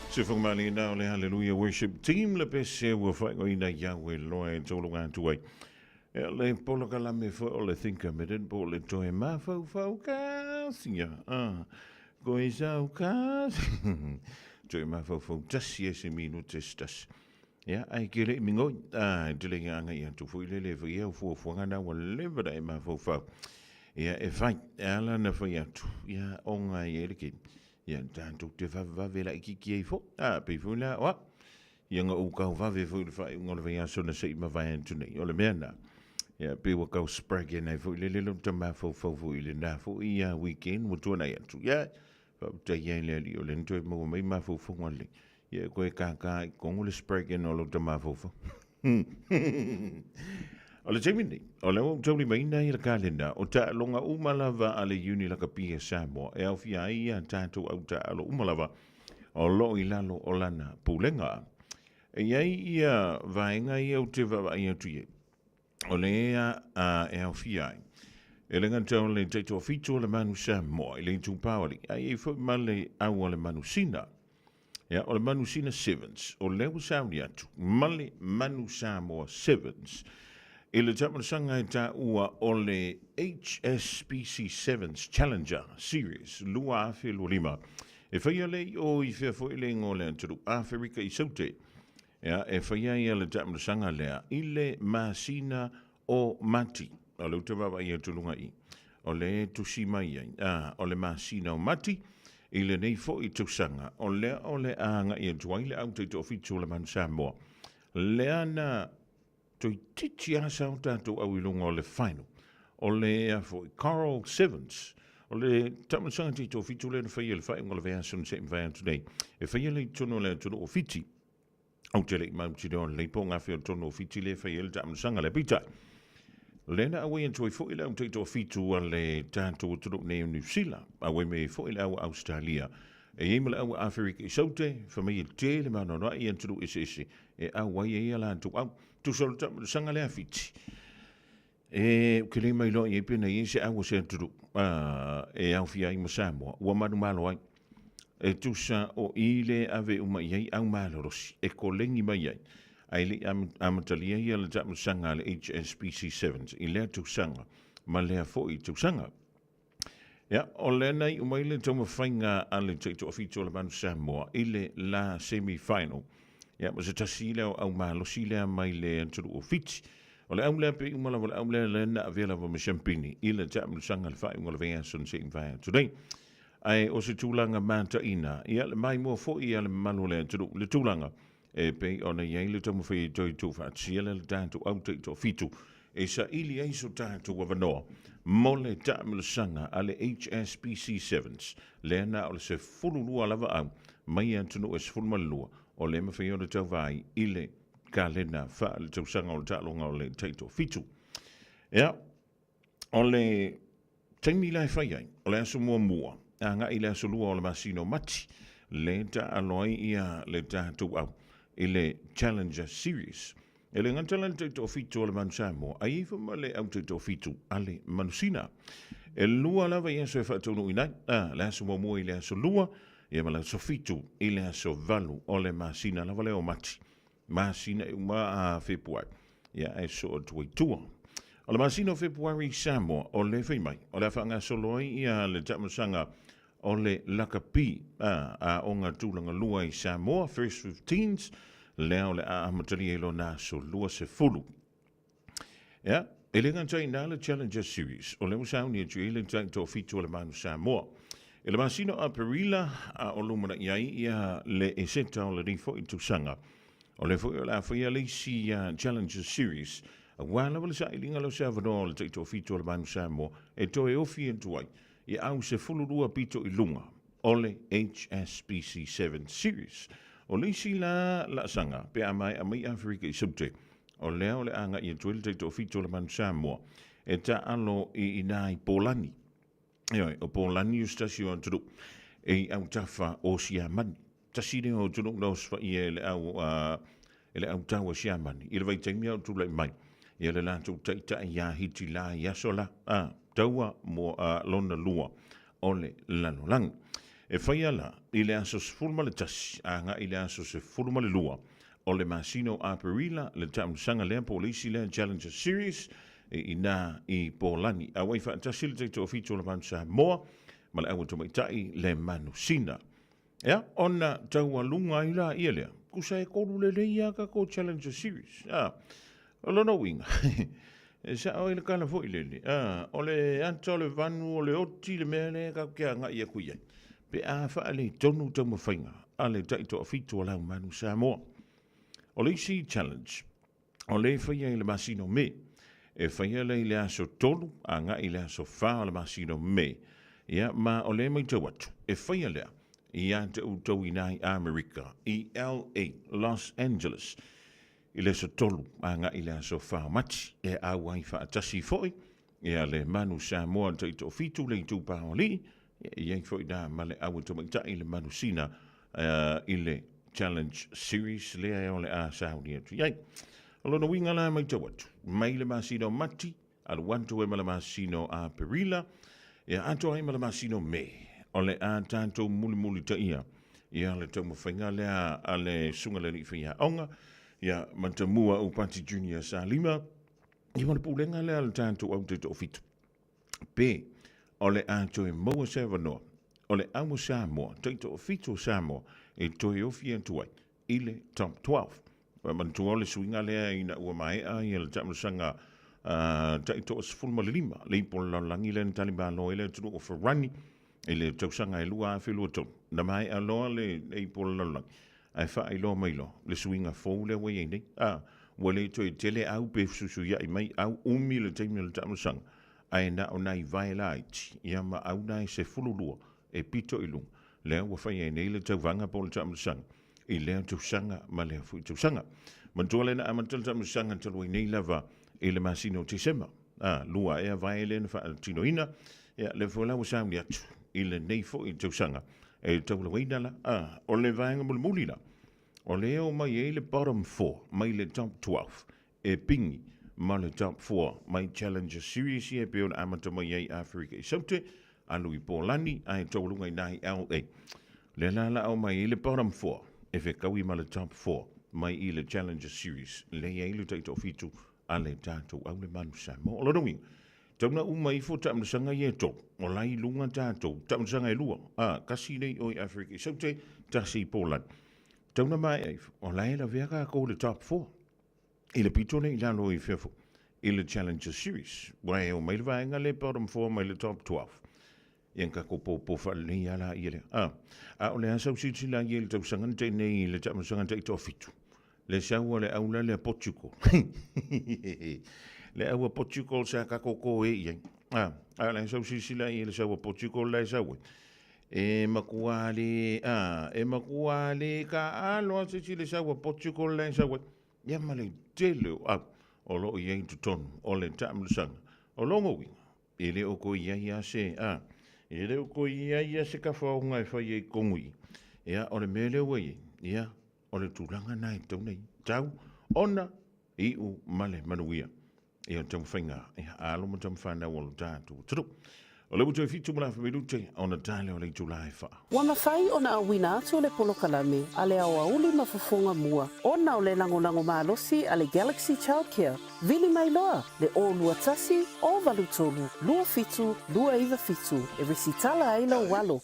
Se whakamālina o le Hallelujah Worship Team le pese ua whaingoina i au e loa e tōlunga atu ai. E le polokalame foi o le Think a Minute po le toe mafaufau kasia. Ah, koe sau kasia. Toe mafaufau tasi e se minute se tasi. Ia, ai ke le mingoi. Ah, te le anga i atu foi le le foi au fuafuaga na ua leva na e mafaufau. Ia, e fai, e ala na fai atu. Ia, onga i e le ke. Ia, tātou te vavevave la ikiki ei fo. Ah, pei foi la, oa. Ia nga u kau vave foi le whai unga le vai aso na sei mawai atu nei. O le mea nā. Ia, pei ua kau sprag nei foi le lelo ta mafaufau foi le nā foi ia weekend ua tuanai atu. Ia, faafetai ai le Alii o lea na toe maua mai mafaufauga lelei. Ia e koe kākā i kongo le spragan o lo ta mafaufau. O le taimi nei, o lea ua ou taulimaina i le kalena o taaloga uma lava a le Uni Lakapi a Samoa e aofia ai ia tatou au taalo uma lava o loo i lalo o lana pulega. E i ai ia vaega ia ou te vaavaai atu i ai. O lea e aofia ai. E le gata o le taitoafitu o le Manu Samoa i le itupa o alii, ae i ai foi ma le au a le Manu Sina. Ia, o le Manu Sina Sevens, o lea ua sauni atu ma le Manu Samoa Sevens i le taamilosaga e taua o le HSBC Sevens Challenger Series 2025. E faia lea i o i fea foi le igoa o le atunuu Aferika i Saute. Ia, e faia ia le taamilosaga lea i le masina o Mati. O lea ou te vaavaai atu i luga i i. O lea e tusi mai ai, a, o le masina o Mati, i lenei foi tausaga, o lea o le a agai atu ai le au taitoafitu o le Manu Samoa. Lea na toeitiiti lava sa o tatou au i luga o le final. O le a foi, Coral Sevens. O le taamilosaga taitoafitu lea na faia i le faaiuga o le vaiaso na se i mavae atu nei. E faia lea i totonu o le atunuu o Fiti. Ou te le i mautinoa lelei po o gafea o totonu o Fiti lea e fai ai le taamilosaga lea. Peitai, lea na auai atu ai foi le au taitoafitu a le tatou atunuu nei o Niu Sila, auai mai ai foi le au a Ausetalia, e i ai ma le au a Aferika i Saute, fai mai e tele ma anoanoai i atunuu eseese e auai ai a latou au. Tusa o le taamilosaga lea a Fiti, e, ou te le mailoa i ai pe na i ai se au a se atunuu e aofia ai ma Samoa, ua manumalo ai. E tusa o i le ave uma i ai au malolosi e koleni mai ai, ae le i amatalia ia le taamilosaga a le HSBC Sevens i lea tausaga ma lea foi tausaga. Ia, o lea na iu mai le taumafaiga a le taitoafitu o le Manu Samoa i le la semi-final. Ia, ma se tasi lea o au malosi lea mai le atunuu o Fiti. O le au lea pei uma lava o le au lea lea na avea lava ma siampini i le taamilosaga i le faaiuga o le vaiaso na se i mavae atu nei. Ae o se tulaga mataina, ia le maimoa foi a le mamalu o le atunuu, le tulaga e pei ona i ai le taumafai e toe tuufaatasia lea le tatou au taitoafitu e saili ai so tatou avanoa mo le taamilosaga a le HSBC Sevens, lea na o le 12 lava au mai atunuu e 12 o lea mafai ona tauva ai i le kalena faaletausaga o le taaloga o le taitoafitu. Ia, O le taimi la e fai ai, o le aso muamua, agai i le aso lua o le masina o Mati, le taaalo ai ia le tatou au i le Challenger Series. E le gata la le taitoafitu o le Manu Samoa, ae i ai foi ma le au taitoafitu a le Manusina. E lua lava i aso e faataunuuina ai, a, le aso muamua i le aso lua, ia ma le aso fitu i le aso valu o le masina lava lea o Mati. Masina e uma a Fepuari, ia ae soo atu ai tua. O le masina o Fepuari i Samoa, o le fai mai, o le a faagasolo ai ia le taamilosaga o le lakapi a aoga tulaga lua i Samoa, First Fifteens, lea o le a amatalia i lona aso 20. Ia, e le gata i ina le Challenger Series, o lea ua sauni atu i ai le taitoafitu o le Manu Samoa. I le masina o Aperila, a o lumanai ai ia le eseta o lenei foi tausaga. O lea foi o le a faia le isi Challenger Series, aua lava le sailiga lea o se avanoa o le taitoafitu o le Manu Samoa e toe ofi atu ai i au 12 pito i luga o le HSBC 7 Series. O le isi la laasaga pe a maea mai Aferika i Saute, O lea o le a agai atu ai le taitoafitu o le Manu Samoa e taaalo i ina i Polani. Ioe, o Polani o se tasi o atunuu e i autafa o Siamani. Tasi lea o atunuu na osofai'a e le au, e le autau a Siamani i le vaitaimi a o tulai mai ia le latou taitai iā Hitila i aso la, a, taua mo, a, lona lua o le lalolagi. E faia la i le aso 11 agai i le aso 12 o le masina o Aperila le taamilosaga lea po o le isi lea Challenger Series i inā i Polani. Auai faatasi le taitoafitu o le Manu Samoa ma le auatamaitai le Manu Sina. Ea, ona taualuga ai laia lea, tusa e kolu lelei lava tatou Challenger Series. A, o lona uiga, e sao ai le tala foi lele, a, o le ata o le vanu o le oti le mea lea tatou te agai atu i ai, pe a faaletonu taumafaiga a le taitoafitu o Laumanu Samoa. O le isi challenge, o lea e faia i le masina o Me. E faia lea i le aso 3 agai i le aso 4 o le masina o Me. Ia, ma o lea e matau atu, e faia lea ia te outou i nai Amerika, i LA, Los Angeles, i le aso 3 agai i le aso 4 o Mati, e auai faatasi foi ia le Manu Samoa taitoafitu le itupa o alii, ia e i ai foi la ma le aua tamaitai le Manu Sina i le Challenge Series lea e o le a sauni atu i ai. O lona uiga la e matau atu, mai le masina o Mati, alu atu ai ma le masina o Aperila, ia atoa ai ma le masina o Me, o le a tatou mulimulitaia ia le taumafaiga lea a le Susuga i le Alii Faiaoga, ia Matamua Upati Junior Salima, ia ma le pulega lea a le tatou au taitoafitu. Pe o le a toe maua se avanoa o le au o Samoa, taitoafitu o Samoa e toe ofi atu ai i le Top 12. Ua manatua o le suiga lea ina ua maea ia le taamilosaga taitoa 15 le ipu o le lalolagi lea na talimalo ai le atunuu o Farani i le tausaga e 2023. Na maea loa le ipu o le lalolagi ae faailoa mai loa le suiga fou lea ua i ai nei. A, ua le toe tele au pe fesuisuiai mai au umi le taimi o le taamilosaga ae na o nai vae laiti ia ma au na e 12 e pito i luga lea ua fai ai nei le tauvaga po o le taamilosaga i lea tausaga ma lea foi tausaga. Manatua lea na amata le taamilosaga talu ai nei lava i le masina o Tesema. A, lua ea vae lea na faatinoina, ia, lea foi la ua sauni atu i lenei foi tausaga e taulauina la. A, o le vaega mulimuli la, o lea e omai ai le bottom four mai le top 12 e pigi ma le Top Four mai Challenger Series ia e pei ona amata mai ai Aferika i Saute, alu i Polani ae taualuga i na i LA. Lea la la mai ai le Bottom Four e fekaui ma le Top Four mai i le Challenger Series lea i ai le taitoafitu a le tatou au le Manu Samoa. O lona uiga, tau na uma ifo taamilosaga ia e tolu, o la i luga tatou taamilosaga e lua, a, kasi nei o i Aferika i Saute, tasi i Polani. Tau na maea ifo, o la e lavea tatou i le Top Four. I le pito nei i lalo i fefo i le Challenger Series. Ua e o mai le vaega le bottom four mai le top 12. Ia ka ko pōpō whaalelei a la ia lea. A, a o le asa usilisila ia i le tausaga na tēnei i le taamilosaga taitoafitu. Le sau a le aula lea Portugal. Le aua Portugal sa ka koko e i ai. A, a o le asa usilisila ia i le sau a Portugal la e sau ai. E makua le, a, e makua le ka alo a se si le sau a Portugal la e sau ai. Ia ma le tele o au o lo o i ai i totonu o le taamilosaga o lona uiga, e le o koe i ai a se, a, e le o koe i ai a se kafaoga e fai ai kogu i. Ia, o le mea lea ua i ai, ia, o le tulaga na e tatau ona i ai, tau ona iu ma le manuia. Ia, o taumafaiga, ia, alo ma tamafanau o lo tatou atunuu. O lea ua toe fitu ma le afa minute ona tale o le itula e faa. Ua mafai ona auina atu le polokalame a le aoauli ma fofoga mua ona o le lagolago malosi a le Galaxy Childcare. Vili mai loa le 021 083 27 297 e resitala ai lou alo.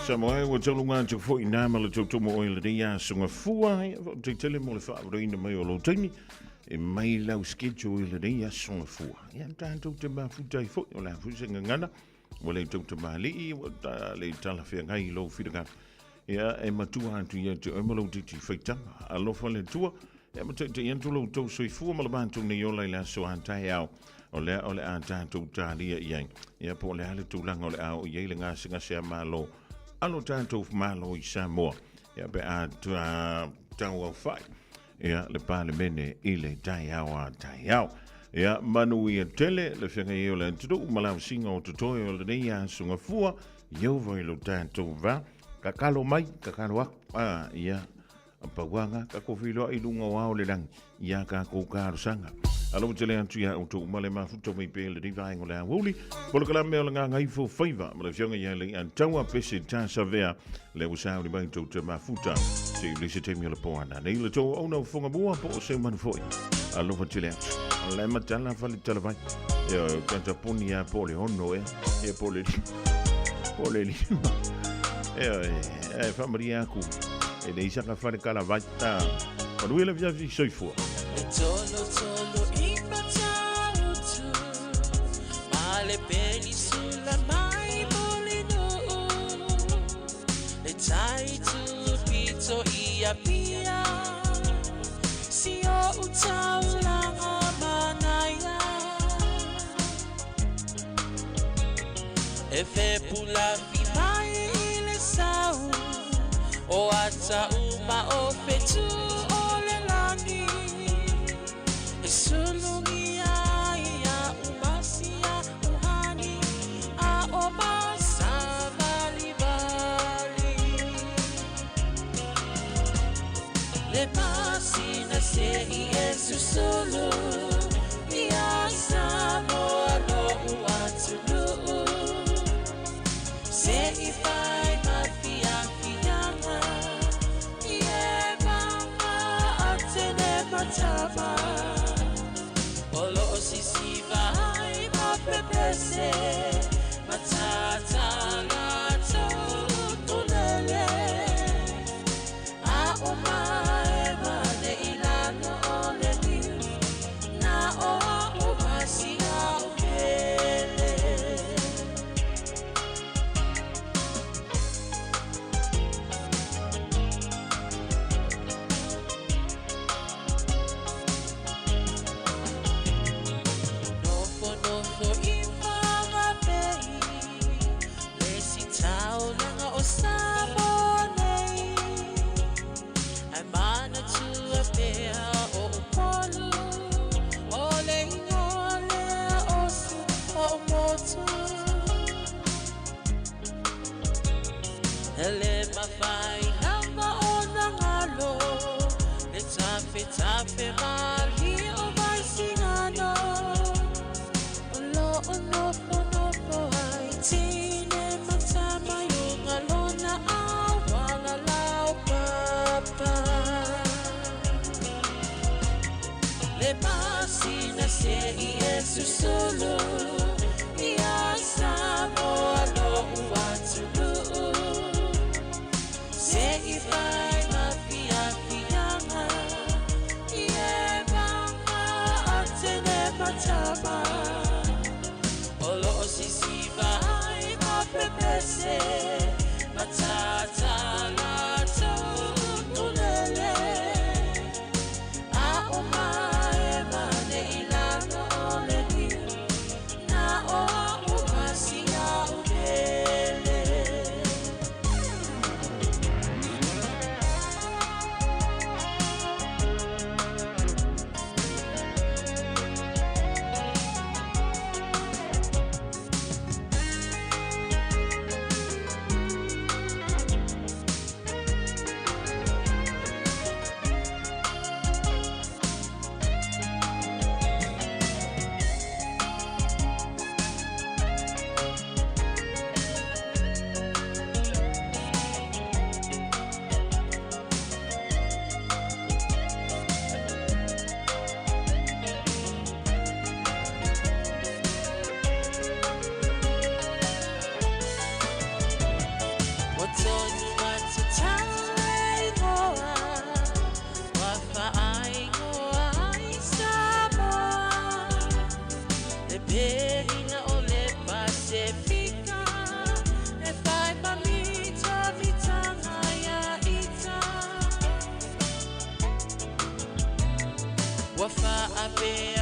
Samoa, ua tauluga atu foi nā ma le tautomo o i lenei aso gafua, ia faafetai tele mo le faaavanoaina mai o lou taimi. E mai lau schedule i lenei aso gafua. Ia, tatou te mafuta ai foi, o le a foi se gagana, ua le tau tamalii, ua ta le talafeagai i lou finagalo. Ia, e matua atu ia te oe ma lou titi faitaga. Alofa le Atua, ia ma taitai atu lo outou soifua ma le matou nei ola i le aso a taeao. O lea o le a tatou talia i ai. Ia, po o le a le tulaga o le a oo i ai le gasegase a Malo, a lo tatou Malo i Samoa. Ia, pe a tauaofai. Ia, le Palemene i le taeao a taeao. Ia, manuia tele le feagai ai o le atunuu ma lausiga o totoe o lenei aso gafua. Ieova i lo tatou va. Kakalo mai, kakalo aku. Ah, ia, pauanga, ka kowhiloa i lunga o ao le rangi, i a kākou kārosaga. Alofa tele atu iā outou uma le mafuta mai pea i lenei vaega o le aoauli. Polokalame o le Gagaifo Faiva ma le Afioga ia Leiataua Pese Tasavea lea ua sauni mai tou te mafuta se i le se taimi o le po ana. Nei le tou auauna o Fofoga Mua po o Seumanu foi. Alofa tele atu. Le matala fale talavai. Ia, tata poni a po le ono ea. Ia po le po le lima. Ia, e whamaria aku. E le isaka whare kalavai. Ta. Manuia le afiafi soifua. E tolo tolo i Matautu Ma le penisula mai Mulinuu Le tai tupito i Apia Si o'u taulaga manaia E fepulafi mai i le sau O ata uma o fetu o le lagi E sulugia ai a'u masia uhani A o masavalivali Le masina se'i e susulu Ia Samoa lo'u atunuu Se'i fai ma fiafiaga I e maga atene matama O lo'o sisiva ai ma pepese Matata latou tulele A o maema nei lalo o le niu Na o a'u masia o pele. Nofonofo i Whanganui Le isi taulaga o Samoa nei Ae manatua pea o Upolu O le ingoa lea o si o'u motu E le mafai lava ona galo Le tafetafe malie o Vaisigano O lo o nofonofo ai Tine ma tama i uga lona auala laupapa Le masina se'i e susulu Ia Samoa lo'u atunuu Se'i fai ma fiafiaga I e maga atene ma tama O lo'o sisiva ai ma pepese Matata latou tulele A o maema nei lalo o le niu Na o a'u masia o pele. Ua tonu atu tāua ingoa, ua whaaingoa ai Samoa. Le perina o le Pasefika, e whai ma mitamitanga ia ita. Ua whaapea